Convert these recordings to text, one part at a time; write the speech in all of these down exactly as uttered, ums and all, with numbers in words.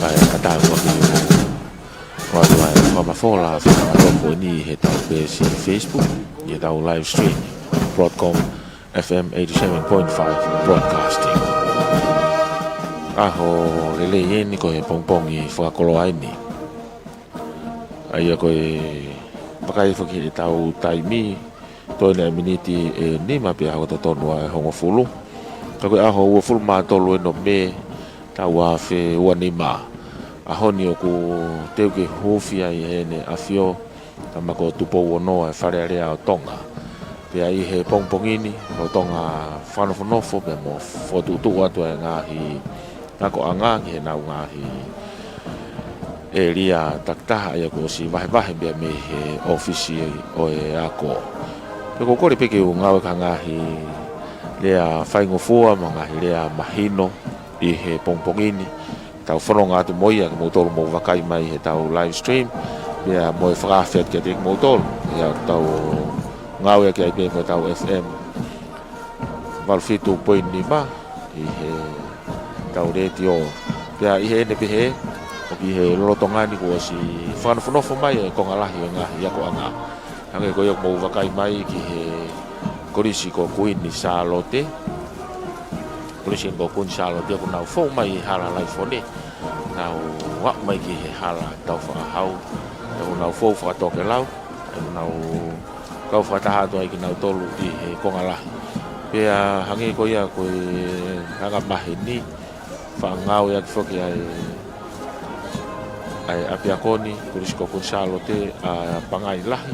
ʻA e ʻatā kuo ke ʻoatu ʻa e fakamafola fakamatala ko eni ʻi heʻetau peesi Facebook, ʻi heʻetau live stream, Broadcom F M eighty-seven point five Broadcasting. ʻAho lelei eni ko e pongipongi fakakoloa eni. ʻA ia ko e vakai foki heʻetau taimi, toe ʻeni ʻa e miniti ʻe nima pea hoko totonu ʻa e hongofulu. Ka ko e ʻaho uofulu mā tolu ʻeni ʻo Mē, taʻu ua afe ua nima. ʻAho ni ʻoku teu ke huufi ai ʻe Heʻene ʻAfio, Tama ko Tupou Ono ʻa e Fale Alea ʻo Tonga. Pea ʻi he pongipongi ni, lolotonga fakanofonofo pea mo fokotuʻutuʻu atu ʻa e ngaahi akoʻanga ki heʻenau ngaahi ʻēlia takitaha ʻa ia kuo ʻosi vahevahe pea mei he ʻōfisi ʻo e ako. Pea ʻoku ou kole pē ke u ngāueʻaki ha ngaahi lea faingofua mo e ngaahi lea mahino ʻi he pongipongi ni. Tau fononga atu mo ia kimoutolu ʻoku mou vakai mai heʻetau live stream, pea mo e fakaafe atu kiate kimoutolu ia ʻoku tau ngāueʻaki ai pē mo ʻetau F M valu fitu poini nima ʻi heʻetau letiō. Pea ʻi heʻene pehē, ʻoku ʻi he lolotonga ni kuo ʻosi fakanofonofo mai e konga lahi ʻo e ngaahi akoʻanga. Hangē ko ia ʻoku mou vakai mai ki he Kolisi ko Kuini Sālote. Kolisi ko Kuini Sālote ʻoku nau fou mai ʻi Hala Laifone. Nau aʻu mai ki he hala Taufaʻāhau. ʻOku nau fou fakatokelau. ʻOku nau kau fakataha atu ai kinautolu ʻi he konga lahi. Pea hangē ko ia ko e anga maheni, faʻa ngāueʻaki foki ʻa e, ʻa e ʻapiako ni, Kolisi ko Kuini Sālote ʻa Pangai Lahi,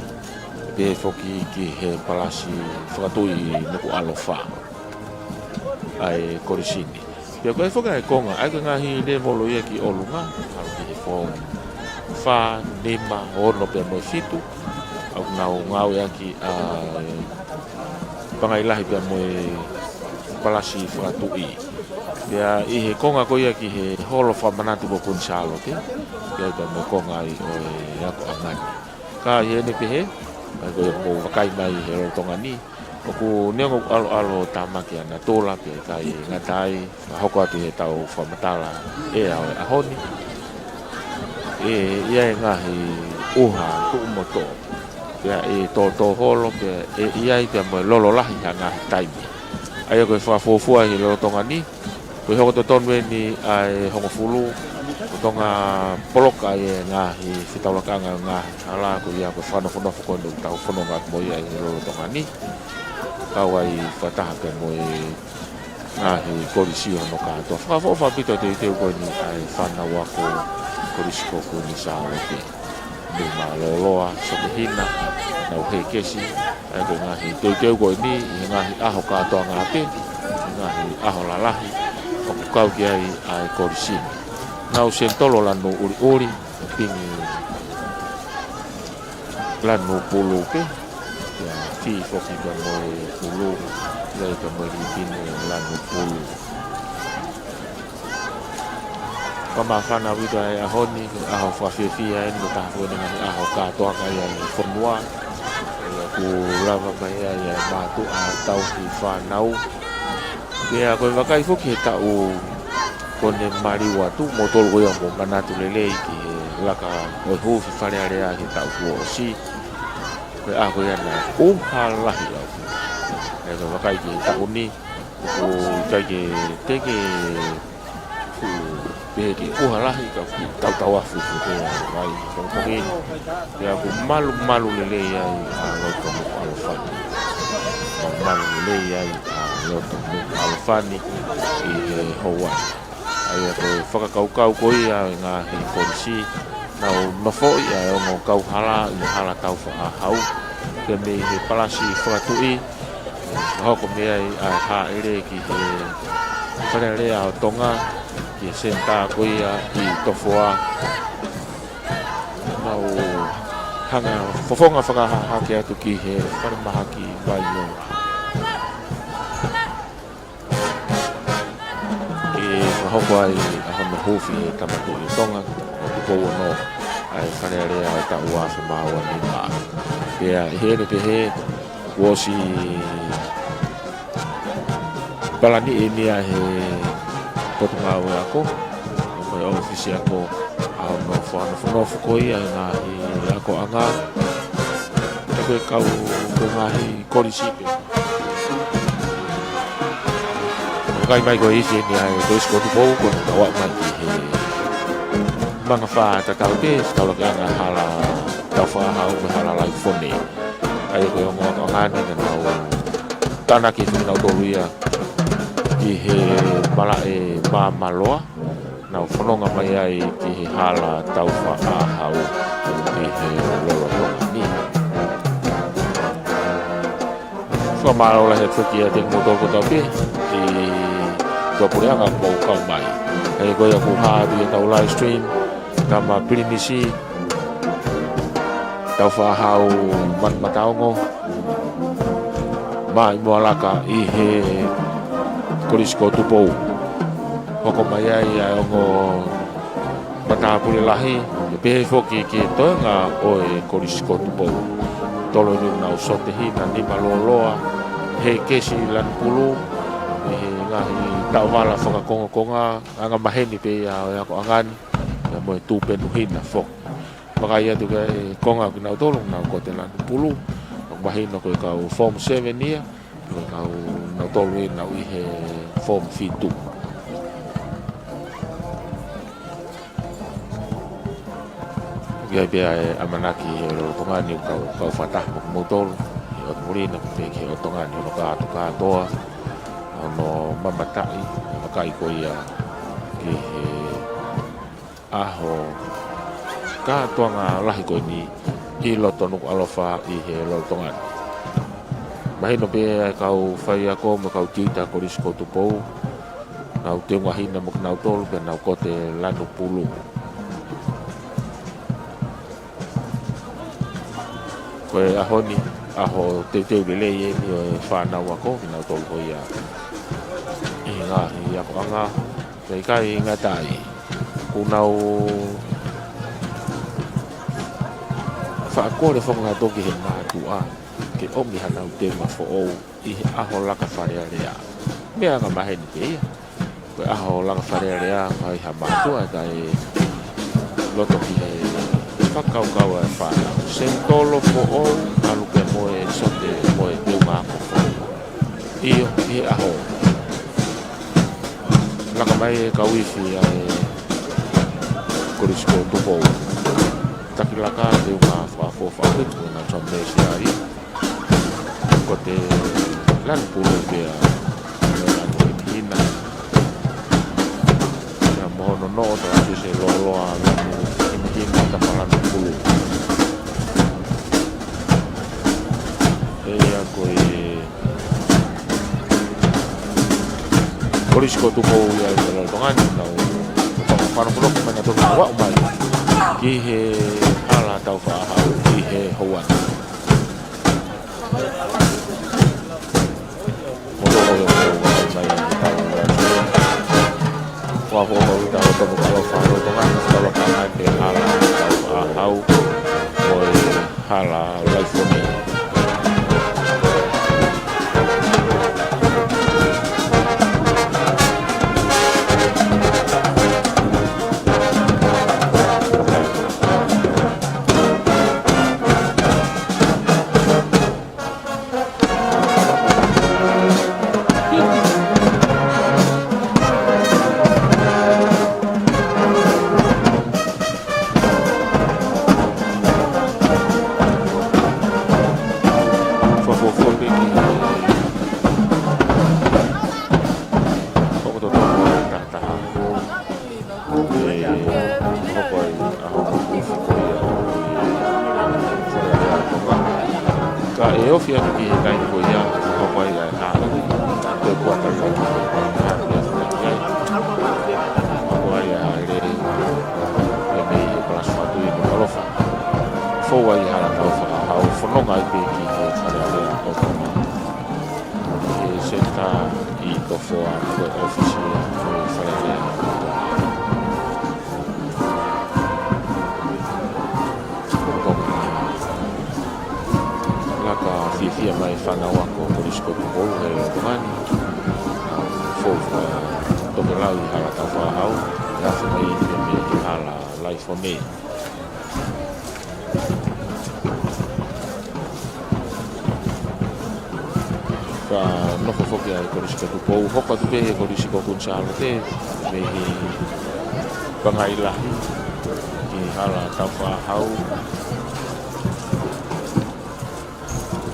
pehē foki ki he Palasi Fakatuʻi Nukuʻalofa ʻa e kolisi ni. Pea ko e foki ʻa e konga, ʻa e ko e ngaahi lēvolo ia ki ʻolunga, ʻalu ki he form fā, nima, ono pea mo e fitu, ʻoku nau ngāueʻaki ʻa e Pangai Lahi pea mo e Palasi Fakatuʻi. Pea ʻi he konga ko ia ki he holo fakamanatu ko Kuini Sālote, pea ʻi ai pea mo e konga ai ʻo e akoʻanga ni. Ka ʻi heʻene pehē, ʻa ia ko ia ʻoku mou vakai mai he lolotonga ni, ʻoku neongo ʻalu ʻalu ʻo tāmaki ʻa natula pea ʻikai ngata ai, ka hoko atu heʻetau fakamatala ʻea ʻo e ʻaho ni. ʻE ʻi ai e ngaahi ʻuha tuʻu mo tō. Pea ʻe tōtō holo, pea ʻe ʻi ai pea mo e lolo lahi ha ngaahi taimi. ʻA ia ko e fakafuofua ʻi he lolotonga ni, ko e hoko totonu ʻeni ʻa e hongofulu, lolotonga poloka ʻa e ngaahi fetaulakaʻanga ʻo e ngaahi hala, ko ia ko e fakanofonofo ko eni ʻoku tau fononga atu mo ia ʻi he lolotonga ni. Kau ai fakataha pea mo e ngaahi kolisi hono kātoa. Fakaʻofoʻofa ʻaupito e teuteu ko eni ʻa e fānau ako Kolisi ko Kuini Sālote. Mei Mālōlō, Sokehina, Nauhekesi, ʻa ia ko e ngaahi teuteu ko eni ʻi he ngaahi ʻaho kātoanga pē, ʻi he ngaahi ʻaho lalahi, ʻoku kau ki ai ʻa e kolisi ni. Nau senitolo lanu ʻuliʻuli, pingi lanu pulu pē, ia fī foki pea mo e pulu, ia pea mo e lipine lanu pulu. Fakamāfana ʻaupito ʻa e ʻaho ni, ʻaho fakafiefia ʻeni, ko e taha foki ʻeni ʻaho kātoanga ia ʻi he fonua. Ia ʻoku lava mai ai ʻa e mātuʻa tauhi fānau. Pea ko e vakai foki he taʻu kuo ne maliu atu, moutolu ko ia ʻoku mou manatu lelei ki he laka ʻo e huufi Fale Alea he taʻu kuo ʻosi. Ko e ʻaho ko ia naʻe ʻuha lahi ʻaupito. Pea ko e vakai ki he taʻu ni, ʻoku ʻikai ke teke fuʻu pehē ke ʻuha lahi ka ʻoku tautau afu fuʻu pē ʻa e vai. Ko e pongipongi ni, pea ʻoku malumalu lelei ai ʻa loto Nukuʻalofa ni. Malumalu lelei ai ʻa loto Nukuʻalofa ni ʻi he houa ni. ʻA ia ko e fakakaukau ko ia ʻo e ngaahi kolisi, nau nofoʻi ʻa e ongo kauhala ʻi Hala Taufaʻāhau, pea mei he Palasi Fakatuʻi, ʻe hoko mei ai ʻa e hāʻele ki he Fale Alea ʻo Tonga, ki he senitā ko ia ʻi Tofoa. Nau hanga fofonga fakahahake atu ki he falemahaki Vaiola. ʻE fakahoko ai ʻa hono huufi ʻe he Tama Tuʻi ʻo Tonga, Tupou Ono, ʻa e Fale Alea ʻo e taʻu ua afe mā ua nima. Pea ʻi heʻene pehē, kuo ʻosi palaniʻi ʻeni ia ʻe he Potungāue Ako, ʻo ʻOfisi ako ʻa hono fakanofonofo ko ia ʻi he ngaahi akoʻanga. Pea ko e kau ko e ngaahi kolisi pē. ʻOku ʻi ai mai ko e isi eni ʻa e Kolisi ko Tupou, ko ʻenau aʻu mai ki he mangafā tatau pē, taulakiʻanga hala Taufaʻāhau mo e hala Laifone. ʻA ia ko e ongo akoʻanga ni naʻa nau tānaki kinautolu ia ki he malaʻe Māmaloa. Nau fononga mai ai ki he hala Taufaʻāhau ʻi he lolotonga ni. Fakamālō lahi atu ki he kimoutolu kotoa pē ʻi he puleʻanga ʻoku mou kau mai. ʻA ia ko ia ʻoku hā atu ʻi heʻetau live stream, Tama Pilinisi, Taufaʻāhau Manumataongo, Maʻimoalaka ʻi he Kolisi ko Tupou. Hoko mai ai ʻa e ongo matāpule lahi, ʻe pehē foki ki he toenga ʻo e Kolisi ko Tupou. Tolu eni ʻoku nau sote hina, nima lōloa, he kesi lanu pulu, ʻi he ngaahi taʻovala fakakongokonga, angamaheni pē ia ʻo e akoʻanga ni, ia mo e tupenu hina foki. Vakai atu ki he konga ʻo kinautolu ʻoku nau kote lanu pulu, ʻoku mahino ko e kau form seven ia, ko e kau nautolu eni ʻi he form fitu. ʻOku ʻi ai pē ʻa e ʻamanaki he lolotonga ni ʻoku kau, kau fakataha mo kimoutolu ʻi ʻOtu Muli, naʻa pē ki he ʻOtu Tonga ni hono kātoa kātoa, hono mamataʻi, vakai ko ia ki he ʻaho kātoanga lahi ko eni ʻi loto Nukuʻalofa ʻi he lolotonga ni. Mahino pē ʻa e kau faiako mo e kau tiuta Kolisi ko Tupou, nau teunga hina mo kinautolu pea nau kote lanu pulu. Ko e ʻaho ni, ʻaho teuteu lelei eni ʻo e fānau ako, kinautolu ko ia ʻi he ngaahi akoʻanga, pea ʻikai ngata ai, kuo nau faʻa kole foki atu ki he mātuʻa ke ʻomi haʻanau teunga foʻou ʻi he ʻaho laka Fale Alea. Meʻa angamaheni pē ia. Ko e ʻaho laka Fale Alea, ʻoku ʻi ai ha mātuʻa ʻoku ʻikai loto ki he fakakaukau ʻa e fānau. Senitolo foʻou, ʻalu pē mo e sote, mo e teunga ako foʻou. ʻIo, ʻi he ʻaho laka mai e kau ifi ʻa e Kolisi ko Tupou. Taki laka, teunga fakafoʻou, ko e ngaahi tau meesi ai. Ko e lanu pulu pea, ko e lanu hinehina. Ia mo hono noʻo, tala sise lōloa lanu hinehina, tama lanu pulu. ʻA ia ko e Kolisi ko Tupou ia ʻi he lolotonga ni, nau fakafano kono mai nautolu ʻo aʻu mai ki he hala Taufaʻāhau ʻi he houa ni. Mo toko toko mai tau la. Ua ko ko tau toko kalo fano toko mai tau la ka mai pē hala Taufaʻāhau. Ko e hala Laifone. Fuafua pē ki he hokototo tahataha. ʻE hoko ai ʻa hono kufi ko ia ʻo e Fale Alea Tonga. Ka ʻe ofi atu ki he taimi ko ia, hoko ai ʻa e hāʻele, ko e kuata ia ki he hāʻele ʻa e fale ai. Hoko ai ʻa e lele, ʻa e mei he Palasi Fatu ʻi Nukuʻalofa. Fou ai hala Taufaʻāhau, fononga ai pē ki he Fale Alea ʻo Tonga. ʻI he senitā ʻi Tofoa, ko e ʻōfisi ʻo e Fale Alea ʻo Tonga. Laka fiefia mai fānau ako Kolisi ko Tupou he lolotonga ni. Nau fou fakatokelau ʻi hala Taufaʻāhau, ʻi he afe mai ʻi he Fone. Ka nofo foki ʻa e Kolisi ko Tupou, hoko atu pē he Kolisi ko Kuini Sālote, mei he Pangai Lahi, ki Hala Taufaʻāhau.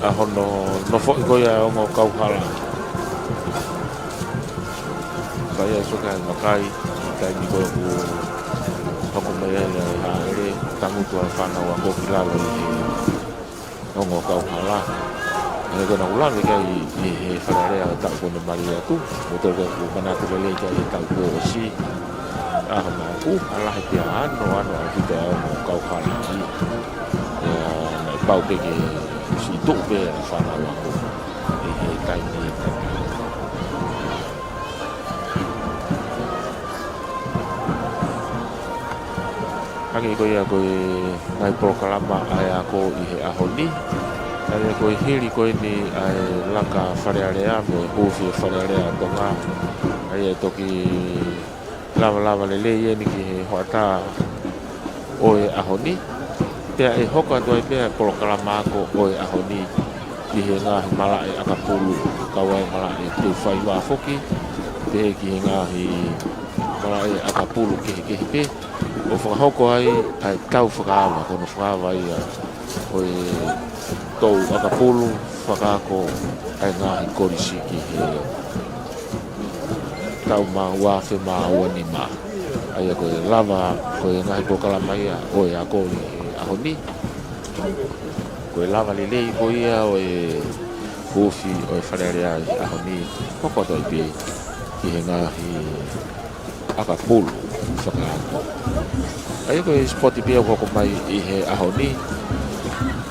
ʻA hono nofoʻi ko ia ʻa e ongo kauhala. Ka ʻi ai e soka e makai, taimi ko ē ʻoku hoko mai ai ʻa e hāʻele, tangutu ʻa e fānau ako ki lalo ʻi he ongo kauhala. ʻA ia ko ena ʻoku lave ki ai ʻi he Fale Alea ʻo e taʻu kuo ne mali atu, mo e tolu ko ē ʻoku manatu lelei ki ai he taʻu kuo ʻosi. ʻA hono ʻuha lahi pea ano, ano ʻaupito ʻa e ongo kauhala ia. Pea naʻe pau pē ke siʻi tuʻu pē ʻa e fānau ako ʻi he taimi tatau. Hangē ko ia ko e ngaahi polokalama ʻa e ako ʻi he ʻaho ni. ʻA ia ko e hili ko eni ʻa e laka Fale Alea mo e huufi e Fale Alea ʻo Tonga. ʻA ia ʻe toki lavalava lelei eni ki he hoʻatā ʻo e ʻaho ni. Pea ʻe hoko atu ai pē ʻa e polokalama ako ʻo e ʻaho ni ʻi he ngaahi malaʻe ʻakapulu, kau ai malaʻe teu faiva foki, pehē ki he ngaahi malaʻe ʻakapulu kehekehe pē, ʻo fakahoko ai ʻa e tau fakaava, ko hono fakaava ia ʻo e tau ʻakapulu fakaako ʻa e ngaahi kolisi ki he taʻu mā ua afe mā ua nima. ʻA ia ko e lava, ko e ngaahi polokalama ia ʻo e ako ʻi he ʻaho ni. Ko e lava lelei ko ia ʻo e huufi ʻo e Fale Alea ʻi he ʻaho ni, hoko atu ai pē ki he ngaahi ʻakapulu fakaako. ʻA ia ko e sipoti pē ia ʻoku hoko mai ʻi he ʻaho ni.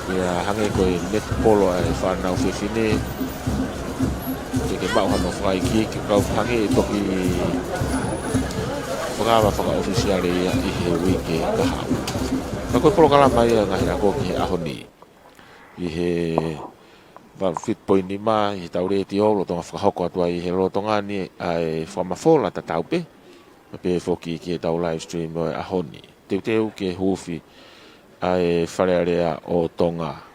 Pea hangē ko e netipolo ʻa e fānau fefine, ke ke maʻu hano fakaikiiki kau hangē ʻe toki fakaava fakaʻofisiale ia ʻi he uike kahaʻu. Ka ko e polokalama ia ngaahi ako ki he ʻaho ni. ʻI he valu fitu poini nima ʻi he tau letiō lolotonga fakahoko atu ai ʻi he lolotonga ni ʻa e fakamafola tatau pē. Pea pehē foki ki he tau live stream ʻo e ʻaho ni. Teuteu ke huufi ʻa e Fale Alea ʻo Tonga.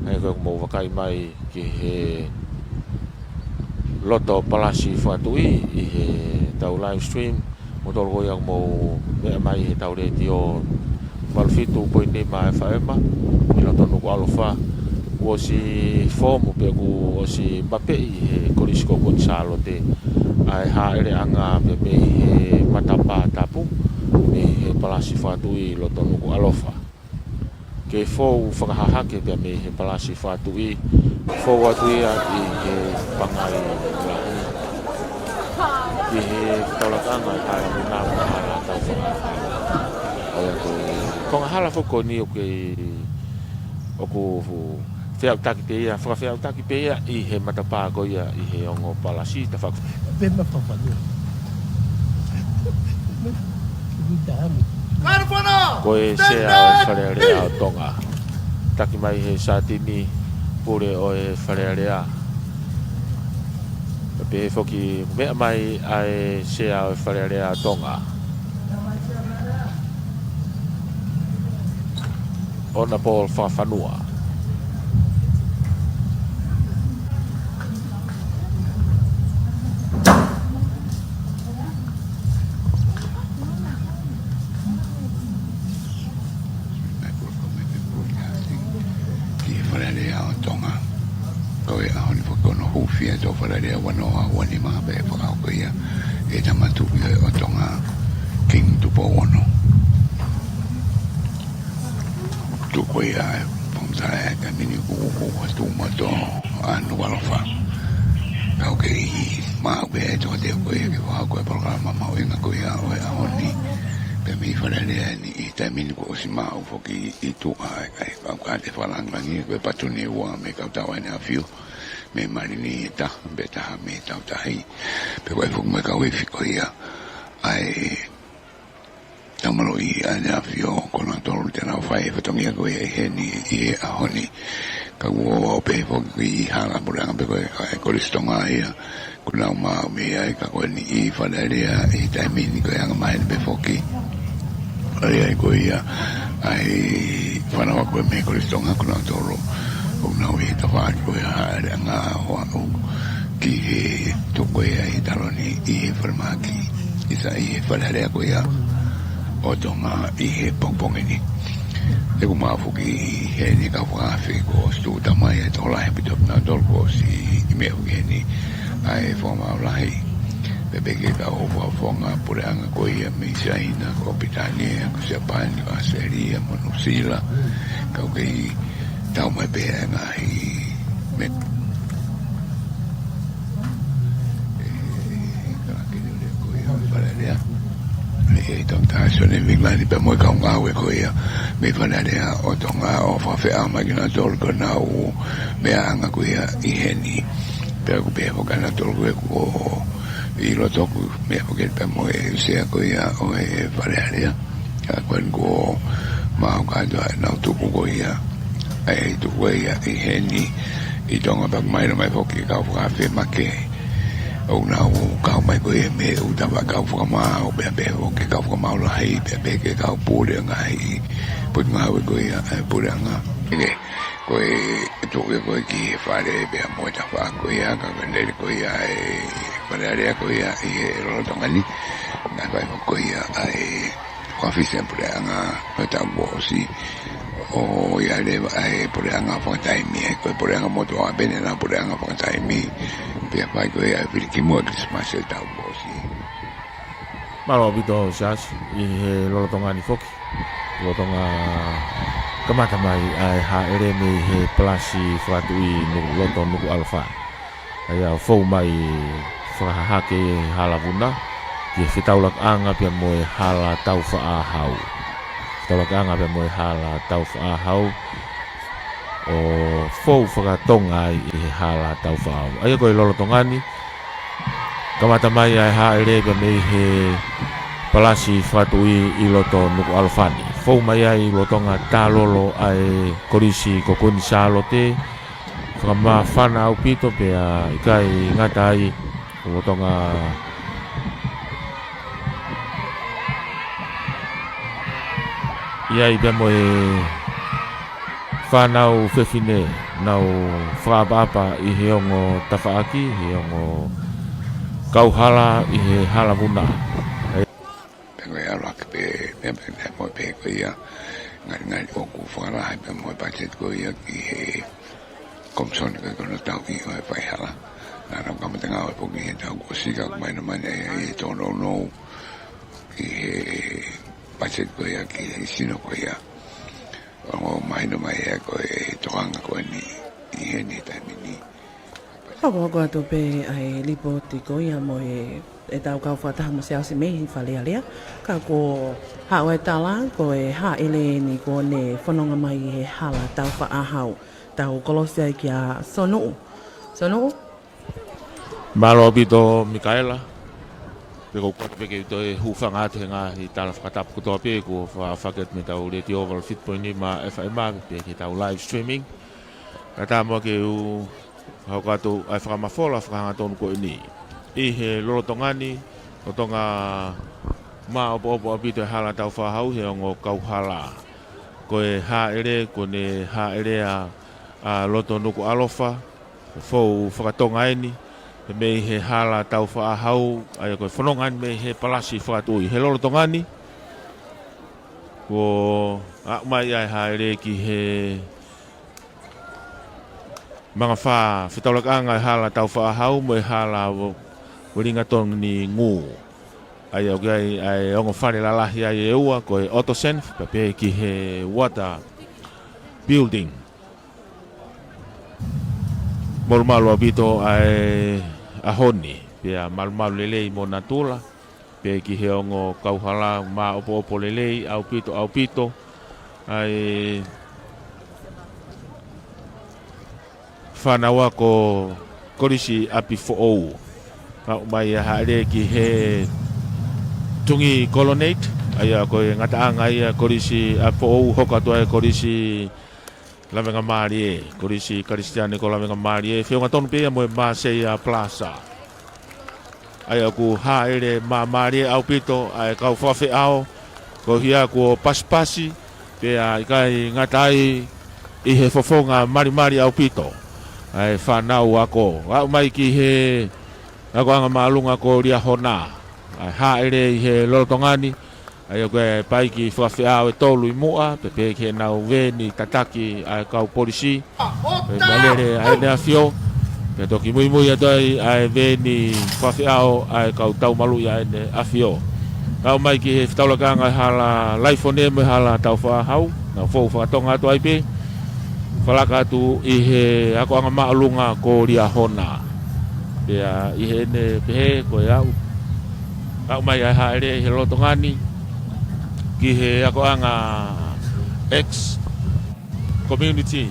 He ko e ʻoku mou vakai mai ki he loto palasi fakatuʻi ʻi heʻetau live stream, mo tolu ko ia ʻoku mou meʻa mai heʻetau letiō valu fitu poini nima FM ʻi loto Nukuʻalofa. Kuo ʻosi foomu pea kuo ʻosi mapeʻi ʻe he Kolisi ko Kuini Sālote ʻa e hāʻeleʻanga pea mei he matapā tapu ʻi he palasi fakatuʻi ʻi loto Nukuʻalofa. Ke fou fakahahake pea mei he palasi fakatuʻi, fou atu ia ʻi he pangai lahi ki he taulakanga ʻi he hala vuna mo e hala taufaʻāhau. ʻA ia ko e konga hala foki ko eni ʻoku kei, ʻoku feʻautaki pē ia, fakafeʻautaki pē ia ʻi he matapā ko ia ʻi he ongo palasi. Tafaʻaki. Pē ma fafanua. Ko e sea ʻo e Fale Alea ʻo Tonga. Taki mai he Sātini Pule ʻo e Fale Alea. Pea pehē foki meʻa mai ʻa e sea ʻo e Fale Alea ʻo Tonga, ʻOna Paul Fakafanua. Ki he Fale Alea ʻo Tonga. Ko e ʻaho ni foki ko hono hūfia ʻetau Fale Alea ua noa ua nima pea fakahoko ia ʻe he Tama Tuʻi ʻo Tonga, Kingi Tupou Ono. Tuku ia ʻe he Fakamatala ʻa e taimi ni kuo ʻosi tuʻu mo e tō ʻa Nukuʻalofa. Ka ʻoku kei maʻu pē ʻe he toketeu ko ia ke fakahoko e polokalama mahuʻinga ko ia ʻo e ʻaho ni. Pea mei Fale Alea ni ʻi he taimi ni kuo ʻosi maʻu foki ʻi tuʻa ʻa e, ʻa e, ʻa e, ʻa e fakalāngilangi ko e patuniua mei he Kautau ʻAneʻafio, mei Malini ʻe taha, pea taha mei Tautahi. Pea ko e foki mo e kau ifi ko ia ʻa e Taumaluʻi ʻAneʻafio, ko nautolu te nau fai e fatongia ko ia ʻi heni ʻi he ʻaho ni. Ka kuo pehē foki ʻi he hala puleʻanga pē ko e, ʻa e Kolisi Tonga ia, kuo nau maʻu mei ai, ka ko eni ʻi Fale Alea ʻi he taimi ni ko e anga maheni pē foki. ʻA ia ko ia, ʻa e fānau ako mei he Kolisi Tonga, ko nautolu ʻoku nau ʻi he tafaʻaki ko ia hāʻeleʻanga ʻo aʻu ki he tuʻu ko ia ʻi he taloni ʻi he falemahaki, ʻi sa-, ʻi he Fale Alea ko ia ʻo Tonga ʻi he pongipongi ni. ʻOku maʻu foki ʻi heni e kau fakaafe kuo ʻosi tuʻuta mai, ʻa e tokolahi ʻaupito ʻo kinautolu kuo ʻosi meʻa foki heni, ʻa e fakamaau lahi. Pea pehē ki he kau fakafofonga puleʻanga ko ia mei Siaina, ko Pilitānia, ko Siapani, ko ʻAositelēlia, mo Nuʻusila. Ka ʻoku kei tau mai pē ʻa e ngaahi meʻa. ʻE, ʻe, ʻe, ka ke lele ko ia Fale Alea. ʻE, ʻe, tau tā Sione Vingilani pea mo e kau ngāue ko ia mei Fale Alea ʻo Tonga ʻo fakafeʻao mai kinautolu ki honau meʻaʻanga ko ia ʻi heni. Pea ʻoku pehē foki ʻa nautolu ko ia kuo ʻi loto ʻoku meʻa foki pea mo e sea ko ia ʻo e Fale Alea. Ka ko eni kuo maʻu kātoa ʻenau tuku ko ia, ʻa e tuku ko ia ʻi heni ʻi Tonga, pea ʻoku mahino mai foki e kau fakaafe makehe ʻoku nau kau mai ko ia mei he ʻū tafaʻaki kau fakamaau, pea pehē foki ki he kau fakamaau lahi, pea pehē ki he kau pule ngaahi potungāue ko ia ʻa e puleʻanga. ʻIkai, ko e tuku ia ko ē ki he fale pea mo e tafaʻaki ko ia, ka ko e lele ko ia ʻa e Fale Alea ko ia ʻi he lolotonga ni. Naʻe fai foki ko ia ʻa e fakafisi ʻa e puleʻanga ʻo e taʻu kuo ʻosi, ʻo ia leva ʻa e puleʻanga fakataimi, ʻa ia ko e puleʻanga motuʻa pē ʻena puleʻanga fakataimi. Pea fai ko ia ʻa e fili ki muʻa Kilisimasi ʻo e taʻu kuo ʻosi. Mālō ʻaupito Siaosi, ʻi he lolotonga ni foki. Lolotonga kamata mai ʻa e hāʻele mei he palasi fakatuʻi Nu-, loto Nukuʻalofa. ʻA ia ʻoku fou mai fakahahake ʻi he hala vuna ki he fetaulakaʻanga pea mo e hala taufaʻāhau. Fetaulakaʻanga pea mo e hala taufaʻāhau. ʻO fou fakatonga ai ʻi he hala taufaʻāhau. ʻA ia ko e lolotonga ni, kamata mai ʻa e hāʻele pea mei he palasi fakatuʻi ʻi loto Nukuʻalofa ni. Fou mai ai lolotonga tālolo ʻa e Kolisi ko Kuini Sālote. Fakamāfana ʻaupito pea ʻikai ngata ai, lolotonga ʻi ai pea mo e Fānau fefine, nau fakaʻapaʻapa ʻi he ongo tafaʻaki, he ongo kauhala ʻi he hala vuna. Pea ko e ʻalu hake pē, pea pea pea mo e pē ko ia, ngalingali ʻoku fakalahi pea mo e patiseti ko ia ki he komisoni ko e kono tau ʻi ʻo e faihala. Naʻa nau kamata ngāue foki he taʻu kuo ʻosi ka ʻoku mahino mai ʻa e tōnounou ki he patiseti ko ia ki he sino ko ia. ʻO mahino mai ʻa e ko e tokanga ko eni ʻi heni taimi ni. Hokohoko atu pē ʻa e lipooti ko ia mo e, ʻetau kau fakataha mo Siaosi mei Fale Alea. Ka kuo haʻu e tala, ko e hāʻele eni kuo ne fononga mai he hala taufaʻāhau. Tau kolosi ai kia Sonuʻu. Sonuʻu? Mālō ʻaupito Mikaela. Pea ʻoku ou kole pē ke u toe hūfanga atu he ngaahi tala fakatapu kotoa pē kuo fa-, fakahoko atu mei heʻetau letiō valu fitu poini nima F M pea ki heʻetau live streaming. Kae ʻatā muʻa ke u hoko atu ʻa e fakamafola fakahangatonu ko eni. ʻI he lolotonga ni, lolotonga maʻopoʻopo ʻaupito e hala taufaʻāhau he ongo kauhala. Ko e hāʻele, kuo ne hāʻele ʻa, ʻa Loto Nukuʻalofa, fou fakatonga eni, mei he hala taufaʻāhau, ʻa ia ko e fononga eni mei he palasi fakatuʻi. He lolotonga ni, kuo aʻu mai ʻa e hāʻele ki he mangafā fetaulakaʻanga e hala taufaʻāhau mo e hala vo-, volinga tonu ni ngū. ʻA ia ʻoku ʻi ai ʻa e ongo fale lalahi ai ʻe ua ko e Autosen, pea pehē ki he Water Building. Malumalu ʻaupito ʻa e ʻaho ni, pea malumalu lelei mo natula, pea ki he ongo kauhala maʻopoʻopo lelei, ʻaupito, ʻaupito, ʻa e fānau ako Kolisi ʻApifoʻou. Aʻu mai ʻa e hāʻele ki he tungi Colonnade, ʻa ia ko e ngataʻanga ia Kolisi ʻApifoʻou, hoko atu ʻa e Kolisi Lavengamālie, Kolisi Kalisitiane ko Lavengamālie, feʻunga tonu pē ia mo e Māseia Plaza. ʻA ia ʻoku hāʻele māmālie ʻaupito ʻa e kau fakafeʻao, ko ia kuo pasipasi, pea ʻikai ngata ai ʻi he fofonga malimali ʻaupito ʻa e fānau ako. Aʻu mai ki he akoʻanga māʻolunga ko Liahona, ʻa e hāʻele ʻi he lolotonga ni, ʻa ia ko e paiki fakafeʻao ʻe tolu ʻi muʻa, pea pehē ki heʻenau veeni tataki ʻa e kau polisi. ʻE malele ʻa ʻEne ʻAfio, pea toki muimui atu ai ʻa e veeni fakafeʻao ʻa e kau taumaluʻi ʻa ʻEne ʻAfio. Aʻu mai ki he fetaulakaʻanga e hala Laifone mo e hala taufaʻāhau, nau fou fakatonga atu ai pē, falaka atu ʻi he akoʻanga māʻolunga ko Liahona. Pea ʻi heʻene pehē ko e aʻu, aʻu mai ʻa e hāʻele ʻi he lolotonga ni ki he akoʻanga X Community,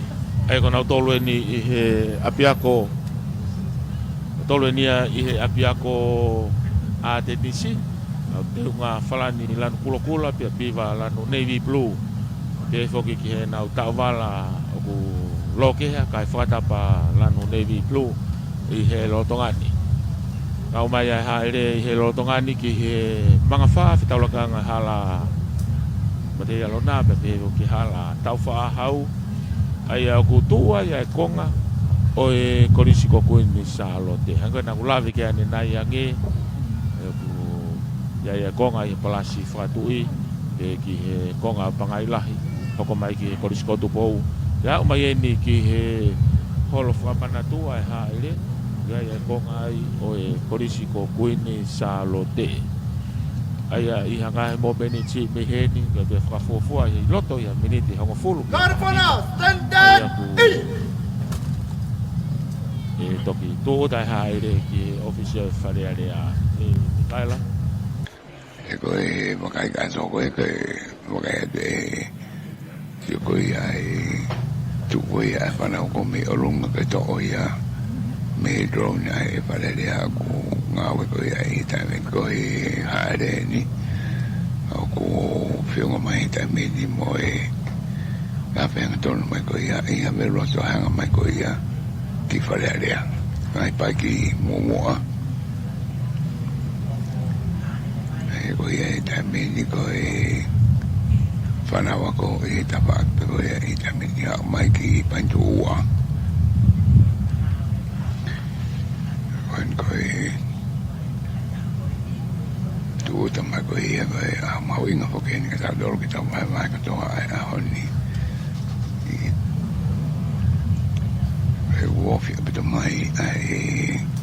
ʻa ia ko nautolu eni ʻi he ʻapiako, nautolu eni ia ʻi he ʻapiako ʻAtenisi, nau teunga falani lanu kulokula, pea piva lanu navy blue, pea foki ki heʻenau taʻovala ʻoku lokeha kae fakatapa lanu navy blue ʻi he lolotonga ni. Aʻu mai ʻa e hāʻele ʻi he lolotonga ni ki he mangafā fetaulakaʻanga hala Mateialo na, pea pehē ki he hala taufaʻāhau, ʻa ia ʻoku tuʻu ai ʻa e konga ʻo e Kolisi ko Kuini Sālote. Hangē ko ʻeku lave ki ai ʻanenai ange, ʻoku ʻi ai ʻa e konga ʻi he palasi fakatuʻi, pea ki he konga ʻo Pangai Lahi, hoko mai ki he Kolisi ko Tupou. Pea aʻu mai eni ki he holo fakamanatu ʻa e hāʻele, ʻi ai ʻa e konga ai ʻo e Kolisi ko Kuini Sālote. ʻA ia ʻi ha ngaahi momeniti mei heni, ka te fakafuofua ʻi loto ʻi ha miniti hongofulu. Garifuna, stand down. ʻA ia ʻoku ʻe toki tūʻuta ʻa e hāʻele ki he ʻōfisi ʻo e Fale Alea, ʻe Mikaela. ʻE ko e vakai kātoa ko ē, ko e vakai atu ʻe, sio ko ia ʻe tuʻu ko ia ʻa e fānau ko mei ʻolunga ke toʻo ia mei he drone ʻa e Fale Alea ʻoku ngāue ko ia ʻi he taimi ko e hāʻele ni. ʻOku feʻunga mai he taimi ni mo e ngaahi fehangatonu mai ko ia, ʻi ha meʻa loto hanga mai ko ia ki Fale Alea. Ngaahi paiki muʻomuʻa. ʻE ko ia he taimi ni ko e Fānau ako ʻi he tafaʻaki pē ko ia ʻi he taimi ni, aʻu mai ki Paenituʻu Ua. Ko eni ko e tūʻuta mai ko ia ko e ʻaho mahuʻinga foki eni kiate kitautolu ke tau vahevahe kātoa ʻa e ʻaho ni. ʻI he ʻoku ofi ʻaupito mai ʻa e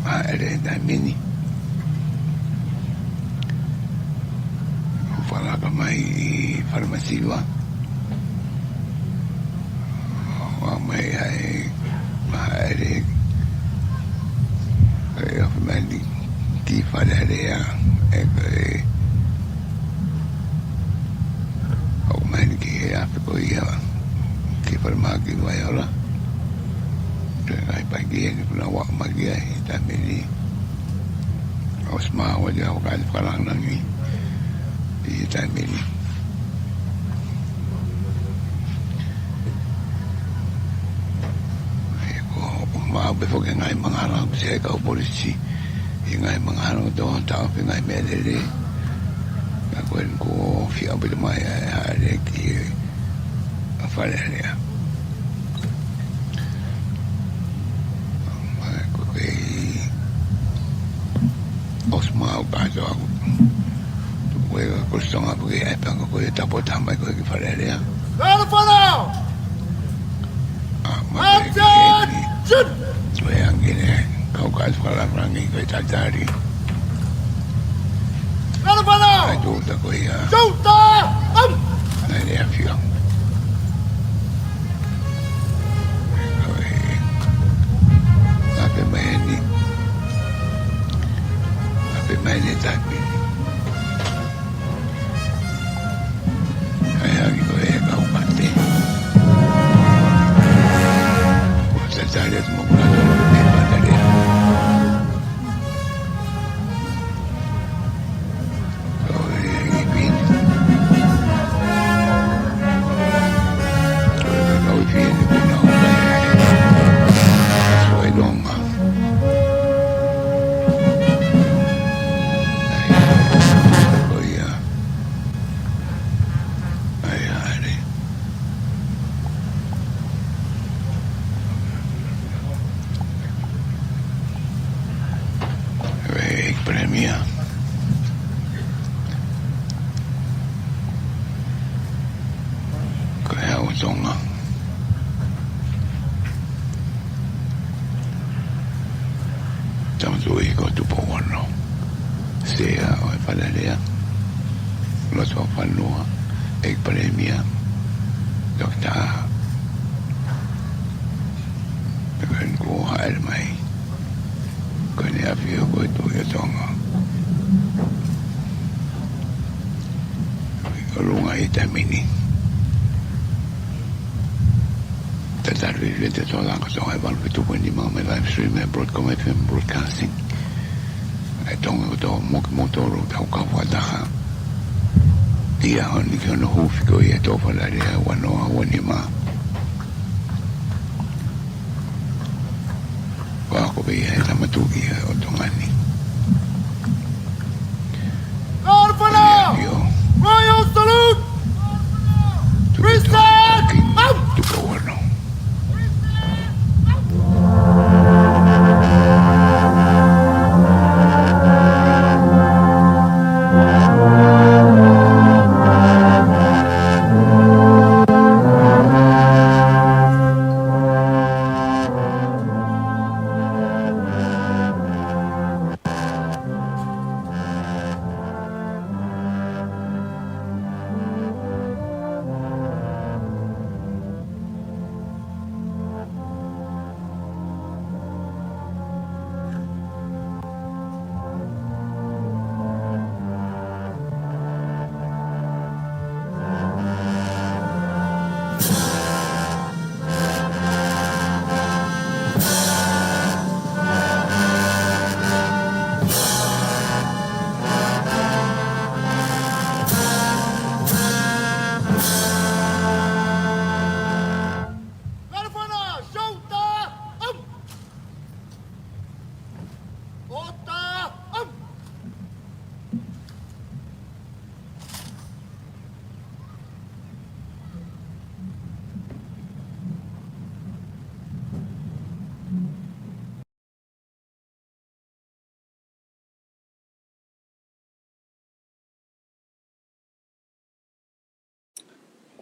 hāʻele he taimi ni. ʻOku fakalaka mai ʻi Falemasiva. ʻOku mai ʻa e hāʻele, ʻe ofi mai eni ki Fale Alea, ʻe, ʻe, ʻoku mai eni ki he afi ko ia ki Falemahaki Vaiola. Ko e ngaahi paiki eni kuo nau aʻu mai ki ai he taimi ni. ʻOsi maʻu ʻa e ʻū kakai fakalāngilangi ʻi he taimi ni. ʻE, ʻoku maʻu pē foki e ngaahi mangala ʻoku ʻi ai e kau polisi ʻi he ngaahi mangala kotoa, taʻofi e ngaahi meʻalele. Ka ko eni kuo ofi ʻaupito mai ʻa e hāʻele ki he Fale Alea. Mai ko e ʻosi maʻu kātoa. Ko e kau Tonga pē ke ʻai pē ko e tapu ʻo taha mai ko ē ki Fale Alea. Kātoa fānau! ʻA, mai ko e Attention! Ko e angi ne, kau kakai fakalāngilangi ko e tatali. Kātoa fānau! ʻAi tūʻuta ko ia. Tūʻuta! Am! ʻAi ne afio. Ko e, ʻape mai eni. ʻApe mai eni taimi ni. ʻAi angi ko e kau mate. Ko e tatali atu mo kātoa e Fale Alea. Ko e ivi ni. Ko e kau ivi ni kuo nau ʻomai ʻa e failonga. ʻAi, ko ia. ʻAi, ʻae. ʻEiki Palēmia. Ko e Hau ʻo Tonga. Tama Tuʻi ko Tupou Ono. Sea ʻo e Fale Alea. Loto ʻo Fanua. ʻEiki Palēmia. Toketā. Pea ko eni kuo hāʻele mai. Ko eni ʻafio ko e Tuʻi ʻo Tonga. ʻOlunga ʻi he taimi ni. Tatali fiefia atu ʻa e tokolahi kotoa he valu fitu poini nima mo e live stream ʻa e Broadcom F M Broadcasting. ʻA e Tonga kotoa mo kimoutolu ʻoku tau kau fakataha ʻi he ʻaho ni ki hono huufi ko ia ʻo e Tō Fale Alea ua noa ua nima. Ko ia ko ia e Tama Tuʻi ʻo Tonga ni. Kātoa fānau! Royal salute! Tuʻi Tonga Present! King Tupou Ono.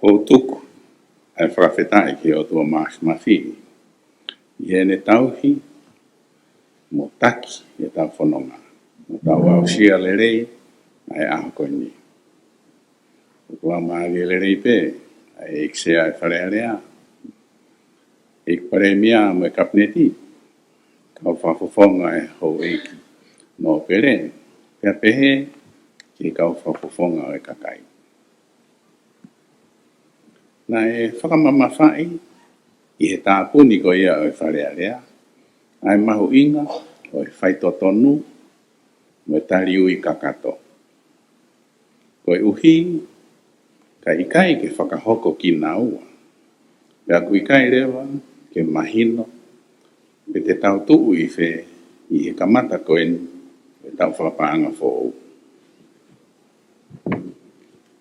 ʻOku tuku ʻa e fakafetaʻi ki he ʻOtua Māfimafi ʻi heʻene tauhi mo taki ʻetau fononga, mo tau aʻusia lelei ʻa e ʻaho ko eni. ʻOku laumālie lelei pē ʻa e ʻEiki Sea ʻo e Fale Alea, ʻEiki Palēmia mo e Kapineti, kau fakafofonga ʻo e Houʻeiki Nōpele, pea pehē ki he kau fakafofonga ʻo e kakai. Naʻe fakamamafaʻi ʻi he tāpuni ko ia ʻo e Fale Alea ʻa e mahuʻinga ʻo e faitotonu mo e taliui kakato, koeʻuhi ka ʻikai ke fakahoko kinaua, pea ʻoku ʻikai leva ke mahino pe te tau tuʻu ʻi fē ʻi he kamata ko eni ʻo e taʻu fakapaʻanga foʻou.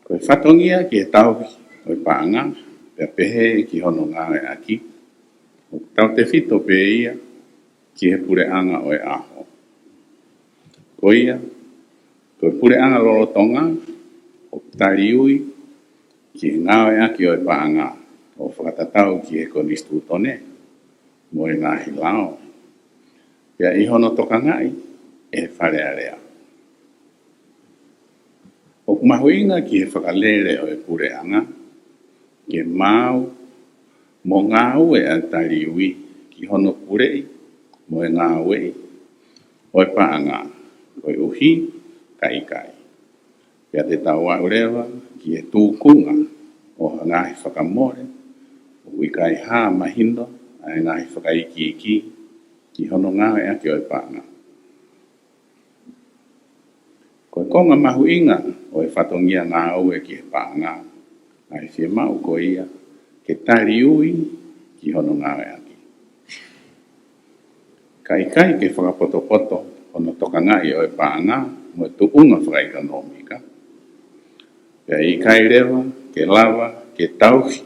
Ko e fatongia ki he tauhi ʻo e paʻanga, pea pehē ki hono ngāueʻaki, ʻoku tautefito pē ia ki he puleʻanga ʻo e ʻaho. Ko ia, ko e puleʻanga lolotonga ʻoku taliui ki he ngāueʻaki ʻo e paʻanga ʻo fakatatau ki he Konisitūtone mo e ngaahi lao, pea ʻi hono tokangaʻi ʻe he Fale Alea. ʻOku mahuʻinga ki he fakalele ʻo e puleʻanga ke maau mo ngāue ʻa e taliui ki hono puleʻi mo e ngāueʻi ʻo e paʻanga, koeʻuhi ka ʻikai, pea te tau aʻu leva ki he tūkunga ʻo ha ngaahi fakamole ʻoku ʻikai hā mahino ʻa e ngaahi fakaikiiki ki hono ngāueʻaki ʻo e paʻanga. Ko e konga mahuʻinga ʻo e fatongia ngāue ki he paʻanga, ʻa e fiemaʻu ko ia ke taliui ki hono ngāueʻaki. Ka ʻikai ke fakapotopoto hono tokangaʻi ʻo e paʻanga mo e tuʻunga fakaʻekonōmika, pea ʻikai leva ke lava ke tauhi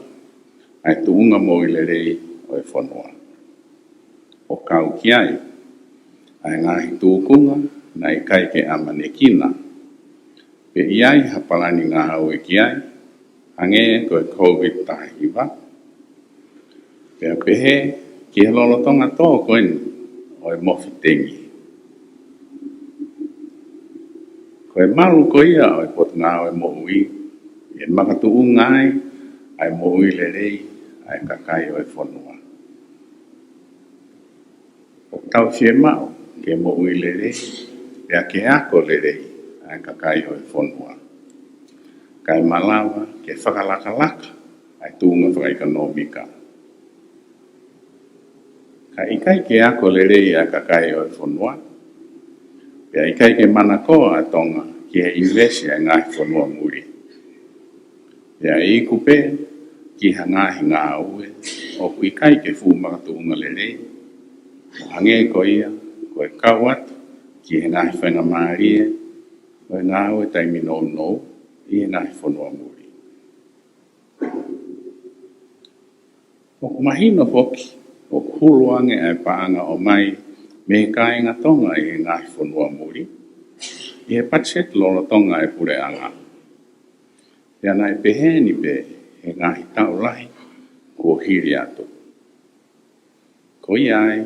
ʻa e tuʻunga moʻui lelei ʻo e fonua. ʻO kau ki ai ʻa e ngaahi tūkunga naʻe ʻikai ke ʻamanekina pe ʻi ai ha palani ngāue ki ai, hangē ko e Covid taha hiva, pea pehē ki he lolotonga tō ko eni ʻo e mofi tengi. Ko e malu ko ia ʻo e Potungāue Moʻui ʻe makatuʻunga ai ʻa e moʻui lelei ʻa e kakai ʻo e fonua. ʻOku tau fiemaʻu ke moʻui lelei pea ke ako lelei ʻa e kakai ʻo e fonua, kae malava ke fakalakalaka ʻa e tuʻunga fakaʻekonōmika. Ka ʻikai ke ako lelei ʻa e kakai ʻo e fonua, pea ʻikai ke manakoa ʻa Tonga ki he ʻinivesi ʻa e ngaahi fonua muli, pea iku pē ki ha ngaahi ngāue ʻoku ʻikai ke fuʻu makatuʻunga lelei, ʻo hangē ko ia ko e kau atu ki he ngaahi faingamālie ʻo e ngāue taimi nounou ʻi he ngaahi fonua muli. ʻOku mahino foki ʻoku hulu ange ʻa e paʻanga ʻomai mei he kāinga Tonga ʻi he ngaahi fonua muli ʻi he patiseti lolotonga ʻa e puleʻanga, pea naʻe peheni pē he ngaahi taʻu lahi kuo hili atu. Ko ia ai,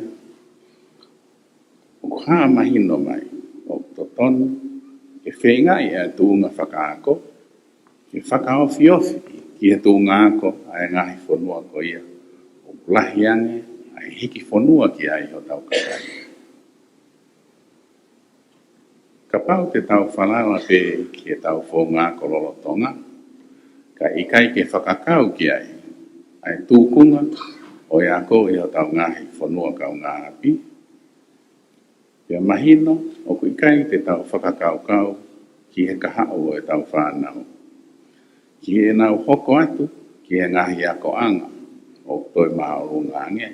ʻoku hā mahino mai ʻoku totonu ke feingaʻi ʻa e tuʻunga fakaako ke fakaofiofi ki he tuʻunga ako ʻa e ngaahi fonua ko ia ʻoku lahi ange ʻa e hiki fonua ki ai hotau kakai. Kapau te tau falala pē ki heʻetau founga ako lolotonga, ka ʻikai ke fakakau ki ai ʻa e tūkunga ʻo e ako ʻi hotau ngaahi fonua kaungāʻapi, pea mahino ʻoku ʻikai te tau fakakaukau ki he kahaʻu ʻo ʻetau fānau, ki heʻenau hoko atu ki he ngaahi akoʻanga ʻoku toe māʻolunga ange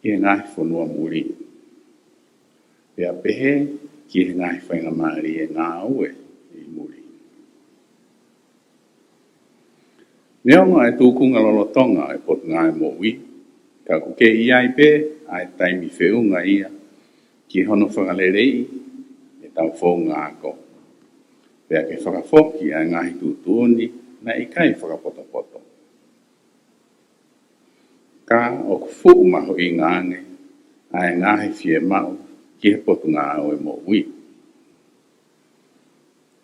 ʻi he ngaahi fonua muli, pea pehē ki he ngaahi faingamālie ngāue ʻi muli. Neongo ʻa e tūkunga lolotonga ʻo e Potungāue Moʻui, ka ʻoku kei ʻi ai pē ʻa e taimi feʻunga ia ki hono fakaleleiʻi ʻetau founga ako, pea ke fakafoki ʻa e ngaahi tuʻutuʻuni naʻe ʻikai fakapotopoto. Ka ʻoku fuʻu mahuʻinga ange ʻa e ngaahi fiemaʻu ki he Potungāue Moʻui.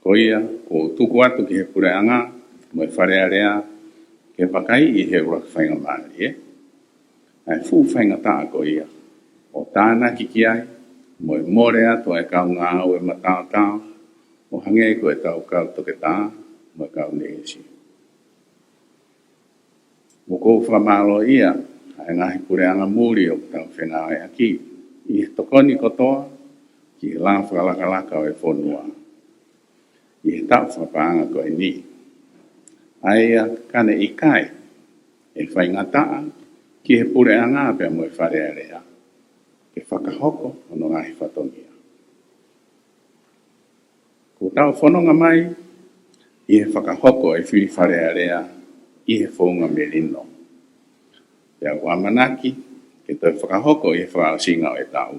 Ko ia, ʻoku ou tuku atu ki he Puleʻanga mo e Fale Alea ke vakaiʻi ʻi he ʻuluaki faingamālie ʻa e fuʻu faingataʻa ko ia, ʻo tānaki ki ai mo e mole atu ʻa e kau ngāue mataotao, ʻo hangē ko ʻetau kau toketā mo e kau neesi. ʻOku ou fakamālōʻia ʻa e ngaahi puleʻanga muli ʻoku tau fengāueʻaki ʻi he tokoni kotoa ki he lao fakalakalaka ʻo e fonua ʻi he taʻu fakapaʻanga ko eni. ʻA ia ka ne ʻikai, ʻe faingataʻa ki he Puleʻanga pea mo e Fale Alea ke fakahoko hono ngaahi fatongia. Kuo tau fononga mai ʻi he fakahoko ʻa e fili Fale Alea ʻi he founga melino. Pea ʻoku ʻamanaki ke toe fakahoko ʻi he fakaʻosinga ʻo e taʻu.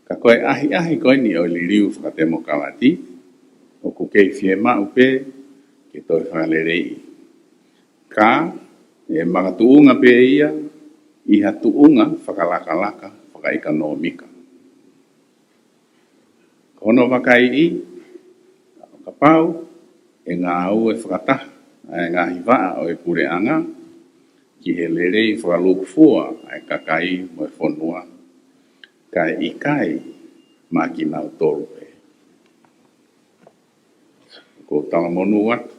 Ka ko e ʻahiʻahi ko eni ʻo e liliu fakatemokalati, ʻoku kei fiemaʻu pē ke toe fakaleleiʻi. Ka ʻe makatuʻunga pē ia ʻi ha tuʻunga fakalakalaka fakaʻekonōmika. Ko hono vakaiʻi, kapau ʻe ngāue fakataha ʻa e ngaahi vaʻa ʻo e Puleʻanga ki he lelei fakalūkufua ʻa e kakai mo e fonua, kae ʻikai maʻa kinautolu pē. ʻOku ou talamonū atu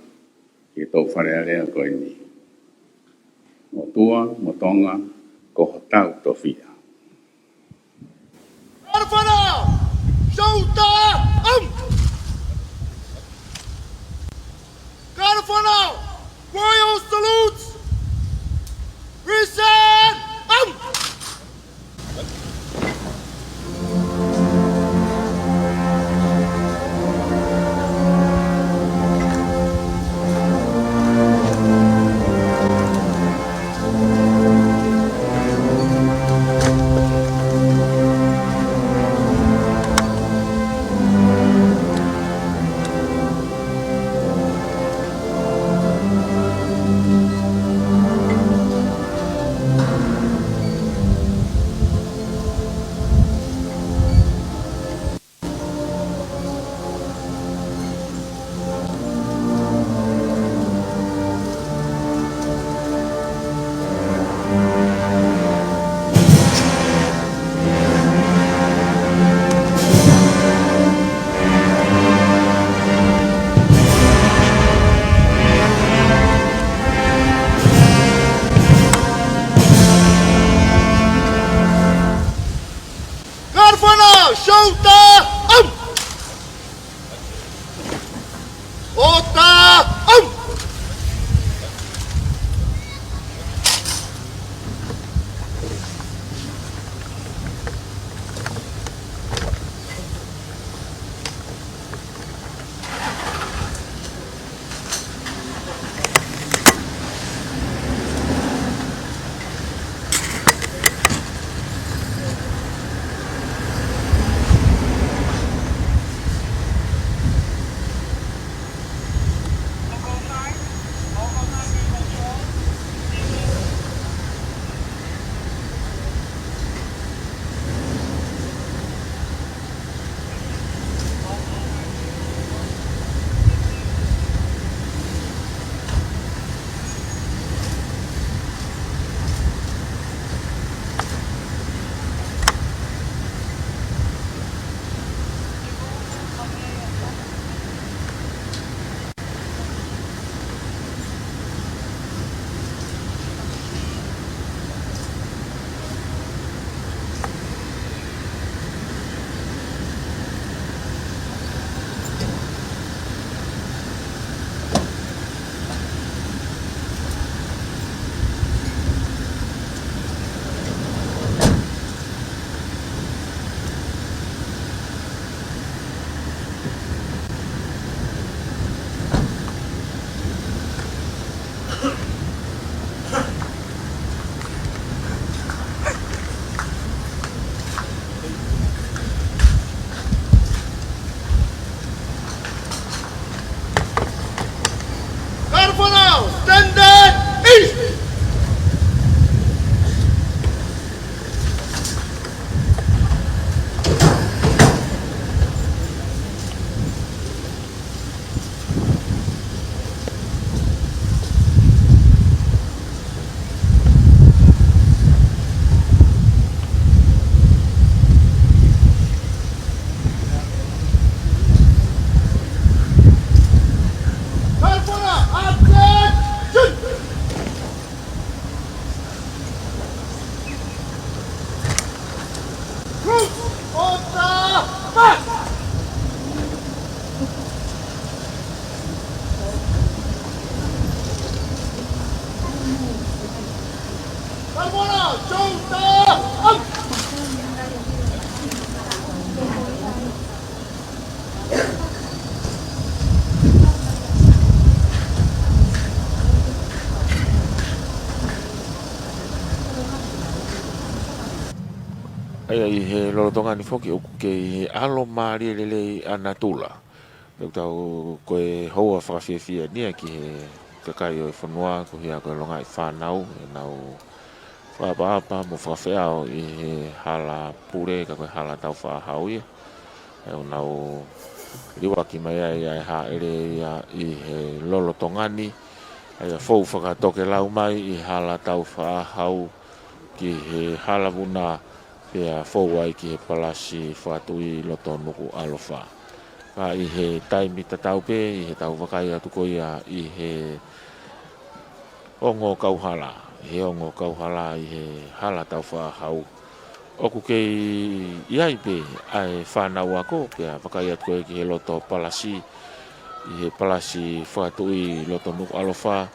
ki he toʻu Fale Alea ko eni. ʻOtua mo Tonga ko hotau tofiʻa. Guard of Honor, shoulder up! Guard of Honor, Royal salute! Present arms! Guard of Honor, shoulder up! Order up! ʻA ia ʻi he lolotonga ni foki ʻoku kei ʻalomālie lelei ʻa natula. Pea ʻoku tau ko e houa fakafiefia eni ia ki he kakai ʻo e fonua, ko ia ko e longaʻi fānau, ʻenau fakaʻapaʻapa mo fakafeʻao ʻi he hala pule, ka ko e hala taufaʻāhau ia. ʻE ʻoku nau liuaki mai ai ʻa e hāʻele ia ʻi he lolotonga ni, ʻa ia fou fakatokelau mai ʻi he hala taufaʻāhau ki he hala vuna, pea fou ai ki he palasi fakatuʻi loto Nukuʻalofa. Ka ʻi he taimi tatau pē, ʻi heʻetau vakai atu ko ia ʻi he ongo kauhala, ʻi he ongo kauhala ʻi he hala taufaʻāhau, ʻoku kei ʻi ai pē ʻa e fānau ako, pea vakai atu ko ia ki he loto palasi, ʻi he palasi fakatuʻi loto Nukuʻalofa,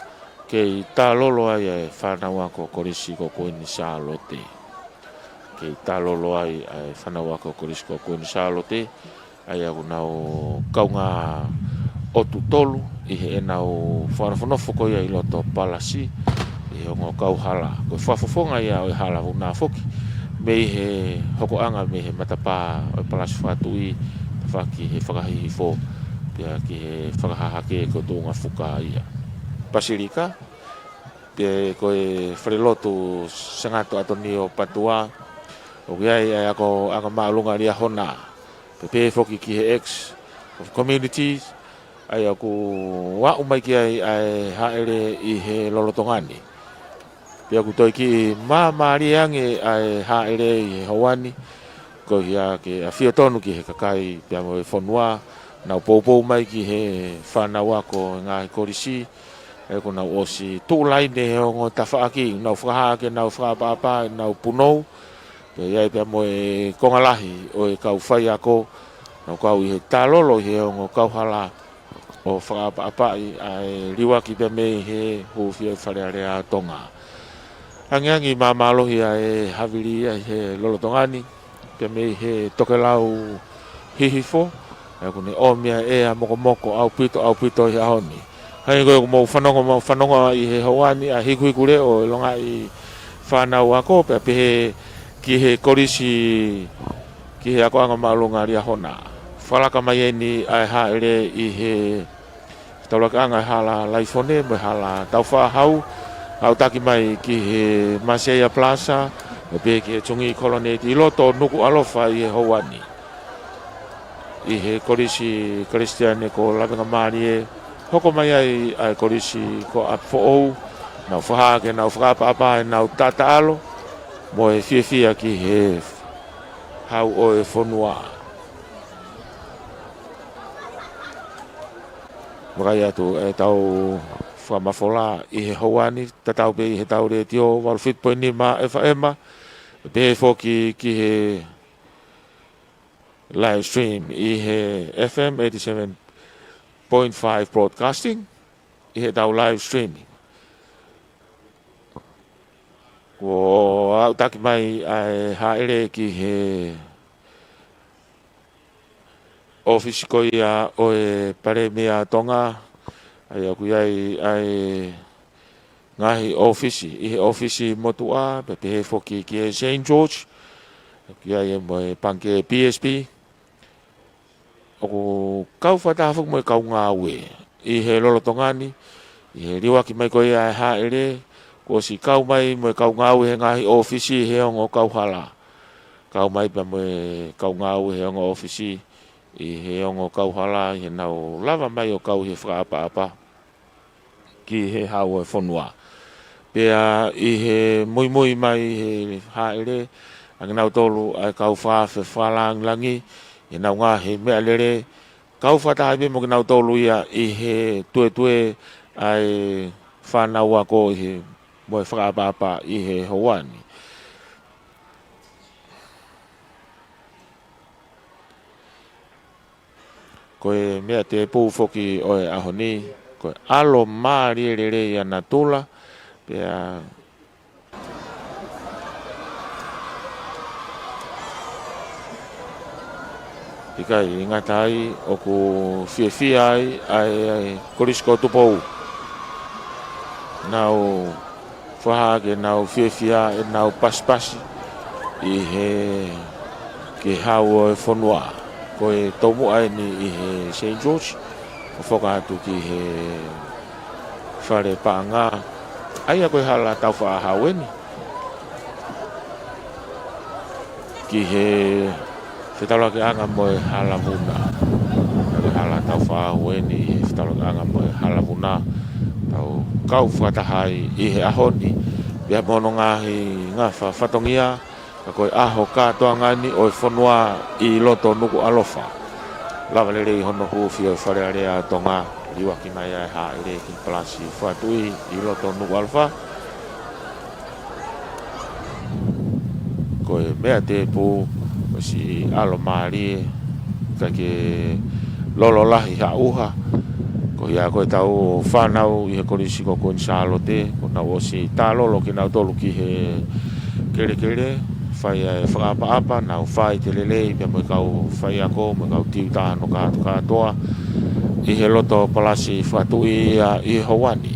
kei tālolo ai ʻa e fānau ako Kolisi ko Kuini Sālote. Kei tālolo ai ʻa e fānau ako Kolisi ko Kuini Sālote, ʻa ia ʻoku nau kaungā ʻotu tolu ʻi heʻenau fakanofonofo ko ia ʻi loto palasi, ʻi he ongo kauhala. Ko e fakafofonga ia ʻo e hala vuna foki, mei he hokoʻanga mei he matapā ʻo e palasi fakatuʻi, tafoki he fakahihifo, pea ki he fakahahake ko Tuʻunga Fuka ia. Pasilika, pea ko e falelotu Sangato ʻAtonio Pātua, ʻoku ʻi ai ʻa e akoʻanga māʻolunga Liahona, pea pehē foki ki he Ex of Communities, ʻa ia ʻoku aʻu mai ki ai ʻa e hāʻele ʻi he lolotonga ni. Pea ʻoku toe kiʻi māmālie ange ʻa e hāʻele ʻi he houa ni, ko ia ke ʻafio tonu ki he kakai pea mo e fonua, nau poupou mai ki he fānau ako ʻi he ngaahi kolisi, ʻa ia ʻoku nau ʻosi tuʻu laine he ongo tafaʻaki, nau fakahā ke nau fakaʻapaʻapa ʻenau punou, pea ʻi ai pea mo e konga lahi ʻo e kau faiako, nau kau ʻi he tālolo ʻi he ongo kauhala ʻo fakaʻapaʻapaʻi ʻa e liuaki pea mei he hūfia ʻi Fale Alea ʻa Tonga. Angiangi māmālohi ʻa e havili ia ʻi he lolotonga ni, pea mei he tokelau hihifo, ʻa ia ʻoku ne ʻomi ʻa e ʻea mokomoko ʻaupito, ʻaupito ʻi he ʻaho ni. Hangē ko ia ʻoku mou fanongo, mou fanongo ʻi he houa ni ʻa e hikuhiku leʻo ʻo e longaʻi fānau ako, pea pehē ki he kolisi, ki he akoʻanga māʻolunga Liahona. Fakalaka mai eni ʻa e hāʻele ʻi he taulakiʻanga hala laifone mo e hala taufaʻāhau, aʻutaki mai ki he Maseia Plaza, mo pehē ki he Tungi Koloneti ʻi loto Nukuʻalofa ʻi he houa ni. ʻI he kolisi Kalisitiane ko Lavengamālie, hoko mai ai ʻa e kolisi ko ʻApifoʻou, nau fakahā ke nau fakaʻapaʻapa ʻenau taʻataʻalo mo e fiefia ki he hau ʻo e fonua. Vakai atu ʻetau fakamafola ʻi he houa ni, tatau pē ʻi heʻetau letiō, valu fitu poini nima F M, pehē foki ki he live stream ʻi he F M eighty-seven point five Broadcasting, ʻi heʻetau live streaming. Kuo aʻutaki mai ʻa e hāʻele ki he ʻōfisi ko ia ʻo e Palēmia Tonga, ʻa ia ʻoku ʻi ai ʻa e ngaahi ʻōfisi, ʻi he ʻōfisi motuʻa, pea pehē foki ki he Saint George, ʻoku ʻi ai mo e pangikē B S P, ʻoku kau fakataha foki mo e kau ngāue. ʻI he lolotonga ni, ʻi he liuaki mai ko ia ʻa e hāʻele, kuo ʻosi kau mai mo e kau ngāue he ngaahi ʻōfisi he ongo kauhala. Kau mai pea mo e kau ngāue he ongo ʻōfisi ʻi he ongo kauhala, ʻi heʻenau lava mai ʻo kau he fakaʻapaʻapa ki he hau ʻo e fonua. Pea ʻi he muimui mai he hāʻele, ʻa kinautolu ʻa e kau fakaafe fakalāngilangi, ʻi heʻenau ngaahi meʻalele, kau fakataha pē mo kinautolu ia ʻi he tuetue ʻa e fānau ako ʻi he, mo e fakaʻapaʻapa ʻi he houa ni. Ko e meʻa tēpū foki ʻo e ʻaho ni, ko e ʻalomālie lelei ʻa natula, pea ʻIkai ngata ai, ʻoku fiefia ai ʻa e, ʻa e Kolisi ko Tupou. Nau fakahā ke nau fiefia ʻenau pasipasi ʻi he, ki he hau ʻo e fonua. Ko e tomuʻa eni ʻi he Saint George, ʻo foka atu ki he fale paʻanga, ʻa ia ko e hala taufaʻāhau eni ki he fetaulakiʻanga mo e hala vuna. Ko e hala taufaʻāhau eni he fetaulakiʻanga mo e hala vuna. Tau kau fakataha ai ʻi he ʻaho ni, pea mo hono ngaahi ngafa fatongia, ka ko e ʻaho kātoanga ni ʻo e fonua ʻi loto Nukuʻalofa. Lava lelei hono hūfia ʻo e Fale Alea ʻo Tonga, liuaki mai ʻa e hāʻele ki he Palasi Fakatuʻi ʻi loto Nukuʻalofa. Ko e meʻa tēpū, ko e siʻi ʻalomālie, ka ke lolo lahi ha ʻuha. Ko ia ko ʻetau fānau ʻi he Kolisi ko Kuini Sālote, kuo nau ʻosi tālolo kinautolu ki he kelekele, fai ʻa e fakaʻapaʻapa, nau fai te lelei, pea mo e kau faiako, mo e kau tiuta hono kātokātoa, ʻi he loto Palasi Fakatuʻi ia ʻi he houa ni.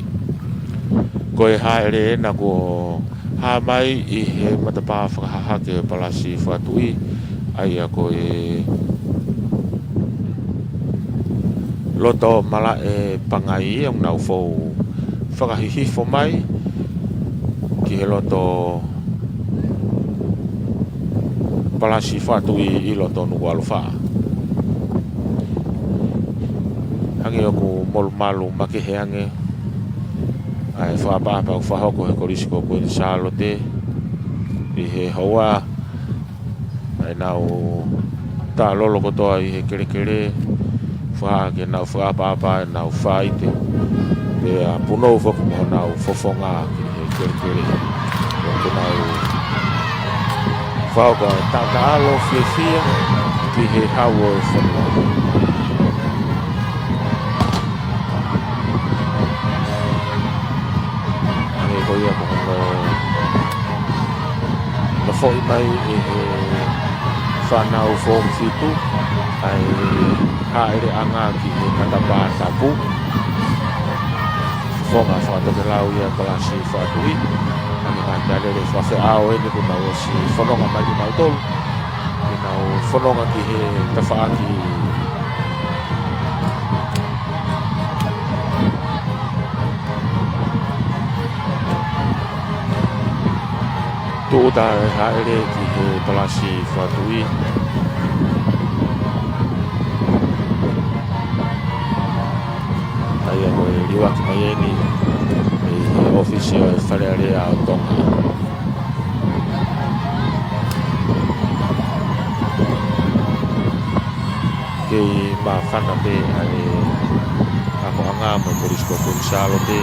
Ko e hāʻele ena kuo hā mai ʻi he matapā fakahahake Palasi Fakatuʻi, ʻa ia ko e loto malaʻe pangai ia ʻoku nau fou fakahihifo mai ki he loto Palasi Fakatuʻi ʻi loto Nukuʻalofa. Hangē ʻoku molumalu makehe ange ʻa e fakaʻapaʻapa ʻoku fakahoko he Kolisi ko Kuini Sālote ʻi he houa, ʻa ʻenau tālolo kotoa ʻi he kelekele, fakahā ke nau fakaʻapaʻapa ʻenau faite, pea punou foki mo honau fofonga ki he kelekele. ʻOku nau fakahoko ʻa e taʻataʻalo fiefia ki he hau ʻo e fonua. Hangē ko ia ko hono nofoʻi mai ʻe he fānau Form Fitu ʻa e hāʻeleʻanga ki he matapā tapu. Fofonga fakatokelau ia Palasi Fakatuʻi. Hangē ko e ngaahi meʻalele fakafeʻao eni kuo nau ʻosi fononga mai kinautolu. Ke nau fononga ki he tafaʻaki tūʻuta ʻa e hāʻele ki he Palasi Fakatuʻi. ʻA ia ko e liuaki mai eni ʻi he ʻōfisi ʻo e Fale Alea ʻo Tonga. Kei māfana pē ʻa e akoʻanga mo e Kolisi ko Kuini Sālote.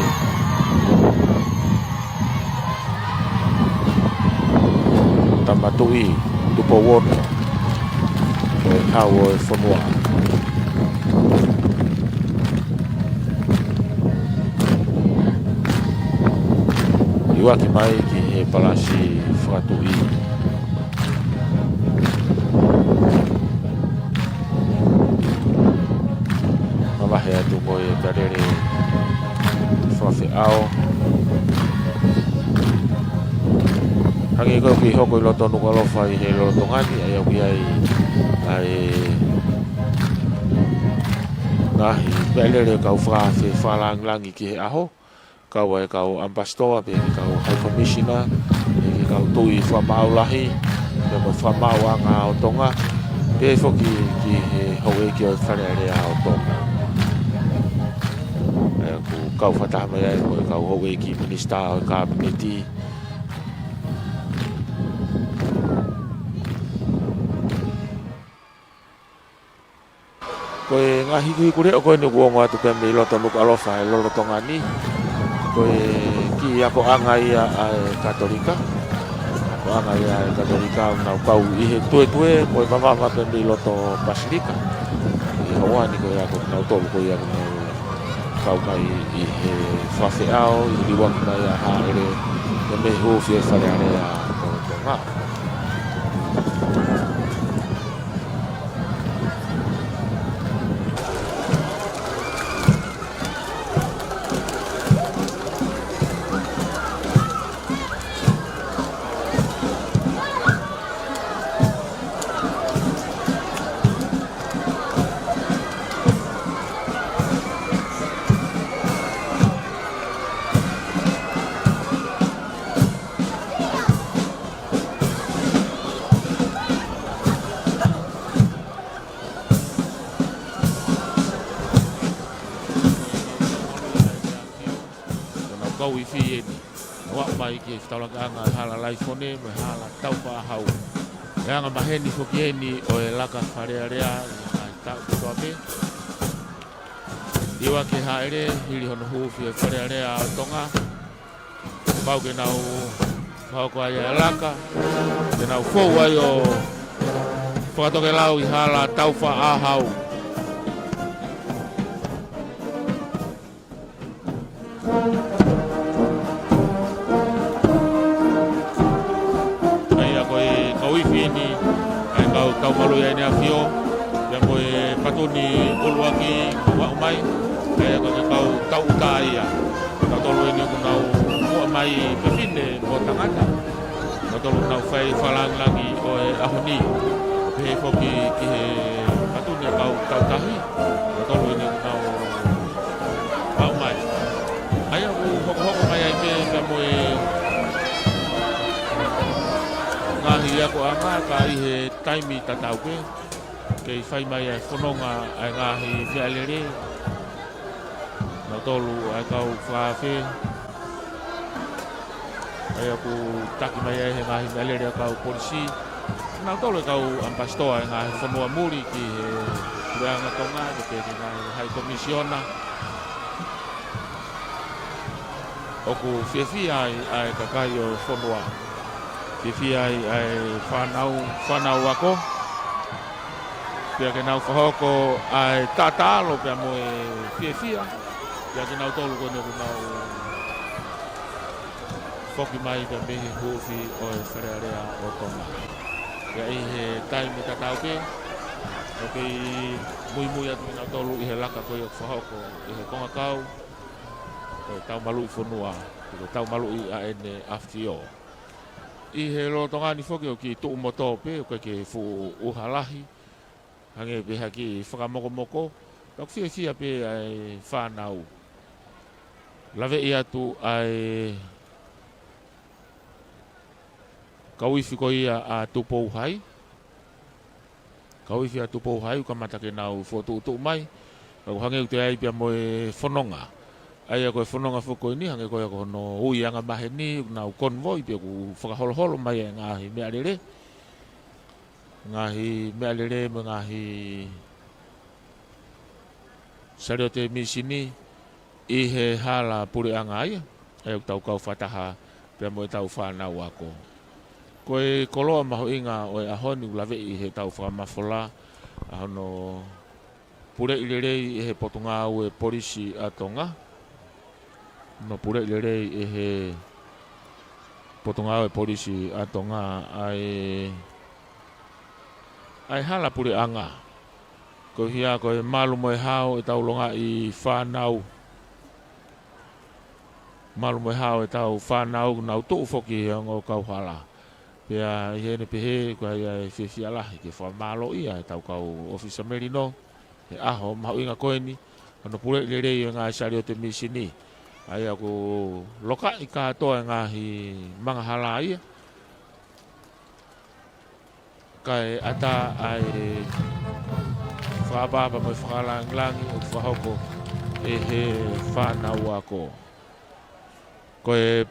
Tama Tuʻi Tupou Ono, ko e hau ʻo e fonua. Liuaki mai ki he Palasi Fakatuʻi. Mavahe atu mo e meʻalele fakafeʻao. Hangē ko e ʻoku hoko ʻi loto Nukuʻalofa ʻi he lolotonga ni, ʻa ia ʻoku ʻi ai ʻa e ngaahi meʻalele kau fakaafe fakalāngilangi ki he ʻaho. Kau ai e kau ambassador, pea ki he kau high commissioner, pea ki he kau tui fakamaau lahi, pea mo e fakamaauʻanga ʻo Tonga, pea foki ki he houʻeiki ʻo e Fale Alea ʻo Tonga. ʻA ia ʻoku kau fakataha mai ai mo e kau houʻeiki minisitā ʻo e Kapineti. Ko e ngaahi hikuhikuleʻo ko eni ʻoku ongo atu pē mei loto Nukuʻalofa he lolotonga ni. Ko e kiʻi akoʻanga ia ʻa e Katolika. Akoʻanga ia ʻa e Katolika ʻoku nau kau ʻi he tuetue mo e vavava pē mei loto Pasilika. ʻI he houa ni ko ia ko kinautolu ko ia ʻoku nau kau mai ʻi he fakafeʻao, ʻi he liuaki mai ʻa e hāʻele, pea mei he hūfia ʻo e Fale Alea ʻo Tonga. Koifi eni. ʻO aʻu mai ki he fetaulakaʻanga hala Laifone mo e hala Taufaʻahau. ʻE anga maheni foki eni ʻo e laka Fale Alea ʻi he ngaahi taʻu kotoa pē. ʻIo, ʻa e hāʻele hili hono huufi ʻe Fale Alea ʻo Tonga. Pau ke nau fakahoko ai ʻa e laka, ke nau fou ai ʻo fakatokelau ʻi hala Taufaʻahau. ʻA ia ko e kau ifi eni, ʻa e kau Taumaluʻi ʻa ʻEne ʻAfio, pea mo e patuni ʻuluaki ʻoku aʻu mai, ʻa ia ko e kau tauʻuta ia. Kinautolu eni ʻoku nau muʻa mai, fefine mo tangata. Kinautolu ʻoku nau fai fakalāngilangi ʻo e ʻaho ni. Pehē foki ki he patuni ʻa e kau tautahi. Kinautolu eni ʻoku nau aʻu mai. ʻA ia ʻoku hokohoko mai ai pē pea mo e ngaahi akoʻanga ka ʻi he taimi tatau pē. Kei fai mai ʻa e fononga ʻa e ngaahi meʻalele. Kinautolu ʻa e kau fakaafe. ʻA ia ʻoku taki mai ai he ngaahi meʻalele ʻa e kau polisi. Kinautolu ʻa e kau ʻamipasitoa ʻa e ngaahi fonua muli ki he Puleʻanga Tonga, pea pehē ki he ngaahi High Commissioner. ʻOku fiefia ai ʻa e kakai ʻo e fonua. Fiefia ai ʻa e fānau, fānau ako. Pea ke nau fakahoko ʻa e taʻataʻalo pea mo e fiefia. Pea kinautolu ko eni ʻoku nau foki mai pea mei he huufi ʻo e Fale Alea ʻo Tonga. Pea ʻi he taimi tatau pē, ʻoku kei muimui atu kinautolu ʻi he laka ko ia ʻoku fakahoko ʻe he kongakau ʻo e Taumaluʻi Fonua, ko e Taumaluʻi ʻa ʻEne ʻAfio. ʻI he lolotonga ni foki ʻoku kei tuʻu motu pē, ʻoku ʻikai ke fuʻu ʻuha lahi, hangē pē ha kiʻi fakamokomoko, pea ʻoku fiefia pē ʻa e fānau. Laveʻi atu ʻa e kau ifi ko ia ʻa Tupou Hai. Kau ifi ʻa Tupou Hai ʻoku kamata ke nau fokotuʻutuʻu mai. Pea ʻoku hangē ʻoku toe ʻi ai pea mo e fononga. ʻA ia ko e fononga foki ko eni, hangē ko ia ko hono ui anga maheni, ʻoku nau convoy pea ʻoku fakaholoholo mai ʻa e ngaahi meʻalele. Ngaahi meʻalele mo e ngaahi saliote mīsini ʻi he hala puleʻanga ia, ʻa ia ʻoku tau kau fakataha pea mo ʻetau fānau ako. Ko e koloa mahuʻinga ʻo e ʻaho ni ʻoku laveʻi ʻe heʻetau fakamafola, ʻa hono puleʻi lelei ʻe he Potungāue Polisi ʻa Tonga. Hono puleʻi lelei ʻe he Potungāue Polisi ʻa Tonga ʻa e, ʻa e hala puleʻanga. Ko ia ko e malu mo e hao ʻetau longaʻi fānau. Malu mo e hao ʻetau fānau, nau tuʻu foki he ongo kauhala. Pea ʻi heʻene pehē, ko ia ʻa e fiefia lahi ke fakamālōʻia ʻetau kau ʻōfisa melino he ʻaho mahuʻinga ko eni, hono puleʻi lelei ʻo e ngaahi saliote mīsini. ʻA ia ʻoku lokaʻi kātoa e ngaahi manga hala ia. Kae ʻatā ʻa e fakaʻapaʻapa mo e fakalāngilangi ʻoku fakahoko ʻe he fānau ako. Ko e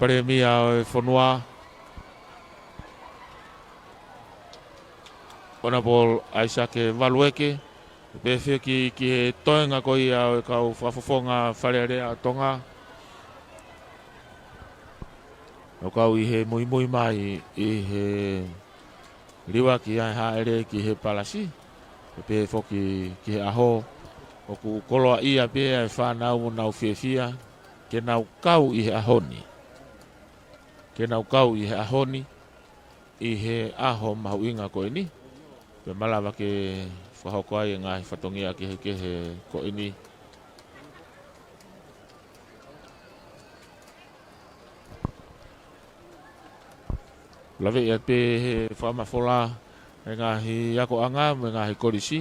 Palēmia ʻo e fonua, Honourable ʻAisake Valueke, pehē foki ki he toenga ko ia ʻo e kau fakafofonga Fale Alea ʻo Tonga. ʻOku kau ʻi he muimui mai ʻi he liuaki ʻa e hāʻele ki he palasi, pea pehē foki ki he ʻaho, ʻoku koloaʻia pē ʻa e fānau ʻoku nau fiefia ke nau kau ʻi he ʻaho ni. Ke nau kau ʻi he ʻaho ni, ʻi he ʻaho mahuʻinga ko eni. Pea malava ke fakahoko ai e ngaahi fatongia kehekehe ko eni. Laveʻi atu pē ʻe he fakamafola e ngaahi akoʻanga mo e ngaahi kolisi.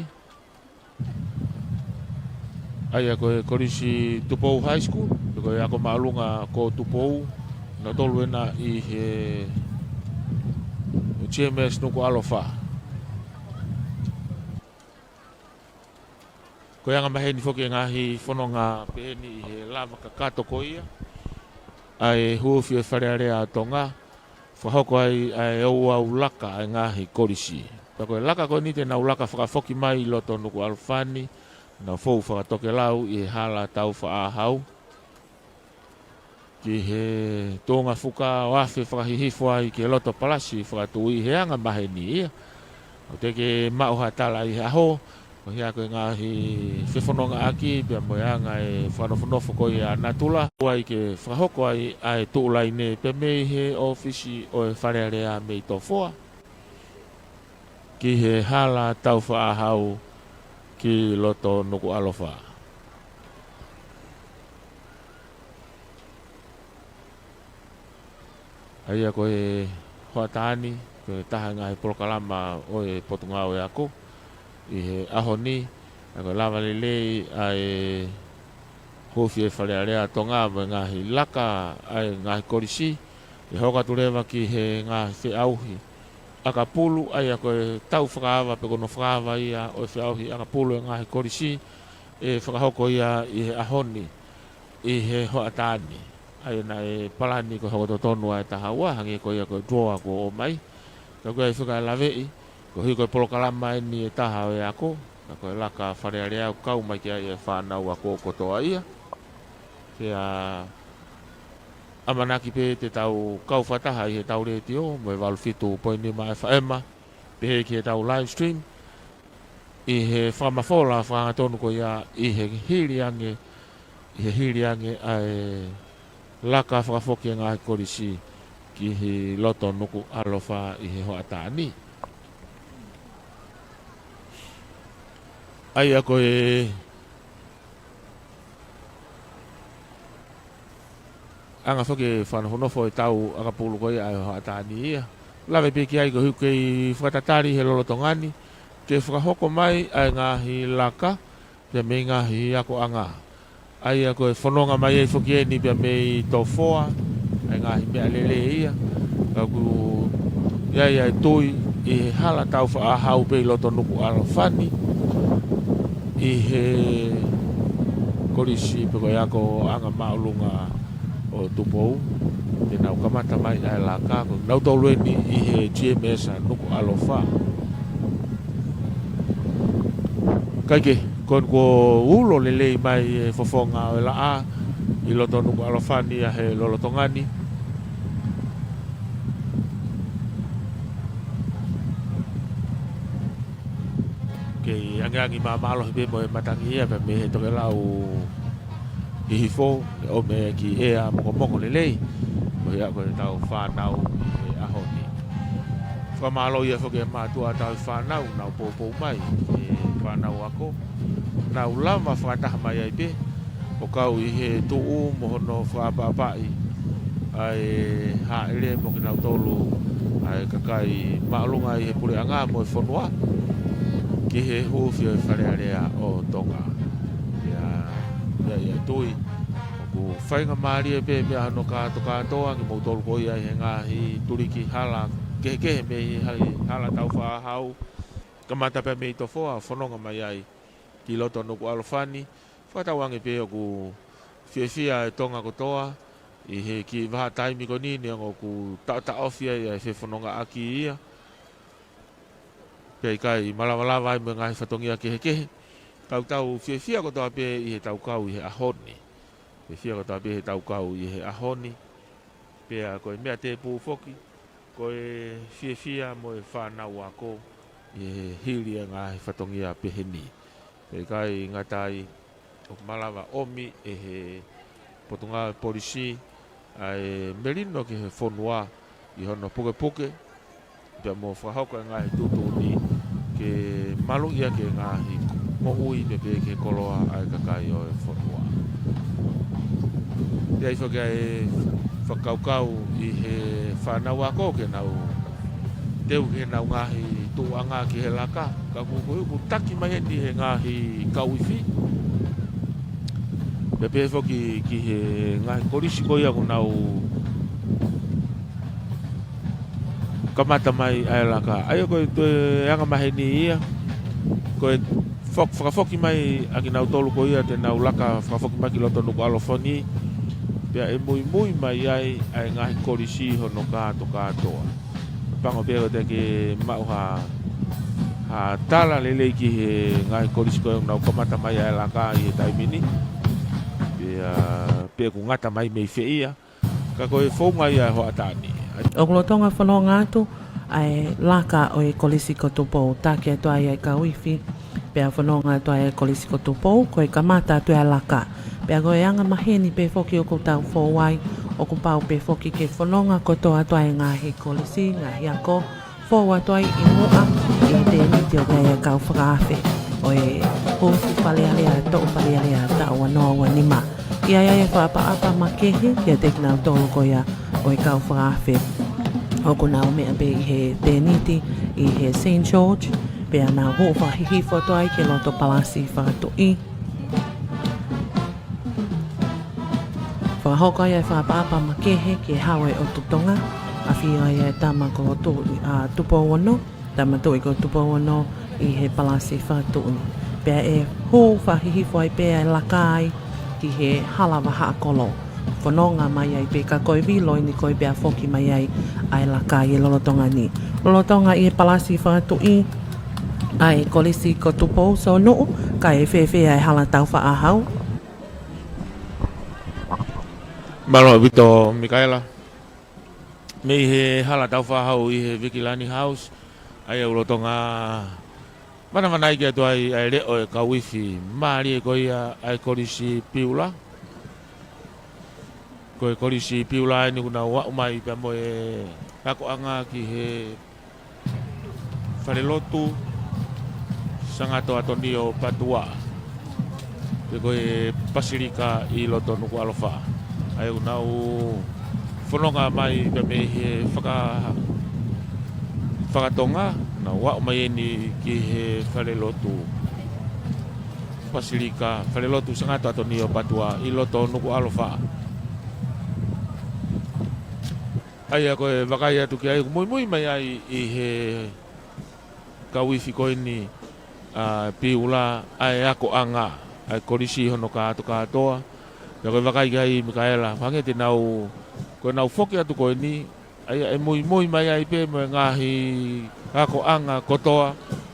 ʻA ia ko e Kolisi Tupou High School, pe ko e ako māʻolunga ko Tupou, nautolu ena ʻi he G M S Nukuʻalofa. Ko e anga maheni foki e ngaahi fononga peheni ʻi he lava kakato ko ia. ʻa e huufi ʻo e Fale Alea ʻo Tonga, fakahoko ai ʻa e ouau laka ʻa e ngaahi kolisi. Pea ko e laka ko eni te nau laka fakafoki mai ʻi loto Nukuʻalofa ni, nau fou fakatokelau ʻi he hala Taufaʻāhau, ki he tuʻunga fuka ʻo afe fakahihifo ai ki he loto palasi fakatuʻi he anga maheni ia. ʻOku teʻeki ke maʻu ha tala ʻi he ʻaho, ko e hā ko e ngaahi fefonongaʻaki pea mo e anga e fakanofonofo ko ia ʻa natula, ʻoku ʻai ke fakahoko ai ʻa e tuʻu laine pea mei he ʻōfisi ʻo e Fale Alea mei Tofoa ki he hala Taufaʻāhau ki loto Nukuʻalofa. ʻA ia ko e hoʻatā ni, ko e taha e ngaahi polokalama ʻo e Potungāue Ako ʻi he ʻaho ni, ʻa ia ko e lava lelei ʻa e huufi ʻo e Fale Alea ʻo Tonga mo e ngaahi laka ʻa e ngaahi kolisi, ʻe hoko atu leva ki he ngaahi feʻauhi ʻakapulu, ʻa ia ko e tau fakaava pe ko hono fakaava ia ʻo e feʻauhi ʻakapulu ʻa e ngaahi kolisi, ʻe fakahoko ia ʻi he ʻaho ni, ʻi he hoʻatā ni. ʻA ia naʻe palani ko e hoko totonu ʻa e taha ua, hangē ko ia ko e draw kuo ʻomai. Ka ko e ʻai fika e laveʻi, koeʻuhi ko e polokalama eni ʻe taha ʻo e ako, ka ko e laka Fale Alea ʻoku kau mai ki ai e fānau ako kotoa ia. Pea ʻamanaki pē te tau kau fakataha ʻi heʻetau letiō, mo e valu fitu poini nima ʻa e FM, pehē ki heʻetau live stream, ʻi he fakamafola fakaangatonu ko ia ʻi he hili ange, ʻi he hili ange ʻa e laka fakafoki ʻa e ngaahi kolisi ki he loto Nukuʻalofa ʻi he hoʻatā ni. ʻA ia ko e anga foki e fakanofonofo ʻetau ʻakapulu ko ia ʻa e hoʻatā ni ia. Lave pē ki ai koeʻuhi ʻoku kei fakatatali he lolotonga ni ke fakahoko mai ʻa e ngaahi laka pea mei he ngaahi akoʻanga. ʻA ia ko e fononga mai ai foki eni pea mei Tofoa, ʻa e ngaahi meʻalele ia. Ka ʻoku ʻi ai ʻa e tui ʻi he hala Taufaʻāhau pē ʻi loto Nukuʻalofa ni, ʻi he kolisi pe ko e akoʻanga māʻolunga ʻo Tupou, te nau kamata mai ʻa e laka, ko kinautolu eni ʻi he GMS ʻa Nukuʻalofa. Kae kehe, ko eni kuo ulo lelei mai e fofonga ʻo e laʻā ʻi loto Nukuʻalofa ni ʻa he lolotonga ni. Kei angiangi māmālohi pē mo e matangi ia pea mei he tokelau hihifo, ʻo mei he kiʻi ʻea mokomoko lelei, koeʻuhi ko ʻetau fānau ʻi he ʻaho ni. Fakamālō ia foki e mātuʻa tauhi fānau, nau poupou mai, e fānau ako, nau lava fakataha mai ai pē, ʻo kau ʻi he tuʻu mo hono fakaʻapaʻapaʻi ʻa e hāʻele mo kinautolu ʻa e kakai māʻolunga ʻi he puleʻanga mo e fonua ki he huufi ʻo e Fale Alea ʻo Tonga. Ia, ia, ia tui ʻoku faingamālie pē meʻa hono kātokātoa kimoutolu ko ia ʻi he ngaahi tuliki hala kehekehe mei he hala Taufaʻāhau, kamata pē mei Tofoa, fononga mai ai ki loto Nukuʻalofa ni. Fakatauange pē ʻoku fiefia e Tonga kotoa ʻi he kiʻi vahaʻa taimi ko eni, neongo ʻoku taʻotaʻofi ai ʻa e fefonongaʻaki ia. Pea ʻikai malavalava ai mo e ngaahi fatongia kehekehe. Ka ʻoku tau fiefia kotoa pē ʻi heʻetau kau ʻi he ʻaho ni. Fiefia kotoa pē heʻetau kau ʻi he ʻaho ni. Pea ko e meʻa tēpū foki, ko e fiefia mo e fānau ako ʻi he hili e ngaahi fatongia pehē ni. Pea ʻikai ngata ai, ʻoku malava ʻomi ʻe he Potungāue Polisi ʻa e melino ki he fonua ʻi hono pukepuke, pea mo fakahoko e ngaahi tuʻutuʻuni ke maluʻi ʻaki e ngaahi moʻui pea pehē ki he koloa ʻa e kakai ʻo e fonua. Pea ʻi ai foki ʻa e fakakaukau ʻi he fānau ako ke nau teu ki heʻenau ngaahi tuʻuʻanga ki he laka, ka ʻoku, ʻoku, ʻoku taki mai eni he ngaahi kau ifi. Pea pehē foki ki he ngaahi kolisi ko ia ʻoku nau kamata mai ʻa e laka. ʻA ia ko e toe anga maheni ia, ko e fok-, fakafoki mai ʻa kinautolu ko ia te nau laka fakafoki mai ki loto Nukuʻalofa ni, Pea ʻe muimui mai ai ʻa e ngaahi kolisi hono kātokātoa. Pango pē ʻoku teʻeki ke maʻu ha, ha tala lelei ki he ngaahi kolisi ko ē ʻoku nau kamata mai ʻa e laka ʻi he taimi ni. Pea, pea ʻoku ngata mai mei fē ia. Ka ko e founga ia ʻo e hoʻatā ni. ʻOku lolotonga fononga atu ʻa e laka ʻo e kolisi ko Tupou, taki atu ai ʻa e kau ifi. Pea fononga atu ʻa e kolisi ko Tupou, ko e kamata atu ʻa e laka. Pea ko e anga maheni pē foki ʻoku tau fou ai, ʻoku pau pē foki ke fononga kotoa atu ʻa e ngaahi kolisi, ngaahi ako, fou atu ai ʻi muʻa ʻi he tēniti ʻoku ʻi ai ʻa e kau fakaafe ʻo e hū Fale Alea, Toʻu Fale Alea taʻu ua noa ua nima. ʻI ai ʻa e fakaʻapaʻapa makehe kiate kinautolu ko ia ʻo e kau fakaafe ʻoku nau meʻa pē ʻi he tēniti ʻi he Saint George, pea nau hū fakahihifo atu ai ki loto Palasi Fakatuʻi. Fakahoko ai ʻa e fakaʻapaʻapa makehe ki he Hau ʻo e ʻOtu Tonga, ʻafio ai ʻa e tama ko Tuʻi, ʻa, Tupou Ono, Tama Tuʻi ko Tupou Ono ʻi he Palasi Fakatuʻi. Pea ʻe hū fakahihifo ai pē ʻa e laka ai ki he Hala Vahaʻakolo. Fononga mai ai pē ka ko e vilo eni ko e pea foki mai ai ʻa e laka ʻi he lolotonga ni. Lolotonga ʻi he Palasi Fakatuʻi ʻa e kolisi ko Tupou Sonuʻu, ka ʻe fēfē ʻa e hala taufaʻāhau? Mālō ʻaupito, Mikaela. Mei he hala taufaʻāhau ʻi he Vikilani House, ʻa ia ʻoku lolotonga manamanaʻi atu ai ʻa e leʻo ʻo e kau ifi mālie ko ia ʻa e Kolisi Piula. Ko e Kolisi Piula eni ʻoku nau aʻu mai pea mo e akoʻanga ki he Falelotu Sangato ʻAtonio Pātua, pe ko e Pasilika ʻi loto Nukuʻalofa. ʻA ia ʻoku nau fononga mai pea mei he faka-, fakatonga, nau aʻu mai eni ki he Falelotu Pasilika, Falelotu Sangato ʻAtonio Pātua ʻi loto Nukuʻalofa. ʻA ia ko e vakai atu ki ai, ʻoku muimui mai ai ʻi he kau ifi ko eni ʻa Piula ʻa e akoʻanga ʻa e kolisi hono kātokātoa. Pea ko e vakai ki ai, Mikaela, hangē te nau, ko ʻenau foki atu ko eni, ʻa ia ʻe muimui mai ai pē mo e ngaahi akoʻanga kotoa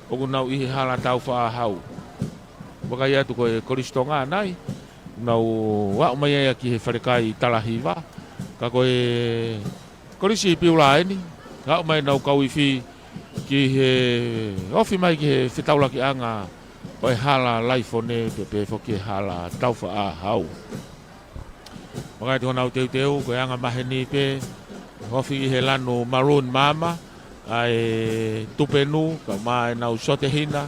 ʻoku nau ʻi he hala taufaʻāhau. Vakai atu ko e Kolisi Tonga nai, nau aʻu mai ai ki he falekai Talahiva. Ka ko e Kolisi Piula eni, aʻu mai ʻenau kau ifi ki he, ofi mai ki he fetaulakiʻanga ʻo e hala laifone pe pehē foki e hala taufaʻāhau. Vakai atu honau teuteu, ko e anga maheni pē, ofi ʻi he lanu maroon maama ʻa e tupenu, kae ʻumaʻā ʻenau sote hina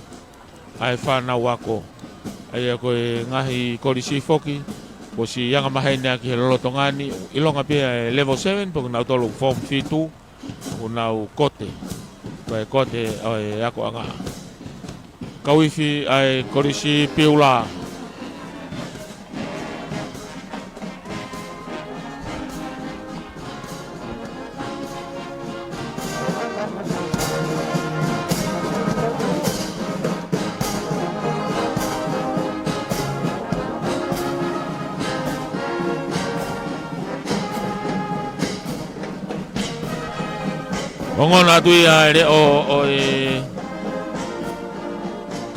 ʻa e fānau ako. ʻA ia ko e ngaahi kolisi foki, kuo ʻosi anga maheni ʻaki he lolotonga ni, ʻilonga pē ʻa e level seven, pe ko kinautolu form fitu, ʻoku nau kote, ko e kote ʻo e akoʻanga. Kau ifi ʻa e Kolisi Piula. Ongona atu ia ʻa e leʻo ʻo e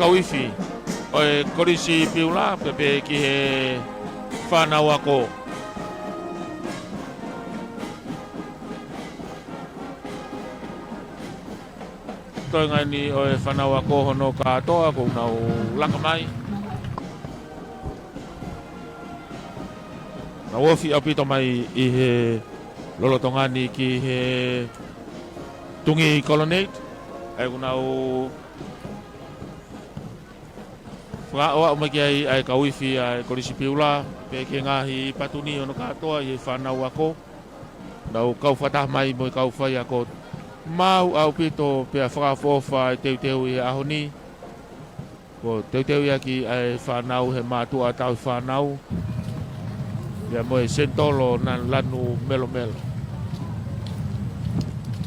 kau ifi ʻo e Kolisi Piula, pe pehē ki he fānau ako. Toenga eni ʻo e fānau ako hono kātoa, ʻoku nau laka mai. Nau ofi ʻaupito mai ʻi he lolotonga ni ki he Tungi Colonnade. ʻA ia ʻoku nau fakaaʻu mai ki ai ʻa e kau ifi ʻa e Kolisi Piula, pea ki he ngaahi patu ni hono kātoa ʻi he fānau ako. Nau kau fakataha mai mo e kau faiako. Maau ʻaupito pea fakaʻofoʻofa e teuteu ʻi he ʻaho ni. Kuo teuteu ia ki ai e fānau he mātuʻa tauhi fānau, pea mo e senitolo ʻo e lanu melomelo.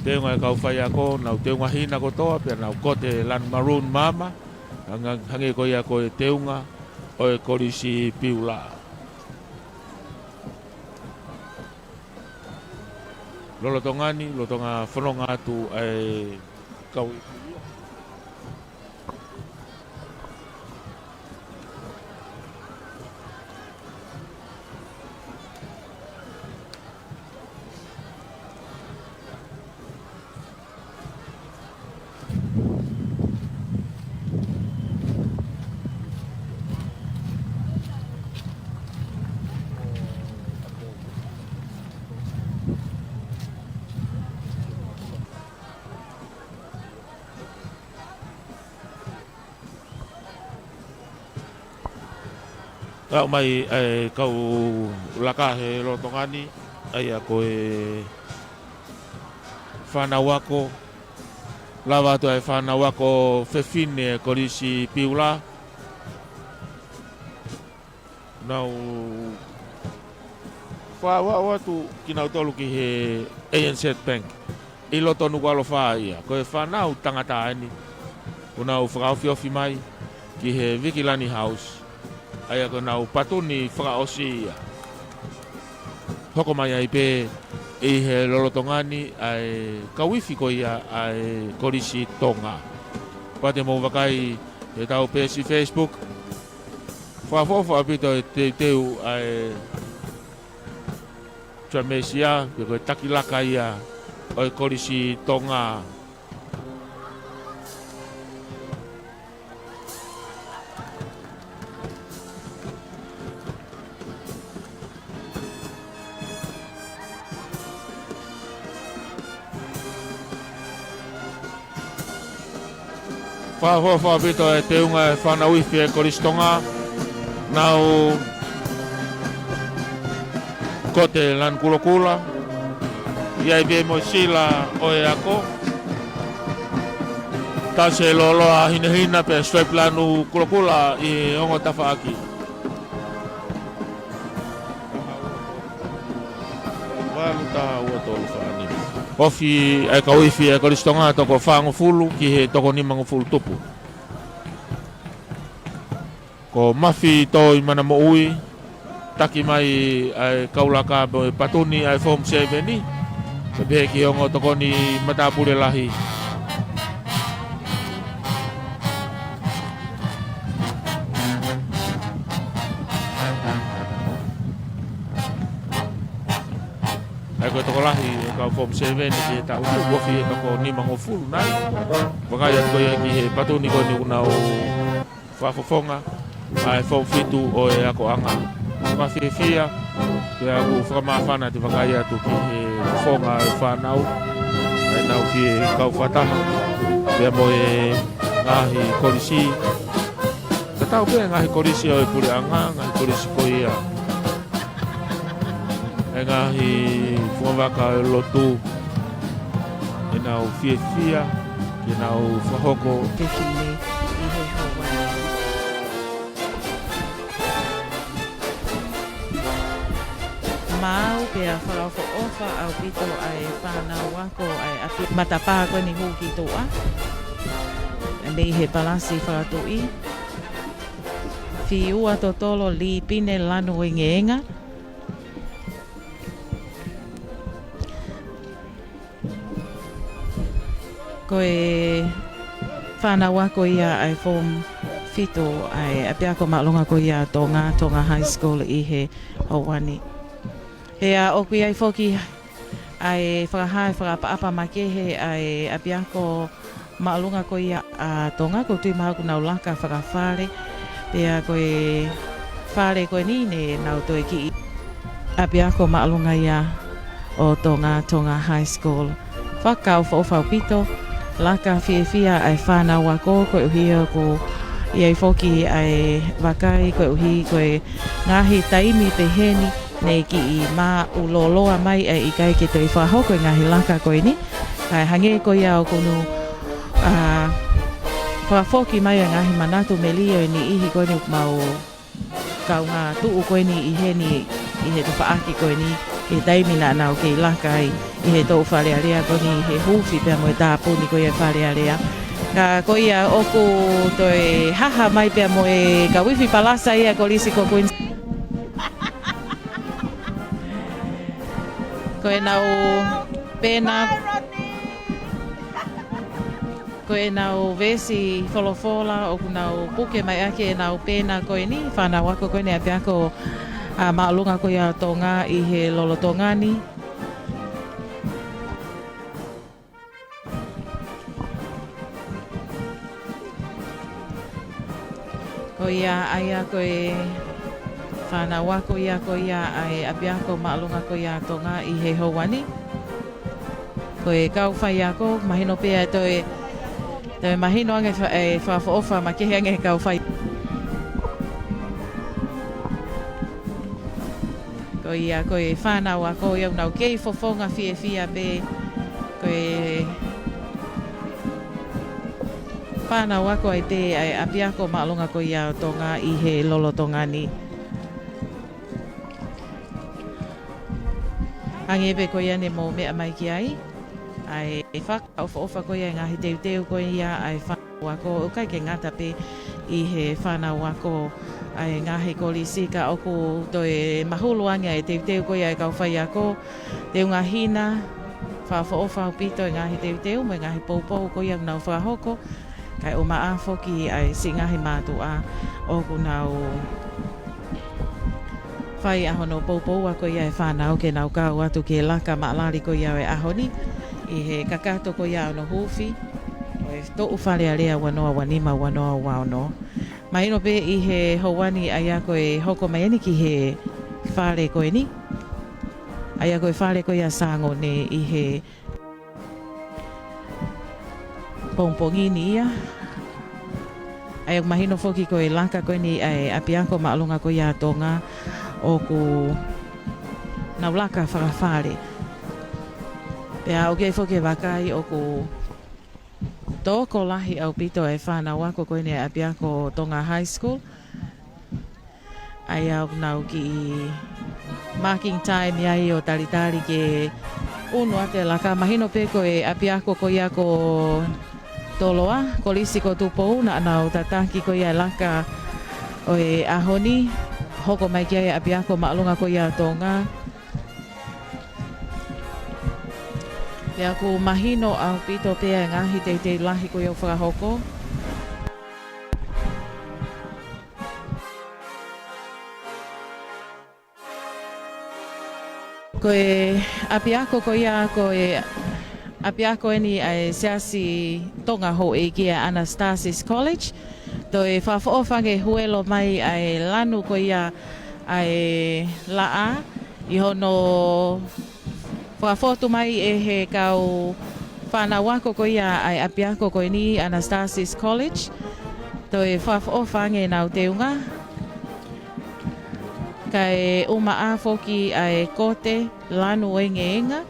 Teunga e kau faiako, nau teunga hina kotoa, pea nau kote lanu maroon maama, hanga-, hangē ko ia ko e teunga ʻo e Kolisi Piula. Lolotonga ni, lolotonga fononga atu ʻa e kau ifi. Aʻu mai ʻa e kau laka he lolotonga ni, ʻa ia ko e fānau ako, lava atu ʻa e fānau ako fefine Kolisi Piula. Nau fāuau atu kinautolu ki he A N Z Bank ʻi loto Nukuʻalofa ia. Ko e fānau tangata eni ʻoku nau fakaofiofi mai ki he Vikilani House, ʻa ia ko ʻenau patuni fakaʻosi ia. Hoko mai ai pē ʻi he lolotonga ni ʻa e kau ifi ko ia ʻa e Kolisi Tonga. Pea te mou vakai he ʻetau peesi Facebook. Fakaʻofoʻofa ʻaupito e teuteu ʻa e Tuamesia, pe ko e taki laka ia ʻo e Kolisi Tonga. Fakaʻofoʻofa ʻaupito e teunga e fānau ifi e Kolisi Tonga. Nau kote lanu kulokula. ʻI ai pē mo e sila ʻo e ako. Tasi e lōloa hinehina pea stripe lanu kulokula ʻi he ongo tafaʻaki. Valu taha ua tolu fā nima. Ofi ʻa e kau ifi ʻa e Kolisi Tonga toko fāngofulu ki he toko nimangofulu tupu. Ko Mafi Toi Manamoʻui, taki mai ʻa e kau laka mo e patuni ʻa e Form Seven ni. Pea pehē ki he ongo tokoni matāpule lahi. ʻA ia ko e tokolahi e kau Form Seven ki he taʻu ni, ʻoku ofi he toko nimangofulu nai. Vakai atu ko ia ki he patuni ko eni ʻoku nau fakafofonga ʻa e Form Fitu ʻo e akoʻanga. Fakafiefia, pea ʻoku fakamāfana te vakai atu ki he fofonga ʻo e fānau, ʻa ʻenau fie kau fakataha pea mo e ngaahi kolisi. Tatau pē ngaahi kolisi ʻo e puleʻanga, ngaahi kolisi ko ia ʻa e ngaahi fungavaka ʻo e lotu, ʻenau fiefia ke nau fakahoko. Fefine ʻi he houa ni. Maau pea fakaʻofoʻofa ʻaupito ʻa e fānau ako ʻa e ʻapi matapā ko eni hū ki tuʻa. Mei he Palasi Fakatuʻi. Fiua Totolo Lipine Lanu Ingeenga. Ko e fānau ako ia ʻa e Form Fitu ʻa e ʻapiako māʻolunga ko ia Tonga, Tonga High School ʻi he houa ni. Pea ʻoku ʻi ai foki ʻa e fakahā e fakaʻapaʻapa makehe ʻa e ʻapiako māʻolunga ko ia ʻa Tonga, ʻoku ou tui mahalo ʻoku nau laka fakafale. Pea ko e fale ko eni ne nau toe kiʻi ʻapiako māʻolunga ia ʻo Tonga, Tonga High School. Fakaʻofoʻofa ʻaupito, laka fiefia ʻa e fānau ako koeʻuhi ʻoku ʻi ai foki ʻa e vakai koeʻuhi ko e ngaahi taimi peheni ne kiʻi māʻulōloa mai ʻa e ʻikai ke toe fakahoko e ngaahi laka ko eni. Kae hangē ko ia ʻoku nau, ʻa, fakafoki mai ʻa e ngaahi manatu melie ʻo e niʻihi ko eni ʻoku mau kaungā tuʻu ko eni ʻi heni ʻi he tafaʻaki ko eni, ʻi he taimi naʻa nau kei laka ai ʻi he toʻu Fale Alea ko eni, he huufi pea mo e tāpuni ko ia Fale Alea. Ka ko ia ʻoku toe haha mai pea mo e kau ifi palasa ia Kolisi ko Queens. Ko ʻenau Pena. Ko ʻenau veesi folofola ʻoku nau puke mai ʻaki ʻenau pena ko eni, fānau ako ko eni ʻapiako, ā, māʻolunga ko ia ʻo Tonga ʻi he lolotonga ni. Ko ia ʻa ia ko e fānau ako ia ko ia ʻa e ʻapiako māʻolunga ko ia ʻo Tonga ʻi he houa ni. Ko e kau faiako, mahino pē ʻa e toe, toe mahino ange fa-, e fakaʻofoʻofa makehe ange he kau fai. Ko ia, ko e fānau ako ia ʻoku nau kei fofonga fiefia pē, ko e fānau ako ai pē ʻa e ʻapiako māʻolunga ko ia ʻo Tonga ʻi he lolotonga ni. Hangē pē ko ia ne mou meʻa mai ki ai, ʻa e fakaʻofoʻofa ko ia e ngaahi teuteu ko ia ʻa e fānau ako, ʻoku ʻikai ke ngata pē ʻi he fānau ako ʻa e ngaahi kolisi ka ʻoku toe mahulu ange ʻa e teuteu ko ia e kau faiako, teunga hina, fakaʻofoʻofa ʻaupito e ngaahi teuteu mo e ngaahi poupou ko ia ʻoku nau fakahoko, kae ʻumaʻā foki ʻa e siʻi ngaahi mātuʻa ʻoku nau fai ʻa hono poupoua ko ia e fānau ke nau kau atu ki he laka maʻalali ko ia ʻo e ʻaho ni, ʻi he kakato ko ia hono huufi ʻo e toʻu Fale Alea ua noa ua nima ua noa ua ono. Mahino pē ʻi he houa ni ʻa ia ko e hoko mai eni ki he fale ko eni. ʻA ia ko e fale ko ia Sangone ʻi he pongipongi ni ia. ʻA ia ʻoku mahino foki ko e laka ko eni ʻa e ʻapiako māʻolunga ko ia ʻo Tonga ʻoku nau laka fakafale. Pea ʻoku ʻi ai foki e vakai ʻoku tokolahi ʻaupito e fānau ako ko eni ʻapiako Tonga High School. ʻA ia ʻoku nau kiʻi marking time ai ʻo talitali ke unu atu e laka. Mahino pē ko e ʻapiako ko ia ko Toloa, Kolisi ko Tupou, naʻa nau tataki ko ia e laka ʻo e ʻaho ni, hoko mai ki ai e ʻapiako māʻolunga ko ia ʻo Tonga. Pea ʻoku mahino ʻaupito pē ʻa e ngaahi teuteu lahi ko ia ʻoku fakahoko. Ko e ʻapiako ko ia, ko e ʻapiako eni ʻa e Siasi Tonga Houʻeiki, ʻa e Anastasis College. Toe fakaʻofoʻofa ange huelo mai ʻa e lanu ko ia ʻa e laʻā ʻi hono fakafotu mai ʻe he kau fānau ako ko ia ʻa e ʻapiako ko eni Anastasis College. Toe fakaʻofoʻofa ange ʻenau teunga. Kae ʻumaʻā foki ʻa e kote lanu ʻo e ngāue.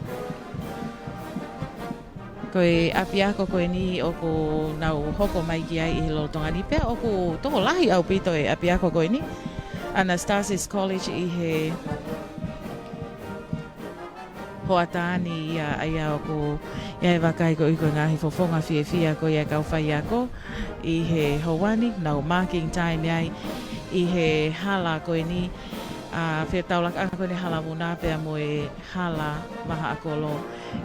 Ko e ʻapiako ko eni ʻoku nau hoko mai ki ai ʻi he lolotonga ni pea ʻoku tokolahi ʻaupito e ʻapiako ko eni Anastasis College ʻi he hoʻatā ni ia. ʻA ia ʻoku ʻi ai e vakai ko e ʻi ko e ngaahi fofonga fiefia ko ia e kau faiako ʻi he houa ni, nau marking time ai ʻi he hala ko eni, ʻa e fetaulakaʻanga ko eni Hala Vuna pea mo e Hala Vahaʻakolo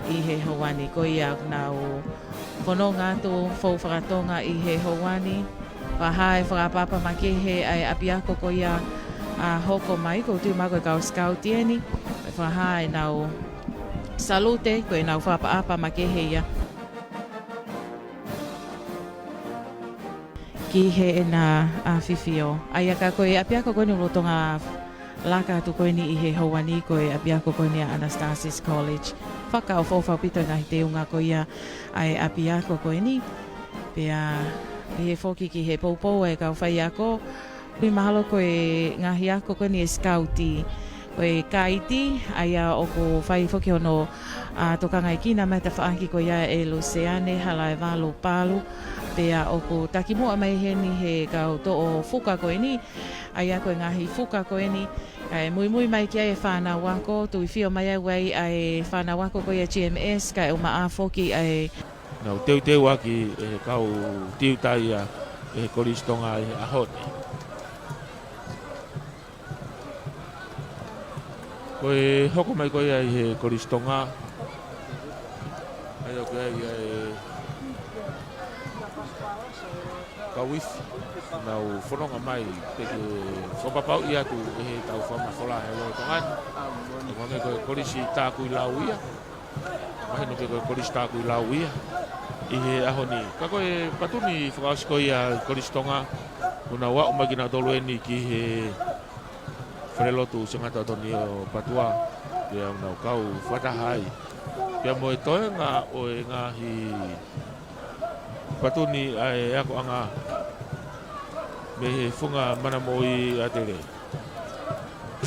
ʻi he houa ni. Ko ia ʻoku nau fononga atu fou fakatonga ʻi he houa ni. Fakahā e fakaʻapaʻapa makehe ʻa e ʻapiako ko ia ʻa hoko mai, ʻoku ou tui mai ko e kau sikauti eni. Fakahā ʻenau salute, ko ʻenau fakaʻapaʻapa makehe ia ki heʻena ʻafifio. ʻA ia ka ko e ʻapiako ko eni lolotonga laka atu ko eni ʻi he houa ni ko e ʻapiako ko eni ʻa Anastasis College. Fakaʻofoʻofa ʻaupito e ngaahi teunga ko ia ʻa e ʻapiako ko eni. Pea pehē foki ki he poupou ʻa e kau faiako. Ui mahalo ko e ngaahi ako ko eni e sikauti, ko e kaiti, ʻa ia ʻoku fai foki hono, ʻa, tokangaʻi kina mai tafaʻaki ko ia ʻe Luseane Halaevalu Palu. Pea ʻoku takimuʻa mai heni he kau toʻo fuka ko eni, ʻa ia ko e ngaahi fuka ko eni, ʻa e muimui mai ki ai e fānau ako, tuifio mai ai ʻa e fānau ako ko ia G M S, kae ʻumaʻā foki ʻa e nau teuteu ʻaki ʻe he kau tiuta ia ʻe he Kolisi Tonga ʻi he ʻaho ni. Ko e hoko mai ko ia ʻi he Kolisi Tonga, ʻA e kau ifi, nau fononga mai, pea ke fakapapauʻi atu ʻe he tau fakamafola ʻa e lolotonga ni. ʻOku hangē ko e Kolisi Takuilau ia. Mahino pē ko e Kolisi Takuilau ia ʻi he ʻaho ni. Ka ko e patuni fakaʻosi ko ia ʻa e Kolisi Tonga, ʻoku nau aʻu mai kinautolu eni ki he Falelotu Sangata Atonio Patua, pea ʻoku nau kau fakataha ai pea mo e toenga ʻo e ngaahi patuni ʻa e akoʻanga mei he Funga Mana Moʻui ʻAtele.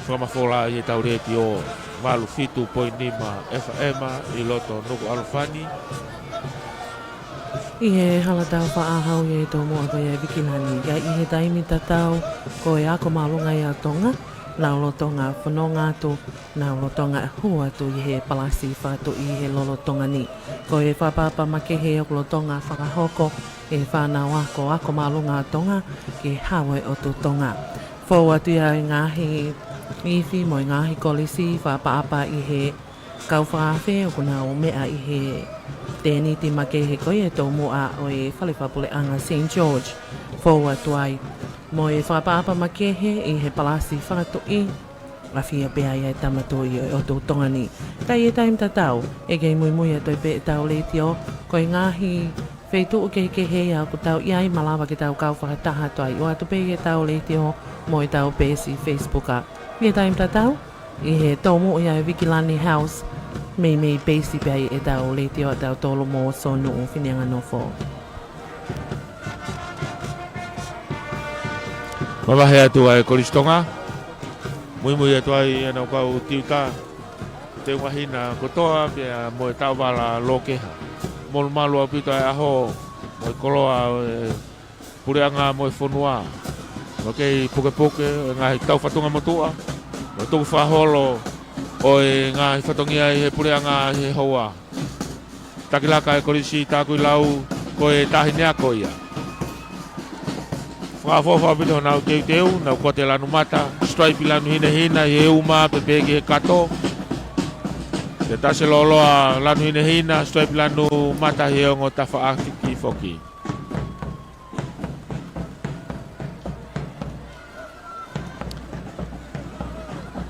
Fakamafola ʻi he tau letiō valu fitu poini nima F M ʻi loto Nukuʻalofa ni. ʻI he hala tau faʻahau ʻi he tomuʻa ko ia ʻa e viki ni, ka ʻi he taimi tatau ko e ako māʻolunga ia ʻa Tonga, nau lolotonga fononga atu, nau lolotonga hū atu ʻi he palasi fakatuʻi ʻi he lolotonga ni. Ko e fakaʻapaʻapa makehe ʻoku lolotonga fakahoko ʻe he fānau ako, ako māʻolunga ʻa Tonga ki he Hau ʻo e ʻOtu Tonga. Fou atu ia ʻa e ngaahi ifi mo e ngaahi kolisi fakaʻapaʻapa ʻi he kau fakaafe ʻoku nau meʻa ʻi he tēniti makehe ko ia ʻi he tomuʻa ʻo e Fale Fakapuleʻanga Saint George. Fou atu ai mo e fakaʻapaʻapa makehe ʻi he palasi fakatuʻi, ʻafio pē ai ʻa e Tama Tuʻi ʻo e ʻOtu Tonga ni. Ka ʻi he taimi tatau, ʻe kei muimui atu ai pē ʻe tau letiō, ko e ngaahi feituʻu kehekehe ia ʻoku tau ʻi ai, malava ke tau kau fakataha atu ai. ʻOatu pē ʻe tau letiō mo e tau peesi Facebook. ʻI he taimi tatau, ʻi he tomuʻa ia ʻa e Vikilani House, meimei peesi pē ai ʻe tau letiō ʻa tautolu mo Sonuʻu Fineanganofo. Mavahe atu ʻa e Kolisi Tonga. Muimui atu ai ʻenau kau tiuta, teunga hina kotoa pea mo e taʻovala lokeha. Molumalu ʻaupito ʻa e ʻaho mo e koloa ʻo e puleʻanga mo e fonua. Mo e kei pukepuke ʻo e ngaahi tau fatunga motuʻa, mo e tukufakaholo ʻo e ngaahi fatongia ʻi he puleʻanga ʻi he houa. Takilaka ʻa e Kolisi Takuilau, ko e taʻahine ako ia. Fakaʻofoʻofa ʻaupito honau teuteu, nau kote lanu mata, stripes lanu hinehina ʻi he uma pea pehē ki he kato. Pea tasi lōloa lanu hinehina, stripes lanu mata ʻi he ongo tafaʻaki foki.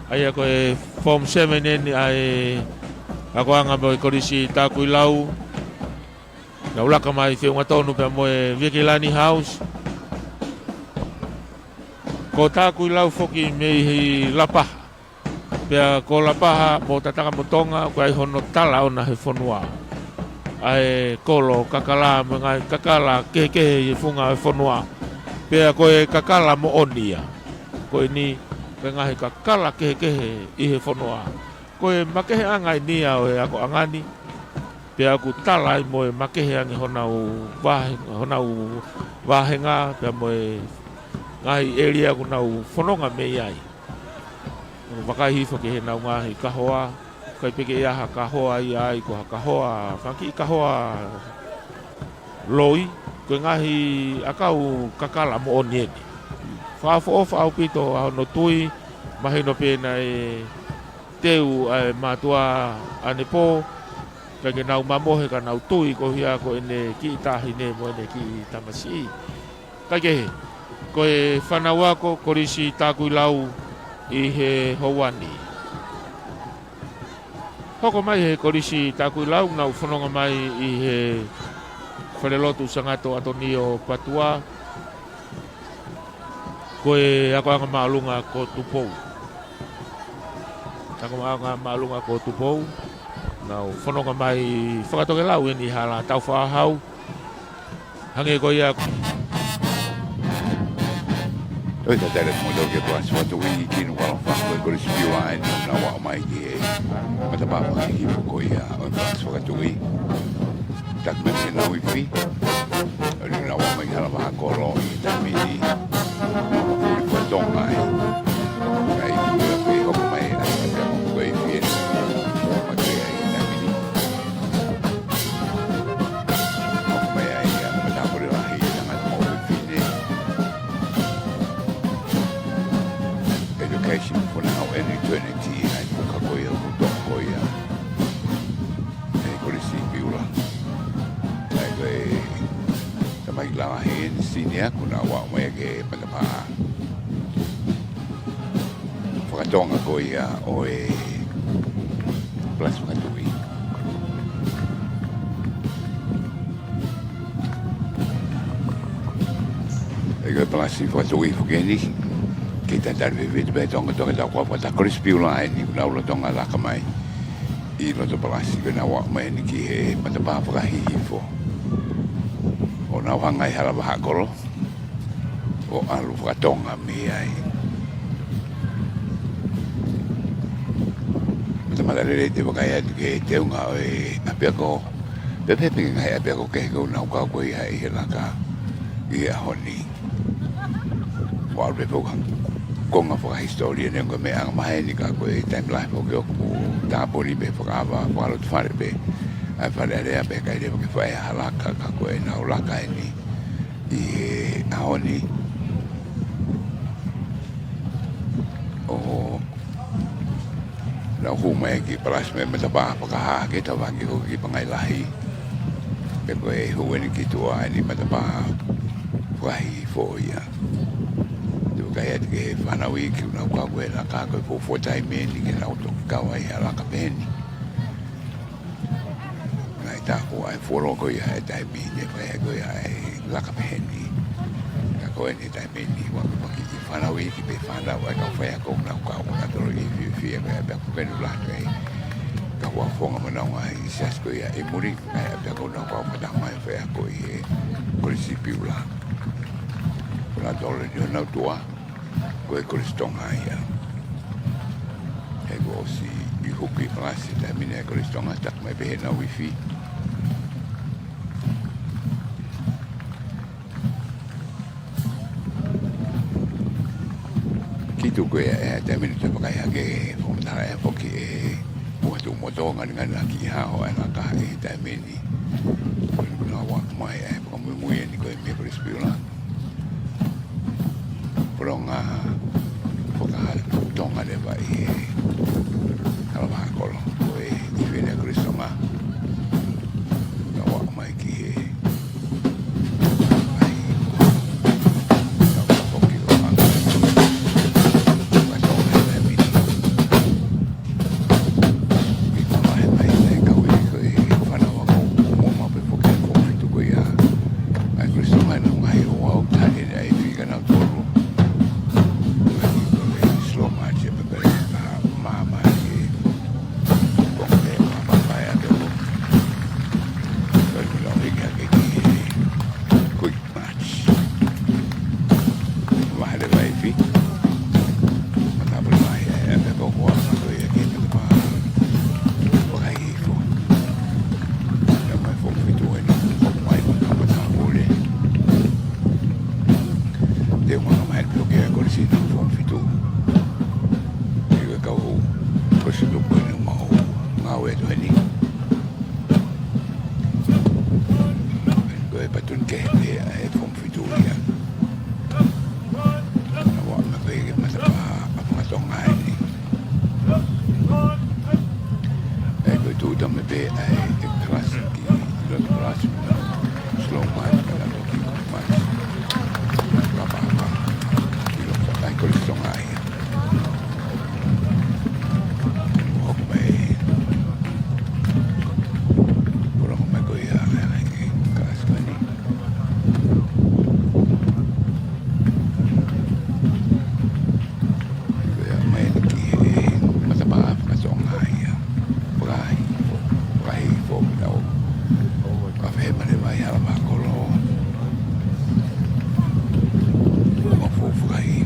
ʻA ia ko e Form Seven eni ʻa e akoʻanga mo e Kolisi Takuilau. Nau laka mai feʻunga tonu pea mo e Vikilani House. Ko Takuilau foki mei Lapaha. Pea ko Lapaha mo Tatakamotonga, ʻoku ʻi ai hono tala ʻona he fonua. ʻA e kolo kakala mo e ngaahi kakala kehekehe ʻi he funga ʻo e fonua. Pea ko e kakala moʻoni ia ko eni, ko e ngaahi kakala kehekehe ʻi he fonua. Ko e makeheʻanga eni ia ʻo e akoʻanga ni, pea ʻoku tala ai mo e makehe ange honau vahe-, honau vāhenga, pea mo e ngaahi ʻēlia ʻoku nau fononga mei ai. ʻOku vakai hifo ki heʻenau ngaahi kahoa, ʻikai pē ke ʻi ai ha kahoa ia ai, ko ha kahoa, fanga kiʻi kahoa loi, ko e ngaahi ʻakau kakala moʻoni eni. Fakaʻofoʻofa ʻaupito ʻa hono tui, mahino pē naʻe teu ʻa e mātuʻa ʻanepō, kae ke nau mamohe ka nau tui ko ia ko ʻene kiʻi taʻahine mo ʻene kiʻi tamasiʻi. Kae kehe, ko e fānau ako Kolisi Takuilau ʻi he houa ni. Hoko mai he Kolisi Takuilau, nau fononga mai ʻi he Falelotu Sangata Atonio Patua, ko e akoʻanga māʻolunga ko Tupou. Akoʻanga māʻolunga ko Tupou, nau fononga mai fakatokelau eni hala tau faʻahau. Hangē ko ia. ʻOi, tatau mo tau ke Palasi Fakatuʻi ki Nukuʻalofa, ko e Kolisi Piula eni, nau aʻu mai ki he matapā fakahihifo ko ia ʻo e Palasi Fakatuʻi. Taki mai ke nau ifi, ʻo nau aʻu mai hala vaha kolo ʻi he taimi ni. Nau fuli fatonga ai. Kai pea pē hoko mai ai, pea mo ko e ifi eni. Hoko mai ai ʻa e taʻahine lahi, tangata mo e fefine. Education for Now and Eternity, ʻa e puka ko ia, puka ko ia. ʻE Kolisi Piula. Lalahi eni Sinia, kuo nau aʻu mai ki he matapā fakatonga ko ia ʻo e Palasi Fakatuʻi. ʻE ko e Palasi Fakatuʻi foki eni, kei tatali vivili pē tonga tonga tau kua fakata Kolisi Piula eni, kuo nau lolotonga laka mai ʻi loto palasi, kuo nau aʻu mai eni ki he matapā fakahihifo. ʻO nau hanga ʻi Hala Vahakolo ʻo ʻalu fakatonga mei ai. Matamata lelei te u vakai atu ki he teunga ʻo e ʻapiako, pea pehē pē ki he ngaahi ʻapiako kehe kuo nau kau ko ia ʻi he laka ʻi he ʻaho ni. Ua ʻalu pē pau ka konga fakahisitōlia neongo e meʻa anga maheni ka ko e taimi lahi foki ʻoku tāpuni pē fakaava fakalotofale pē ʻa e Fale Alea pea ʻikai leva ke fai ha laka ka ko ʻenau laka eni ʻi he ʻaho ni. ʻO nau hū mai ki palasi mei matapā fakahā ke tau vaki ko ki Pangai Lahi. Pea ko e hū eni ki tuʻa eni matapā fakahihifo ia. Te u vakai atu ki he fānau iiki kuo nau kau ko e laka ko e fuofua taimi eni ke nau toki kau ai ha laka pehē ni. Naʻe tā ko ʻa e fuoloa ko ia ʻa e taimi ni, fai ko ia ʻa e laka pehē ni. Ka ko eni taimi ni, ua ko paki ki fānau iiki pē fānau ʻa e kau faiako kuo nau kau ʻo nau tolo ʻi he fiefia ko ia pea ko Penu Latu ē. Ka ua fonga mo nau ngaahi siasi ko ia ʻi muli, ʻa e pea kuo nau kau fata mai faiako ʻi he Kolisi Piula. Kuo nau tolo ni ʻo nau tuʻa, ko e Kolisi Tonga ia. He kuo ʻosi ʻi huki palasi taimi ni ʻa e Kolisi Tonga, taku mai pē heʻenau ifi. Ki tuku ia ʻe taimi ni te u vakai hake fakamatala ʻe foki ʻe Puha Tuʻumotu Ngalingani Lakihao ʻa e laka ʻi he taimi ni. Kuo nau aʻu mai ʻa e fakamuimui eni ko e mei Kolisi Piula. Pulonga fakatonga leva ʻi he Hala Vahakolo, ko e ifi eni ʻa Kolisi Tonga. Nau aʻu mai ki he ʻaho ni. Nau foki ʻo hanga fakatonga e mini. ʻI ka mahe mai ʻa e kau ifi ko e fānau ako, mo ma pe foki ko fitu ko ia. ʻA e Kolisi Tonga ʻenau ngaahi ouau, tali ʻa e ifi ka nau tolo. Ko e, ko e slow march ʻe pepe ka māmā ke ko e māmā ʻa e tolo. Ko e kula o hiki hake ki he quick march. Vahe leva e ifi. Matāpule mai ʻa e ʻapiako ʻo ʻalu atu ia ki he matapā fakahihifo. Pea mai Foomu Fitu eni, hoko mai mo e kau matāpule. Te u hanga mai pē ʻo ke kolisi na Foomu Fitu. ʻI he kau Kolisi Tuʻi eni ʻoku mau ngāue atu heni. Ko e patuni kehe pē ʻa e Foomu Fitu ia. Naʻa mau ō mai pē ki he matapā ʻa Fakatonga eni. ʻE ko e tuʻuta mai pē ʻa e kalasi ki loto kalasi na slow march ka na toki march. Papa, papa. ʻI loto ʻa e Kolisi Tonga ia. Hoko mai. Pulonga mai ko ia ʻa e kalasi ko eni. Ko ia mai ki he matapā Fakatonga ia. Fakahi, fakahi foʻi lau. Ka fehe male mai Hala Vahakolo. Ua fo fakahi.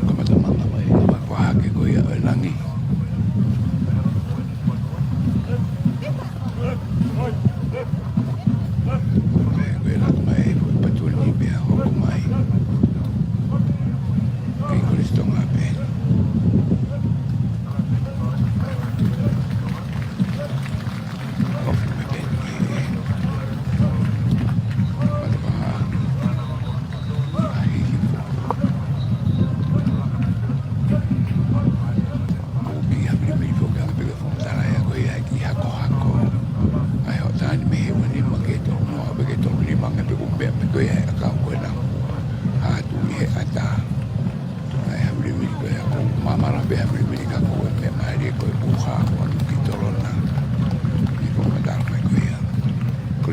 Kamata manga mai, ua fahake ko ia ʻo e langi. Pea ko e laka mai, ko e patuni pea hoko mai. Ki Kolisi Tonga pē. Ofi mai pē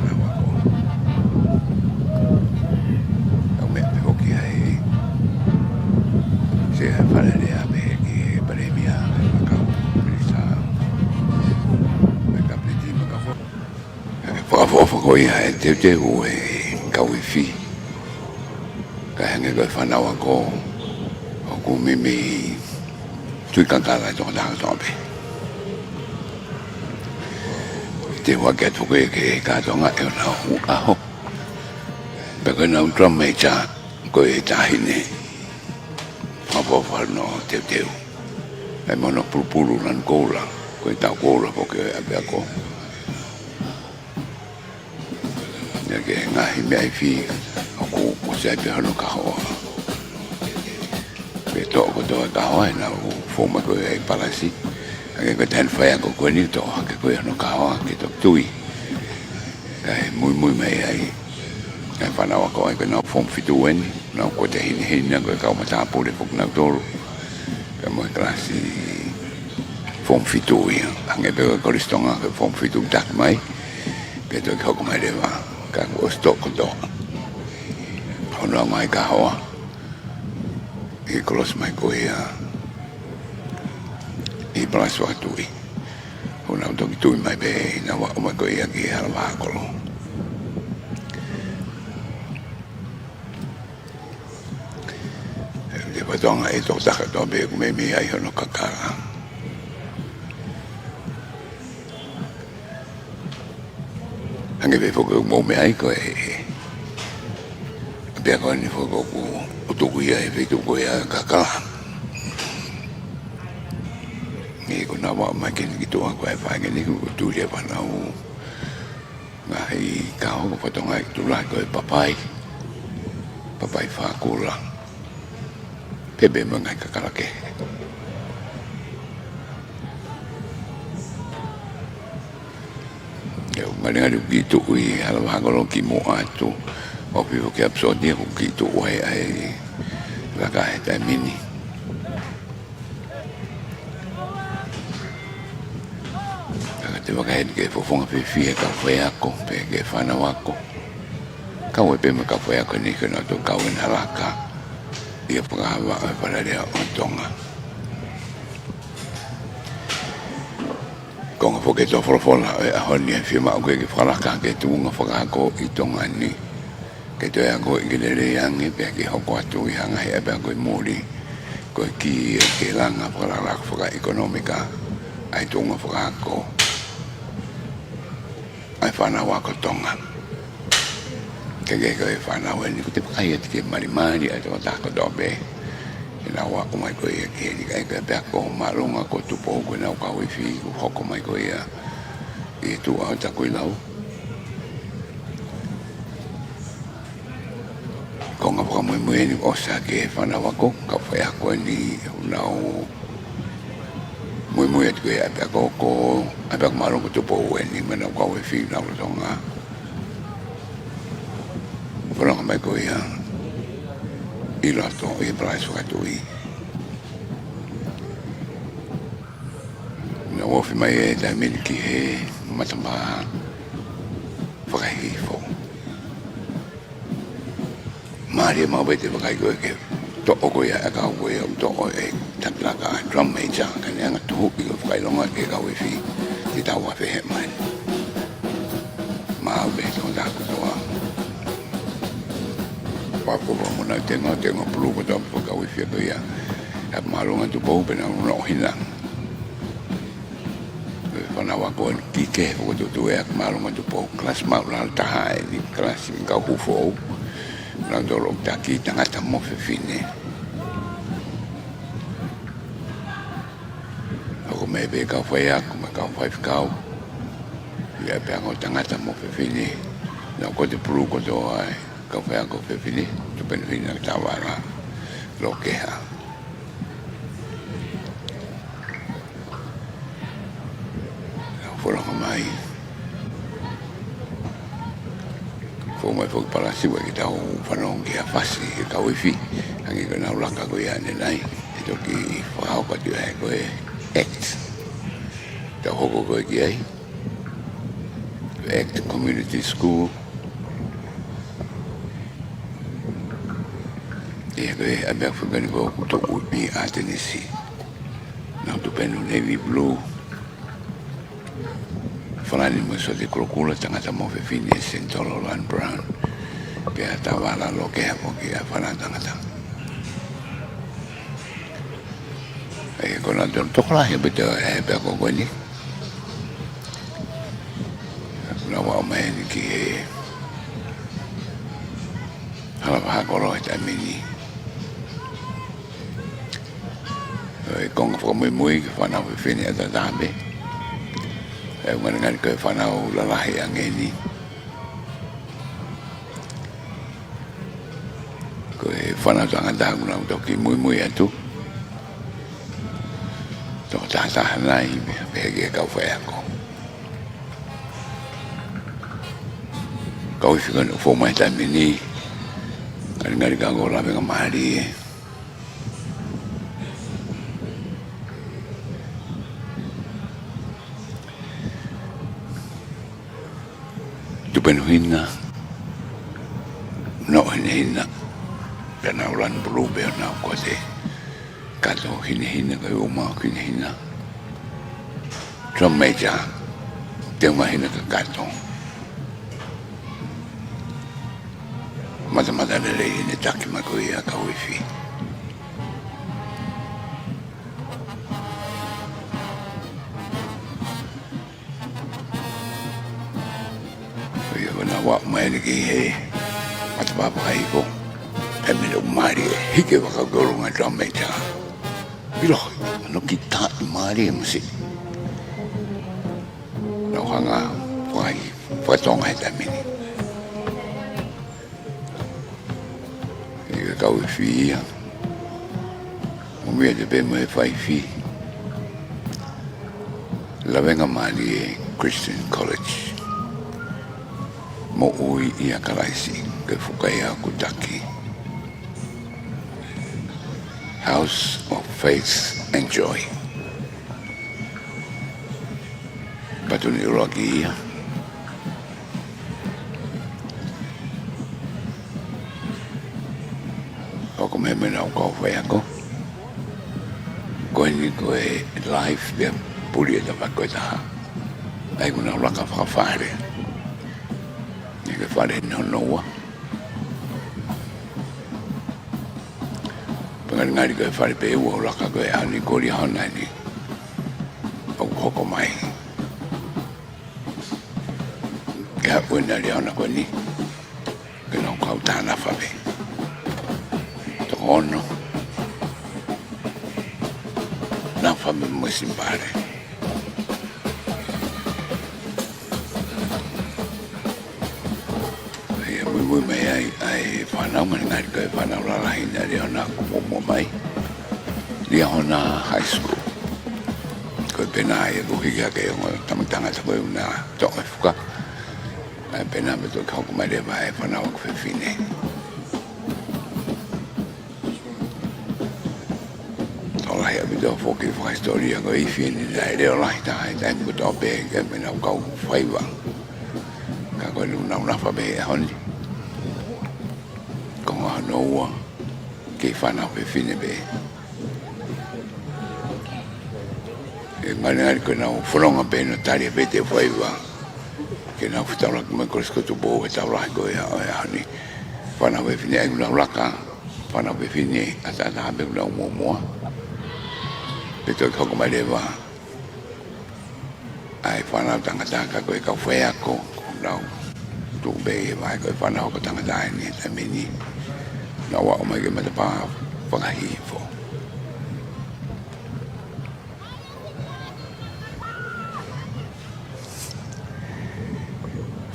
fānau ako. Kau meʻa pē foki ai, se fale lea pē ki he palēmia, kau minisitā, kau kapineti, kau fo-, fakaʻofoʻofa ko ia e teuteu e kau ifi. Kae hangē ko e fānau ako ʻoku meimei tui kakala e tokotaha kotoa pē. Te u ʻoatu foki ki he kātoanga ʻenau ʻaho. Pea ko ʻenau drum major ko e taʻahine. Fakaʻofoʻofa hono teuteu. ʻAi mo hono pulupulu lanu koula. Ko e tau koula foki ʻo e ʻapiako. Naʻe ʻi ai e ngaahi meʻa ifi ʻoku ʻosi ʻi ai pē hono kahoa. Pea toʻo kotoa e kahoa ʻenau fou mai ko ē ʻi he palasi. Hangē ko e taʻahine faiako ko eni toʻo hake ko ē hono kahoa ke toki tui. Kae muimui mai ai ʻa e fānau ako ʻa ia ko ʻenau form fitu eni. Nau ko e taʻahine hina ko e kau matāpule foki nautolu. Pea mo e kalasi form fitu ia. Hangē pē ko e Kolisi Tonga ko e form fitu taki mai. Pea toki hoko mai leva, ka kuo ʻosi toʻo kotoa hono ʻomai kahoa. ʻI he kolosi mai ko ia ʻi Palasi Vakatui. Ko ʻenau toki tui mai pē ʻi heʻenau aʻu mai ko ia ki he hala vahakolo. Te fatongia e tokotaha kotoa pē ʻoku meimei ʻi ai hono kakala. Hangē pē foki ʻoku mou meaʻi ko e, pea ko eni foki ʻoku tuku ia he feituʻu ko ia ʻo e kakala. ʻI heʻenau aʻu mai ki heni ki tuʻa ko e fai ki heni ʻoku tuli e fānau ngaahi kahoa ko e fatongia ʻi tuʻa ko e papai, papai fākula. Pea pehē mo e ngaahi kakala kehe. ʻE, ʻoku ngali ngali ʻoku kiʻi tuʻu ʻi he hala vahakolo kimuʻa atu. ʻOku ʻi ai foki e episode ia ʻoku kiʻi tuʻu ai ʻa e vaka he taimi ni. Ka te u fakahā atu ke fofonga fiefia e kau faiako, pea ki he fānau ako. Kau ai pē mo e kau faiako ni ke nau toe kau ʻi he laka ʻi he fakaava ʻo e Fale Alea ʻo Tonga. Konga foki e tō folofola ʻo e ʻaho ni ʻe fiemaʻu ke ke fakalaka ki he tuʻunga fakaako ʻi Tonga ni. Ke toe akoʻi ke lelei ange pea ke hoko atu ʻi ha ngaahi ʻapiako ʻi muli. Ko e kī ia ke langa fakalakalaka fakaʻekonōmika ʻa e tuʻunga fakaako ʻa e fānau ako Tonga. Ke ke ko e fānau eni ʻoku te vakai atu ke malimali ʻa e tokotaha kotoa pē. ʻEnau aʻu mai ko ia ki heni kae ko e ʻapiako māʻolunga ko Tupou ko ʻenau kau ifi ʻoku hoko mai ko ia ʻi he tuʻa ʻo Takuilau. Konga fakamuimui eni ʻoku ʻosi hake e fānau ako, kau faiako eni ʻoku nau muimui atu ki he ʻapiako ko, ʻapiako māʻolunga ko Tupou eni mo ʻenau kau ifi ʻo Tonga. Ko e laka mai ko ia ʻi loto ʻi he Palasi Fakatuʻi. Naʻe ofi mai e taimi ni ki he matapā fakahihifo. Mālie maʻu pē ʻa e vakai ko ē ke toʻo ko ia ʻa e kau ko ia ʻoku toʻo e taki laka ʻa e drum major, ka ne hanga ʻo tuhuʻi ko e fakaʻilonga ki he kau ifi ke tau afe he mai. Maʻu pē ʻe he tokotaha kotoa. Pea ko e ʻomai e tenga, tenga pulu kotoa ʻa e kau ifi ko ia ʻa Māʻolunga Tupou pea nau noʻo hina. Ko e fānau ako eni ki he fokotuʻutuʻu ʻa Māʻolunga Tupou, kalasi māʻulalo taha eni, kalasi ʻa e kau Hūfou, naʻa nau ʻoku taki tangata mo fefine. Hoko mai pē kau faiako mo e kau faifekau, ʻi he ʻapiako tangata mo fefine, naʻa nau kote pulu kotoa ai. Kau faiako fefine, Tupenu Hina Tavala Lokeha. Folofola mai. Fou mai foki Palasi ʻo ʻai ke tau fanongo ki he fasi ʻa e kau ifi. Hangē ko ʻenau laka ko ia ʻanenai. ʻE toki fakahoko atu ʻa e ko e act. Tau hoko ko ē ki ai. Act Community School. ʻI he ko e ʻapiako fefine ko ē ʻoku tuʻu ʻi ʻAtenisi. Naʻa nau tupenu navy blue. Falani mo Sote Kulokula, tangata mo fefine, Sentolo Lan Brown. Pea Tavala Lokeha foki ʻa e fānau tangata. ʻA ia ko e naʻe tokolahi pē ʻa e ʻapiako ko eni. Naʻa nau aʻu mai eni ki he hala fakakolo he taimi ni. ʻI he konga fakamuimui ki he fānau fefine ʻataʻatā pē. ʻE ngalingali ko e fānau lalahi ange eni. Ko e fānau tangata ʻoku nau toki muimui atu. Toko taha taha nai, pea pehē ki he kau faiako. Kau ifi ko eni ʻoku fou mai he taimi ni, ngalingali ka ko e lavengamālie. Tupenu Hina, noʻo hinehina, pea nau lanu pulu pea nau kote kato hinehina, ka ʻi ʻuma hinehina. Drum major, teunga hina kakato. Matamata lelei ʻene taki mai ko ia ʻa e kau ifi. ʻA ia ko ʻenau aʻu mai eni ki he matapā fakahihifo. Taimi ni ʻoku mālie, hiki e vaka ki ʻolunga e drum major. ʻIlo, ʻa hono kītā mālie mo siʻi. Nau hanga ʻo fai fakatonga he taimi ni. ʻA ia ko e kau ifi ia. Moʻui atu pē mo e faifi. Lavengamālie Christian College. Moʻui ʻia Kalaisi, ko e fuka ia ʻoku taki. House of Faith and Joy. Patu ni ʻuluaki ia. Hoko mai mo ʻenau kau faiako. Ko eni ko e live pea puli e tafaʻaki ko ē ʻe taha. ʻA ia ko ʻenau laka fakafale. ʻI he fale hono ua. Pea ngalingali ko e fale pē ʻe ua ʻoku laka ko ē ʻa eni ko Liahona eni. ʻOku hoko mai. Ke haʻu ena Liahona ko eni. Ke nau kau tā nafa pē. Toko ono. Nafa pē mo e simbale. ʻA ia muimui mai ai ʻa e fānau, ngalingali ko e fānau lalahi ʻa Liahona ʻoku muʻomuʻa mai. Liahona High School. Ko e pena ia ʻoku hiki hake ʻa e ongo tama tangata ko ē ʻoku na toʻo e fuka. ʻA e Pea naʻa pea toki hoko mai leva e fānau ako fefine. Tokolahi ʻaupito foki fakahisitōlia ko e ifi ni, naʻe leʻo lahi taha he taimi kotoa pē ke me nau kau faiva. Ka ko eni ʻoku nau nafa pē he ʻaho ni. Konga hono ua, kei fānau fefine pē. ʻE ngali ngali ko ʻenau fononga pē ʻenau tali pē ʻenau faiva. Ke nau fetaulaki mo e Kolisi ko Tupou he tau lahi ko ia ʻo e ʻaho ni. Fānau fefine ʻoku nau laka, fānau fefine ʻataʻatā pē ʻoku nau muʻomuʻa. Pea toki hoko mai leva ʻa e fānau tangata ka ko e kau faiako, ʻoku nau tuʻu pē ʻi he vahe ko e fānau ako tangata ʻi he taimi ni. Nau aʻu mai ki he matapā fakahihifo.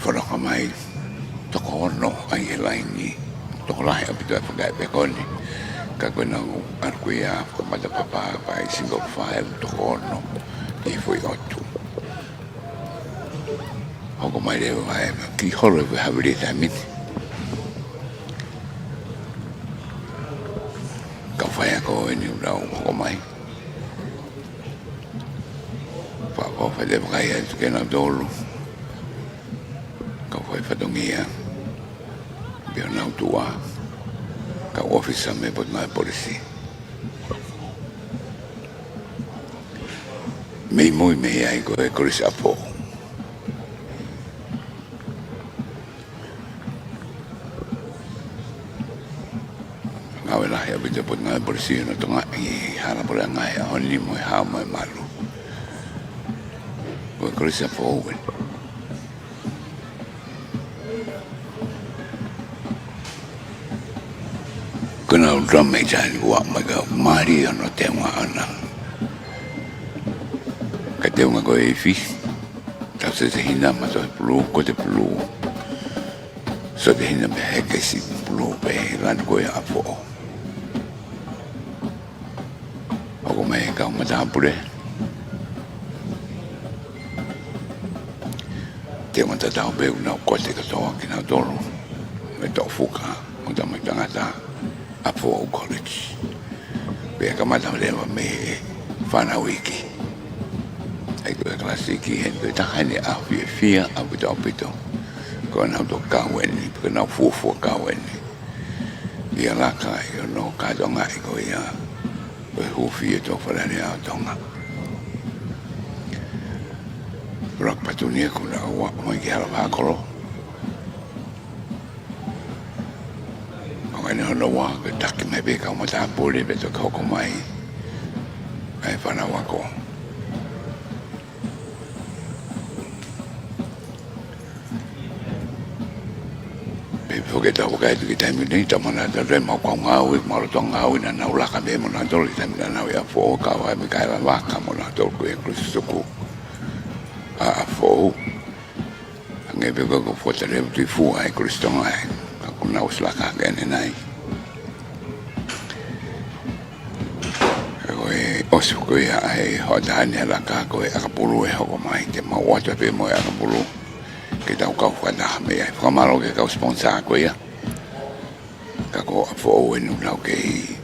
Fononga mai toko ono ʻa e laini, tokolahi ʻaupito e fakaʻepeʻe ko eni. Ka ko ʻenau ʻalu ko ia fakamatapapa ʻi he single file, toko ono ʻi he foʻi ʻotu. Hoko mai leva e kiʻi holo ʻi he havili e taimi ni. Kau faiako eni ʻoku nau hoko mai. Faʻa, faʻa fai e vakai atu kia nautolu. Kau fai fatongia. Pea ʻoku nau tuʻa. Kau ʻōfisa mei he Potungāue Polisi. Mei mui mei ai ko e Kolisi ʻApifoʻou. Ngāue lahi ʻaupito e Potungāue Polisi ʻi hono tokangaʻi e hala puleʻanga he ʻaho ni mo e hao mo e malu. Ko e Kolisi ʻApifoʻou eni. Ko ʻenau drama ʻi taimi ni ʻoku aʻu mai ka mālie hono teunga ʻana. Ka teunga ko e ifi, tau sete hina ma toe pulu, ko te pulu. Sete hina mei he kesi pulu pē he lanu ko e ʻApifoʻou. Hoko mai e kau matāpule. Teunga tatau pē ʻoku nau kote kotoa kinautolu. Mei Toʻofuka, mo e tamaiki tangata, ʻApifoʻou College. Pea kamata leva mei he fānau iiki. ʻA ia ko e kalasi iiki heni ko e taha eni ʻoku fiefia ʻaupito ʻaupito. Ko ʻenau toki kau eni, ko ʻenau fuofua kau eni. ʻI he laka ʻi hono kātoangaʻi ko ia ʻo e hūfia ʻo e Fale Alea ʻo Tonga. Laka patunia ko ʻenau aʻu mai ki he hala fakakolo. Ko eni hono ua, ko e taki mai pē kau matāpule pea toki hoko mai ʻa e fānau ako. Pea foki ʻetau vakai atu ki he taimi ni, tau manatu atu ʻemau kau ngāue, ʻemau lotolotonga ngāue naʻa nau laka pē mo nautolu he taimi naʻa nau ʻi ʻApifoʻou, kau ai Mikaela Vaka mo nautolu ko e Kolisi Tutuku ʻa ʻApifoʻou. Hangē pē ko e ko Fuata Levu Tuʻifua ʻa e Kolisi Tonga ē, ka ʻoku nau ʻosi laka hake ʻanenai. Ka ko e ʻosi ko ia ʻa e hoʻatā ni ʻa e laka ko e ʻakapulu ʻe hoko mai, te mau ʻoatu pē mo e ʻakapulu ke tau kau fakataha mei ai. Fakamālō ki he kau sponsor ko ia. Ka ko ʻApifoʻou eni ʻoku nau kei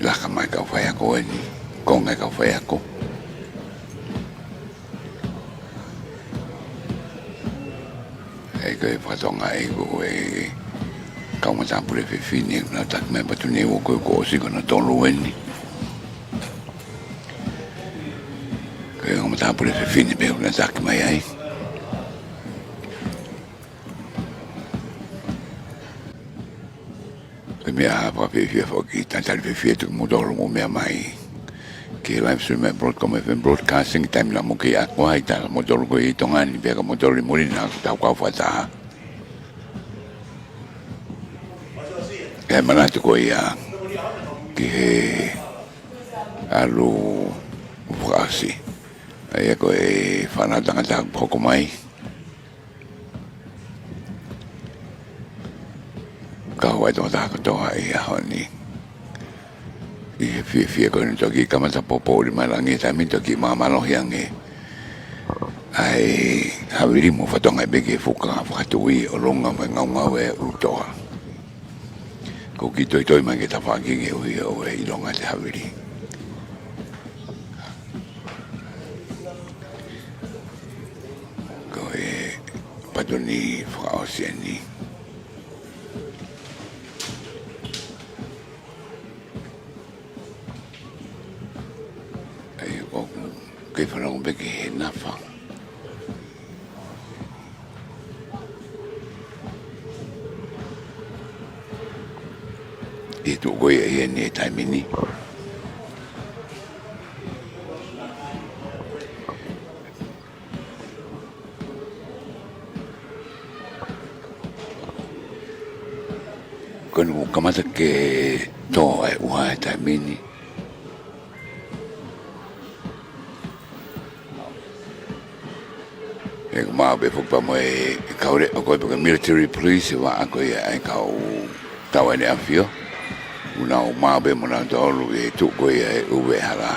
laka mai kau faiako eni, konga e kau faiako. ʻA ia ko e fakatokangaʻi ko e kau matāpule fefine, naʻe taki mai patunia ua ko e kuo ʻosi ko hono tolu eni. Ko e kau matāpule fefine pē naʻe taki mai ai. Ko e meʻa fakafiefia foki, talitali fiefia atu kimoutolu mou meʻa mai ki he live stream ʻa e Broadcom F M Broadcasting, taimi naʻa mou kei ako ai, tā kimoutolu ko ē ʻi Tonga ni, pea ko kimoutolu ʻi muli naʻa tau kau fakataha. Kae manatu ko ia ki he ʻalu fakaʻosi. ʻA ia ko e fānau tangata ʻoku hoko mai. Kau ai e tokotaha kotoa ʻi he ʻaho ni. ʻI he fiefia ko eni, toki kamata poupou ʻuli mai langi he taimi ni, toki māmālohi ange. ʻa e havili mo fakatonga pē ki he fuka fakatuʻi ʻo longa mai ngaungaue ʻa e ʻUlutoa. Ko e kiʻi toitoi mai ki he tafaʻaki ke ui ʻo e ʻilonga ʻo e havili. Ko e patoni fakaʻosi eni. ʻA ia ʻoku kei fanongo pē ki he nafa. ʻI he tuʻu ko ia ʻi heni he taimi ni. Ko eni kuo kamata ke tō ʻa e ʻuha he taimi ni. ʻE, kuo maʻu pē foki pea mo e kau leʻo ko ē pe ko e military police ʻi he vaʻa ko ia ʻa e kau tauʻatāina ʻafio. Kuo nau maʻu pē mo nautolu ʻi he tuʻu ko ia ʻa e ʻuveʻhala.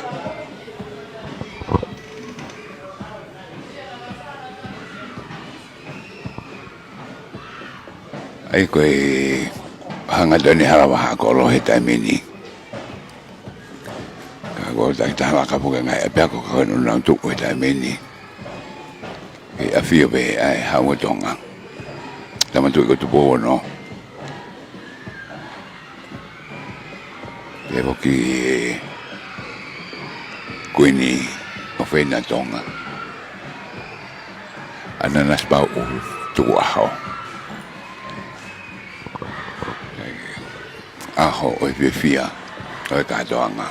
ʻA ia ko e hanga atu eni ʻa e hala vahaʻa kolo he taimi ni. Ka ko e taki taha laka puke ngaahi ʻapiako ka ko eni ʻoku nau tuʻu he taimi ni. Ke ʻafio pē ʻa e Haʻu ʻo Tonga. Tama Tuʻi ko Tupou Ono. Pea foki Kuini ʻofeina Tonga, ʻa Nanasipauʻu Tukuʻaho. ʻAho ʻo e fiefia ʻo e kātoanga.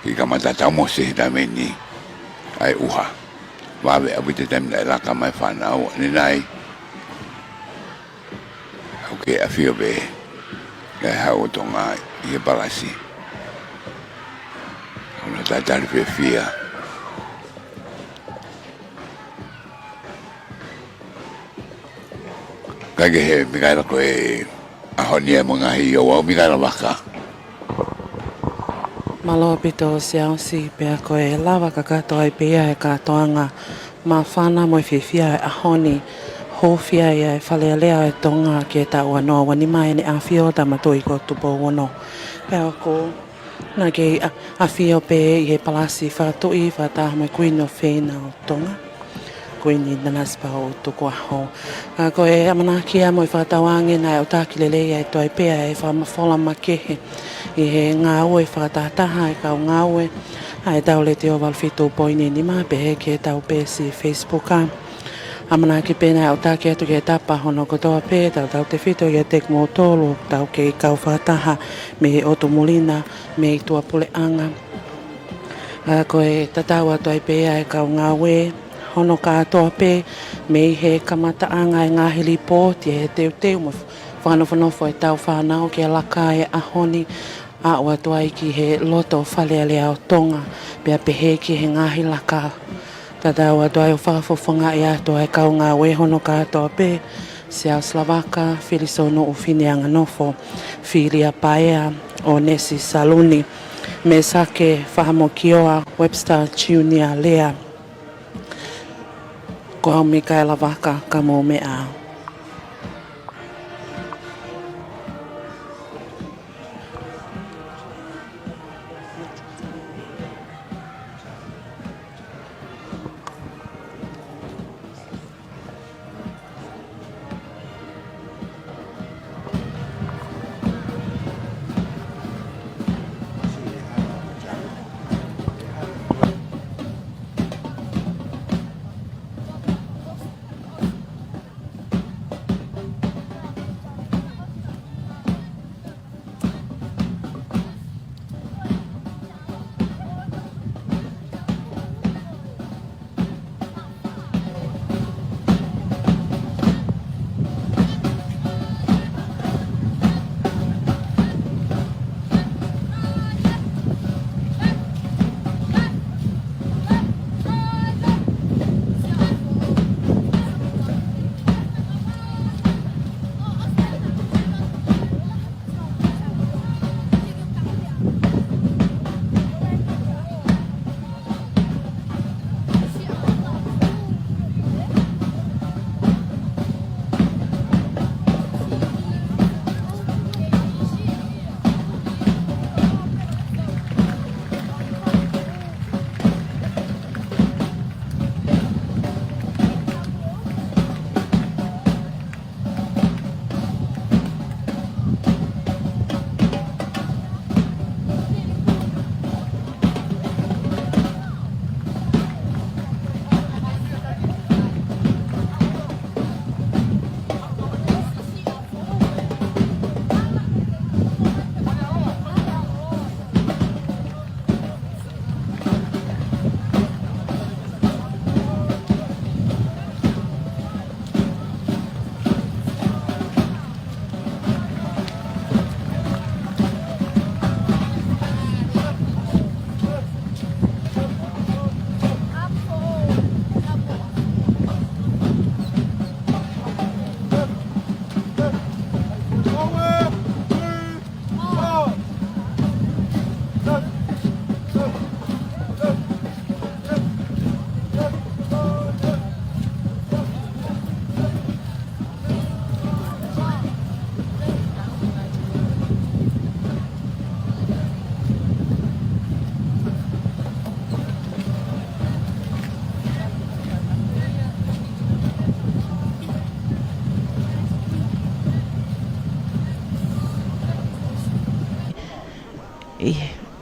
Kiʻi kamata taumosi he taimi ni ʻa e ʻuha. Vave ʻaupito e taimi naʻe laka mai e fānau ʻanenai. ʻOku kei ʻafio pē ʻa e Haʻu ʻo Tonga ʻi he palasi. ʻOku nau tatali fiefia. Kae kehe Mikaela, ko e ʻaho ni ʻa e mo e ngaahi ouau, Mikaela Vaka. Mālō ʻaupito Siaosi, pea ko e lava kakato ai pē ia ʻa e kātoanga māfana mo e fiefia ʻo e ʻaho ni, hūfia ai ʻa e Fale Alea ʻo Tonga ki he taʻu ua noa ua nima ʻene ʻafio ʻo Tama Tuʻi ko Tupou Ono. Pea ʻoku na kei ʻa-, ʻafio pē ʻi he palasi fakatuʻi fakataha mo e Kuini ʻofeina ʻo Tonga, Kuini Nanasipauʻu Tukuʻaho. ʻA, ko e ʻamanaki ia mo e fakatauange naʻe ʻutaki lelei ai toe pē ʻa e fakamafola makehe ʻi he ngāue fakatahataha ʻa e kau ngāue ʻa e Tau Letiō valu fitu poini nima pehē ki heʻetau peesi Facebook. ʻAmanaki pē naʻe ʻutaki atu ki he tapa hono kotoa pē, tautautefito kiate kimoutolu ʻoku tau kei kau fakataha mei he ʻotu muli na, mei tuʻapuleʻanga. ʻA, ko e tatau atu ai pē ʻa e kau ngāue hono kātoa pē, mei he kamataʻanga ʻa e ngaahi lipooti ʻa e teuteu mo e fakanofonofo ʻetau fānau ke laka ʻi he ʻaho ni, aʻu atu ai ki he loto Fale Alea ʻo Tonga, pea pehē ki he ngaahi laka. Tatau atu ai ʻo fakafofongaʻi atu ʻa e kau ngāue hono kātoa pē, Siaosi Lavaka, Filisonuʻu Fineanganofo, Filia Paea, ʻOnesi Saluni, Mesake Fahamokioa, Webster Junior Lea. Ko au Mikaela Vaka, ka mou meʻa.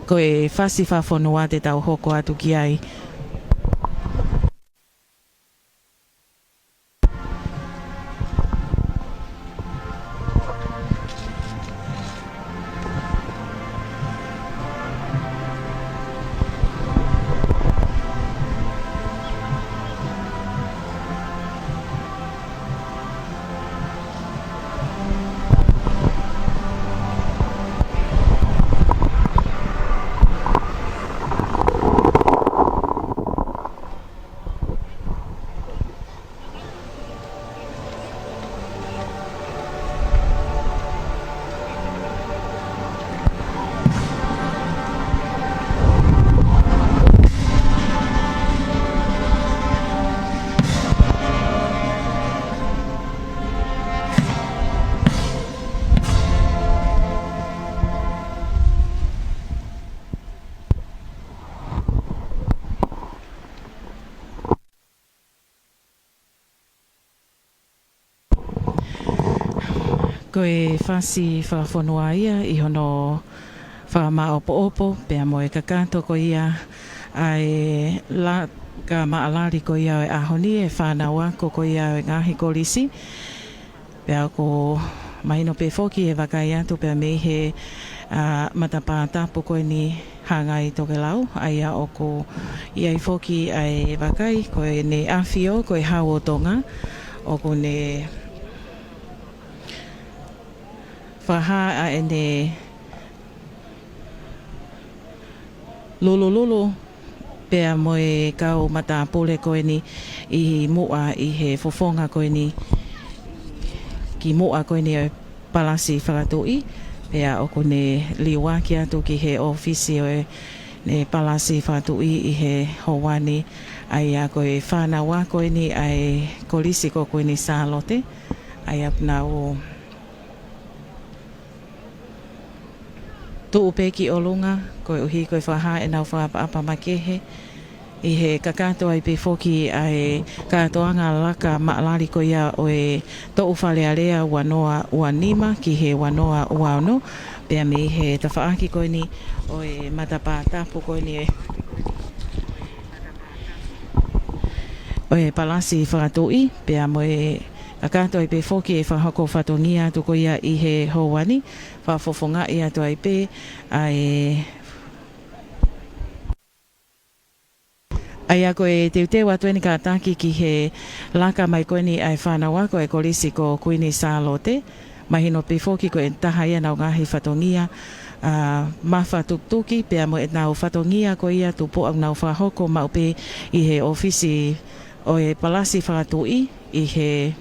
Ko e fasi fakafonua te tau hoko atu ki ai. Ko e fasi fakafonua ia ʻi hono fakamāʻopoʻopo pea mo e kakato ko ia ʻa e laka maʻalali ko ia ʻo e ʻaho ni, e fānau ako ko ia ʻo e ngaahi kolisi. Pea ʻoku mahino pē foki e vakai atu pea mei he, ā, matapā tapu ko eni Hāngai Tokelau, ʻa ia ʻoku ʻi ai foki ʻa e vakai ko ʻEne ʻAfio ko e Hau ʻo Tonga, ʻoku ne fakahā ʻa ʻene lulululu pea mo e kau matāpule ko eni ʻi muʻa ʻi he fofonga ko eni, ki muʻa ko eni ʻo e Palasi Fakatuʻi, pea ʻoku ne liuaki atu ki he ʻōfisi ʻo e, ʻene Palasi Fakatuʻi ʻi he houa ni, ʻa ia ko e fānau ako eni ʻa e Kolisi ko Kuini Sālote, ʻa ia ʻoku nau tuʻu pē ki ʻolunga, koeʻuhi ko e fakahā ʻenau fakaʻapaʻapa makehe, ʻi he kakato ai pē foki ʻa e kātoanga laka maʻalali ko ia ʻo e toʻu Fale Alea ua noa ua nima ki he ua noa ua ono, pea mei he tafaʻaki ko eni ʻo e matapā tapu ko eni ʻo e Palasi Fakatuʻi, pea mo e kakato ai pē foki e fakahoko fatongia atu ko ia ʻi he houa ni, fakafofongaʻi atu ai pē ʻa e, ʻa ia ko e teuteu atu eni kātaki ki he laka mai ko eni ʻa e fānau ako ʻa e Kolisi ko Kuini Sālote, mahino pē foki ko e taha ia ʻenau ngaahi fatongia, ā, mafatukituki, pea mo ʻenau fatongia ko ia tupu ʻoku nau fakahoko maʻu pē ʻi he ʻōfisi ʻo e Palasi Fakatuʻi, ʻi he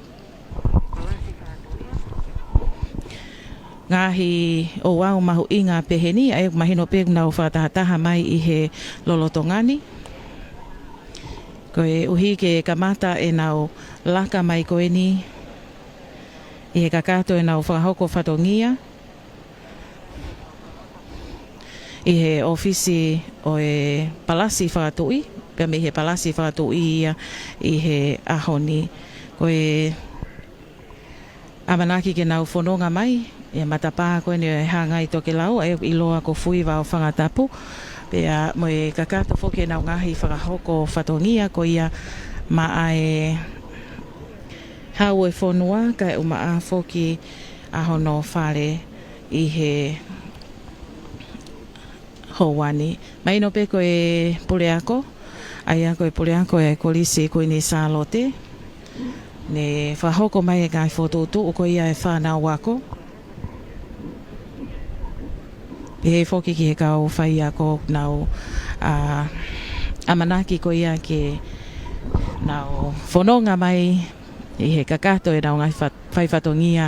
ngaahi ouau mahuʻinga pehē ni, ʻa ia ʻoku mahino pē ʻoku nau fakatahataha mai ʻi he lolotonga ni. Koeʻuhi ke kamata ʻenau laka mai ko eni ʻi he kakato ʻenau fakahoko fatongia ʻi he ʻōfisi ʻo e Palasi Fakatuʻi, pea mei he Palasi Fakatuʻi ia ʻi he ʻaho ni. Ko e ʻamanaki ke nau fononga mai ʻi he matapā ko eni ʻo e Hāngai Tokelau, ʻa ia ʻoku ʻiloa ko Fuiva ʻo Fangatapu, pea mo e kakato foki ʻenau ngaahi fakahoko fatongia ko ia maʻa e Hau ʻo e Fonua, kae ʻumaʻā foki ʻa hono fale ʻi he houa ni. Mahino pē ko e puleako, ʻa ia ko e puleako ʻo e Kolisi Kuini Sālote, ne fakahoko mai e ngaahi fokotuʻutuʻu ko ia e fānau ako. Pehē foki ki he kau faiako ʻoku nau, ā, ʻamanaki ko ia ke nau fononga mai ʻi he kakato ʻenau ngaahi fa-, fai fatongia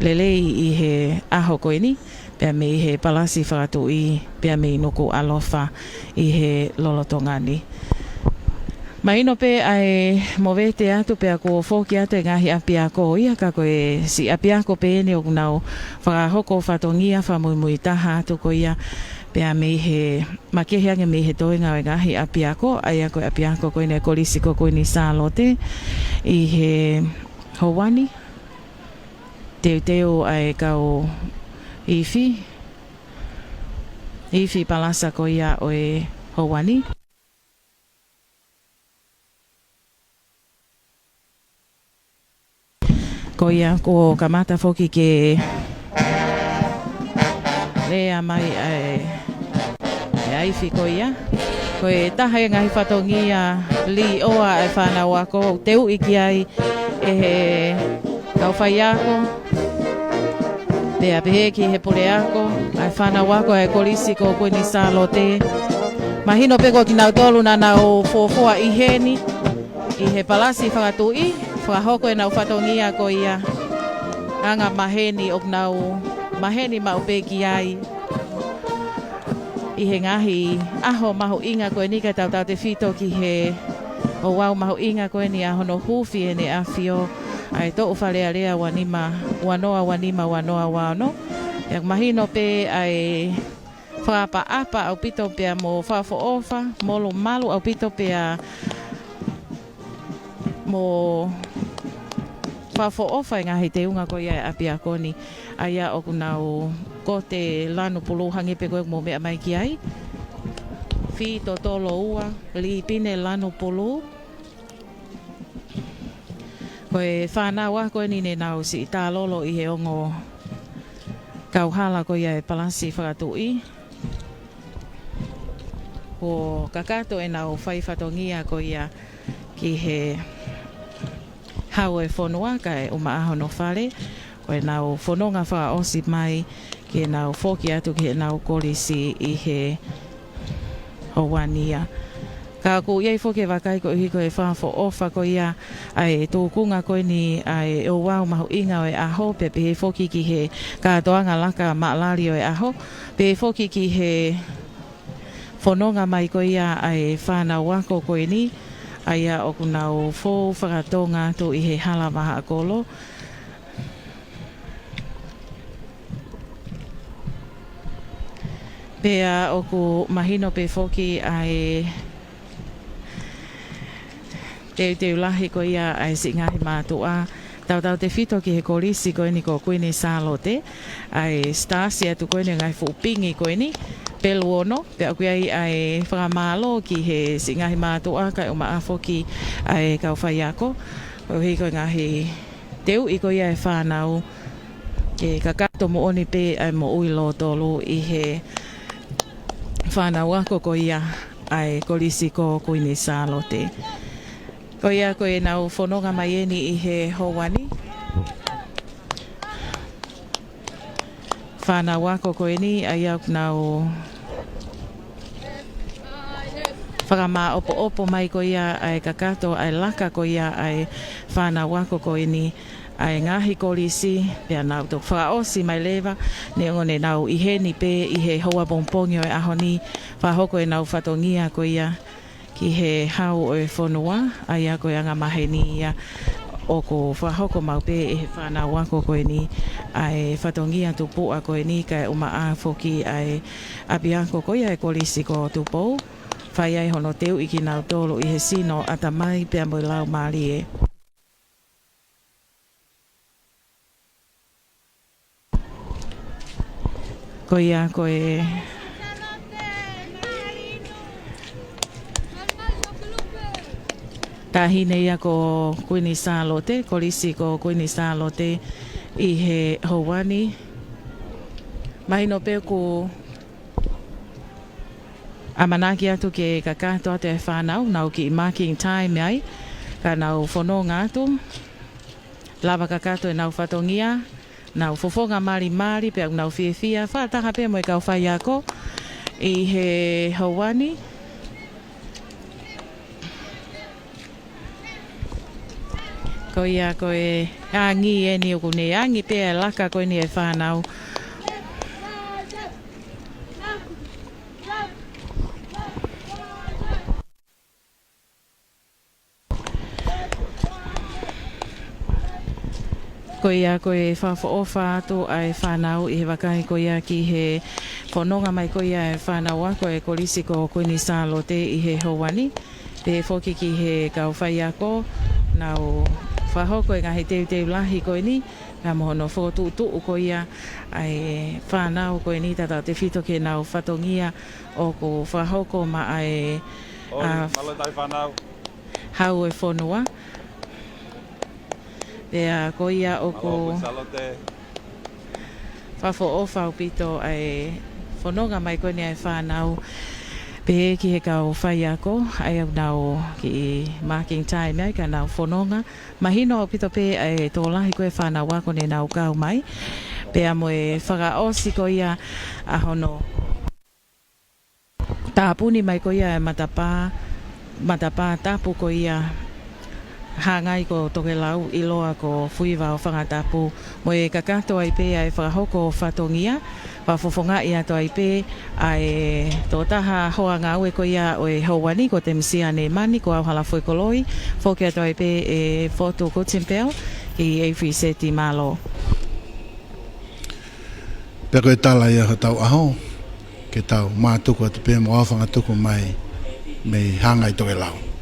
lelei ʻi he ʻaho ko eni, pea mei he Palasi Fakatuʻi, pea mei Nukuʻalofa ʻi he lolotonga ni. Mahino pē ʻa e movete atu pea kuo foki atu e ngaahi ʻapiako ia, ka ko e siʻi ʻapiako pē eni ʻoku nau fakahoko fatongia fakamuimuitaha atu ko ia, pea mei he makehe ange mei he toenga ʻo e ngaahi ʻapiako, ʻa ia ko e ʻapiako ko eni ʻa e Kolisi ko Kuini Sālote ʻi he houa ni. Teuteu ʻa e kau ifi ifi palasa ko ia ʻo e houa ni. Ko ia kuo kamata foki ke lea mai ʻa e, ʻa e ifi ko ia. Ko e taha e ngaahi fatongia līʻoa ʻa e fānau ako, ʻoku teuʻi ki ai ʻe he kau faiako, pea pehē ki he puleako ʻa e fānau ako ʻa e Kolisi ko Kuini Sālote. Mahino pē ko kinautolu naʻa nau fuofua ʻi heni ʻi he palasi fakatuʻi, fakahoko ʻenau fatongia ko ia. Anga maheni ʻoku nau maheni maʻu pē ki ai ʻi he ngaahi ʻaho mahuʻinga ko eni, kae tautautefito ki he ouau mahuʻinga ko eni ʻa hono huufi ʻEne ʻAfio ʻa e Toʻu Fale Alea ua nima ua noa, ua nima ua noa ua ono. ʻOku mahino pē ʻa e fakaʻapaʻapa ʻaupito pea mo fakaʻofoʻofa, molumalu ʻaupito pea mo fakaʻofoʻofa e ngaahi teunga ko ia ʻa e ʻapiako ni, ʻa ia ʻoku nau kote lanu pulū hangē pē ko ē ʻoku mou meʻa mai ki ai. Fī totolo ua, līpine lanu pulū. Ko e fānau ako eni ne nau siʻi tālolo ʻi he ongo kauhala ko ia ʻa e palasi fakatuʻi. Kuo kakato ʻenau fai fatongia ko ia ki he Hau ʻo e fonua kae ʻumaʻā hono fale, ko ʻenau fononga fakaʻosi mai ke nau foki atu ki heʻenau kolisi ʻi he houa ni ia. Ka ʻoku ʻi ai foki e vakai koeʻuhi ko e fakaʻofoʻofa ko ia ʻa e tūkunga ko eni ʻa e ouau mahuʻinga ʻo e ʻaho, pea pehē foki ki he kātoanga laka maʻalali ʻo e ʻaho, pehē foki ki he fononga mai ko ia ʻa e fānau ako ko eni, ʻa ia ʻoku nau fou fakatonga atu ʻi he hala vahaʻakolo. Pea ʻoku mahino pē foki ʻa e teuteu lahi ko ia ʻa e siʻi ngaahi mātuʻa, tautautefito ki he kolisi ko eni ko Kuini Sālote, ʻa e sitāsi atu ko eni ʻo e ngaahi fuʻu pingi ko eni, pelu ono, pea ʻoku ʻi ai ʻa e fakamālō ki he siʻi ngaahi mātuʻa kae ʻumaʻā foki ʻa e kau faiako, koeʻuhi ko e ngaahi teuʻi ko ia ʻa e fānau ke kakato moʻoni pē ʻa e moʻui lōtolu ʻi he fānau ako ko ia ʻa e kolisi ko Kuini Sālote. Ko ia ko ʻenau fononga mai eni ʻi he houa ni. Fānau ako ko eni ʻa ia ʻoku nau fakamāʻopoʻopo mai ko ia ʻa e kakato ʻa e laka ko ia ʻa e fānau ako ko eni ʻa e ngaahi kolisi, pea nau toki fakaʻosi mai leva, neongo ne nau ʻi heni pē ʻi he houa pongipongi ʻo e ʻaho ni, fakahoko ʻenau fatongia ko ia ki he Hau ʻo e fonua, ʻa ia ko e anga maheni ia ʻoku fakahoko maʻu pē ʻe he fānau ako ko eni ʻa e fatongia tupuʻa ko eni kae ʻumaʻā foki ʻa e ʻapiako ko ia ʻa e kolisi ko Tupou. Fai ai hono teuʻi kinautolu ʻi he sino, ʻatamai pea mo e laumālie. Ko ia ko e taʻahine ia ko Kuini Sālote, kolisi ko Kuini Sālote ʻi he houa ni. Mahino pē ʻoku ʻamanaki atu ke kakato atu e fānau, nau kiʻi marking time ai, ka nau fononga atu. Lava kakato ʻenau fatongia, nau fofonga malimali, pea ʻoku nau fiefia, fakataha pē mo e kau faiako ʻi he houa ni. Ko ia ko e angi eni ʻoku ne angi pē ʻa e laka ko eni ʻa e fānau. Ko ia ko e fakaʻofoʻofa atu ʻa e fānau ʻi he vakai ko ia ki he fononga mai ko ia ʻa e fānau ako ʻa e kolisi ko Kuini Sālote ʻi he houa ni. Pehē foki ki he kau faiako, nau fakahoko e ngaahi teuteu lahi ko eni, Ka mo hono fokotuʻutuʻu ko ia ʻa e fānau ko eni tautautefito ki heʻenau fatongia ʻoku fakahoko maʻa e, ʻOi, ʻa, mālō e tauhi fānau. Hau e fonua. Pea ko ia ʻoku Mālō, Kuini Sālote. Fakaʻofoʻofa ʻaupito ʻa e fononga mai ko eni ʻa e fānau pehē ki he kau faiako, ʻa ia ʻoku nau kiʻi marking time ai ka nau fononga. Mahino ʻaupito pē ʻa e tokolahi ko e fānau ako ne nau kau mai. Pea mo e fakaʻosi ko ia ʻa hono tāpuni mai ko ia e matapā, matapā tapu ko ia hangai ko Tokelau ʻiloa ko Fuiva ʻo Fangatapu mo e kakato ai pē ʻa e fakahoko fatongia, fakafofongaʻi atu ai pē ʻa e tokotaha hoa ngāue ko ia ʻo e houa ni ko Temisia Nemani, ko au Halafoikoloi, foki atu ai pē ʻe Fotu Kutsinipel ki he F Z, mālō. Pea ko e tala ia hotau ʻaho, ke tau mātuku atu pē mo ʻAofangatuku mai mei Hangai Tokelau.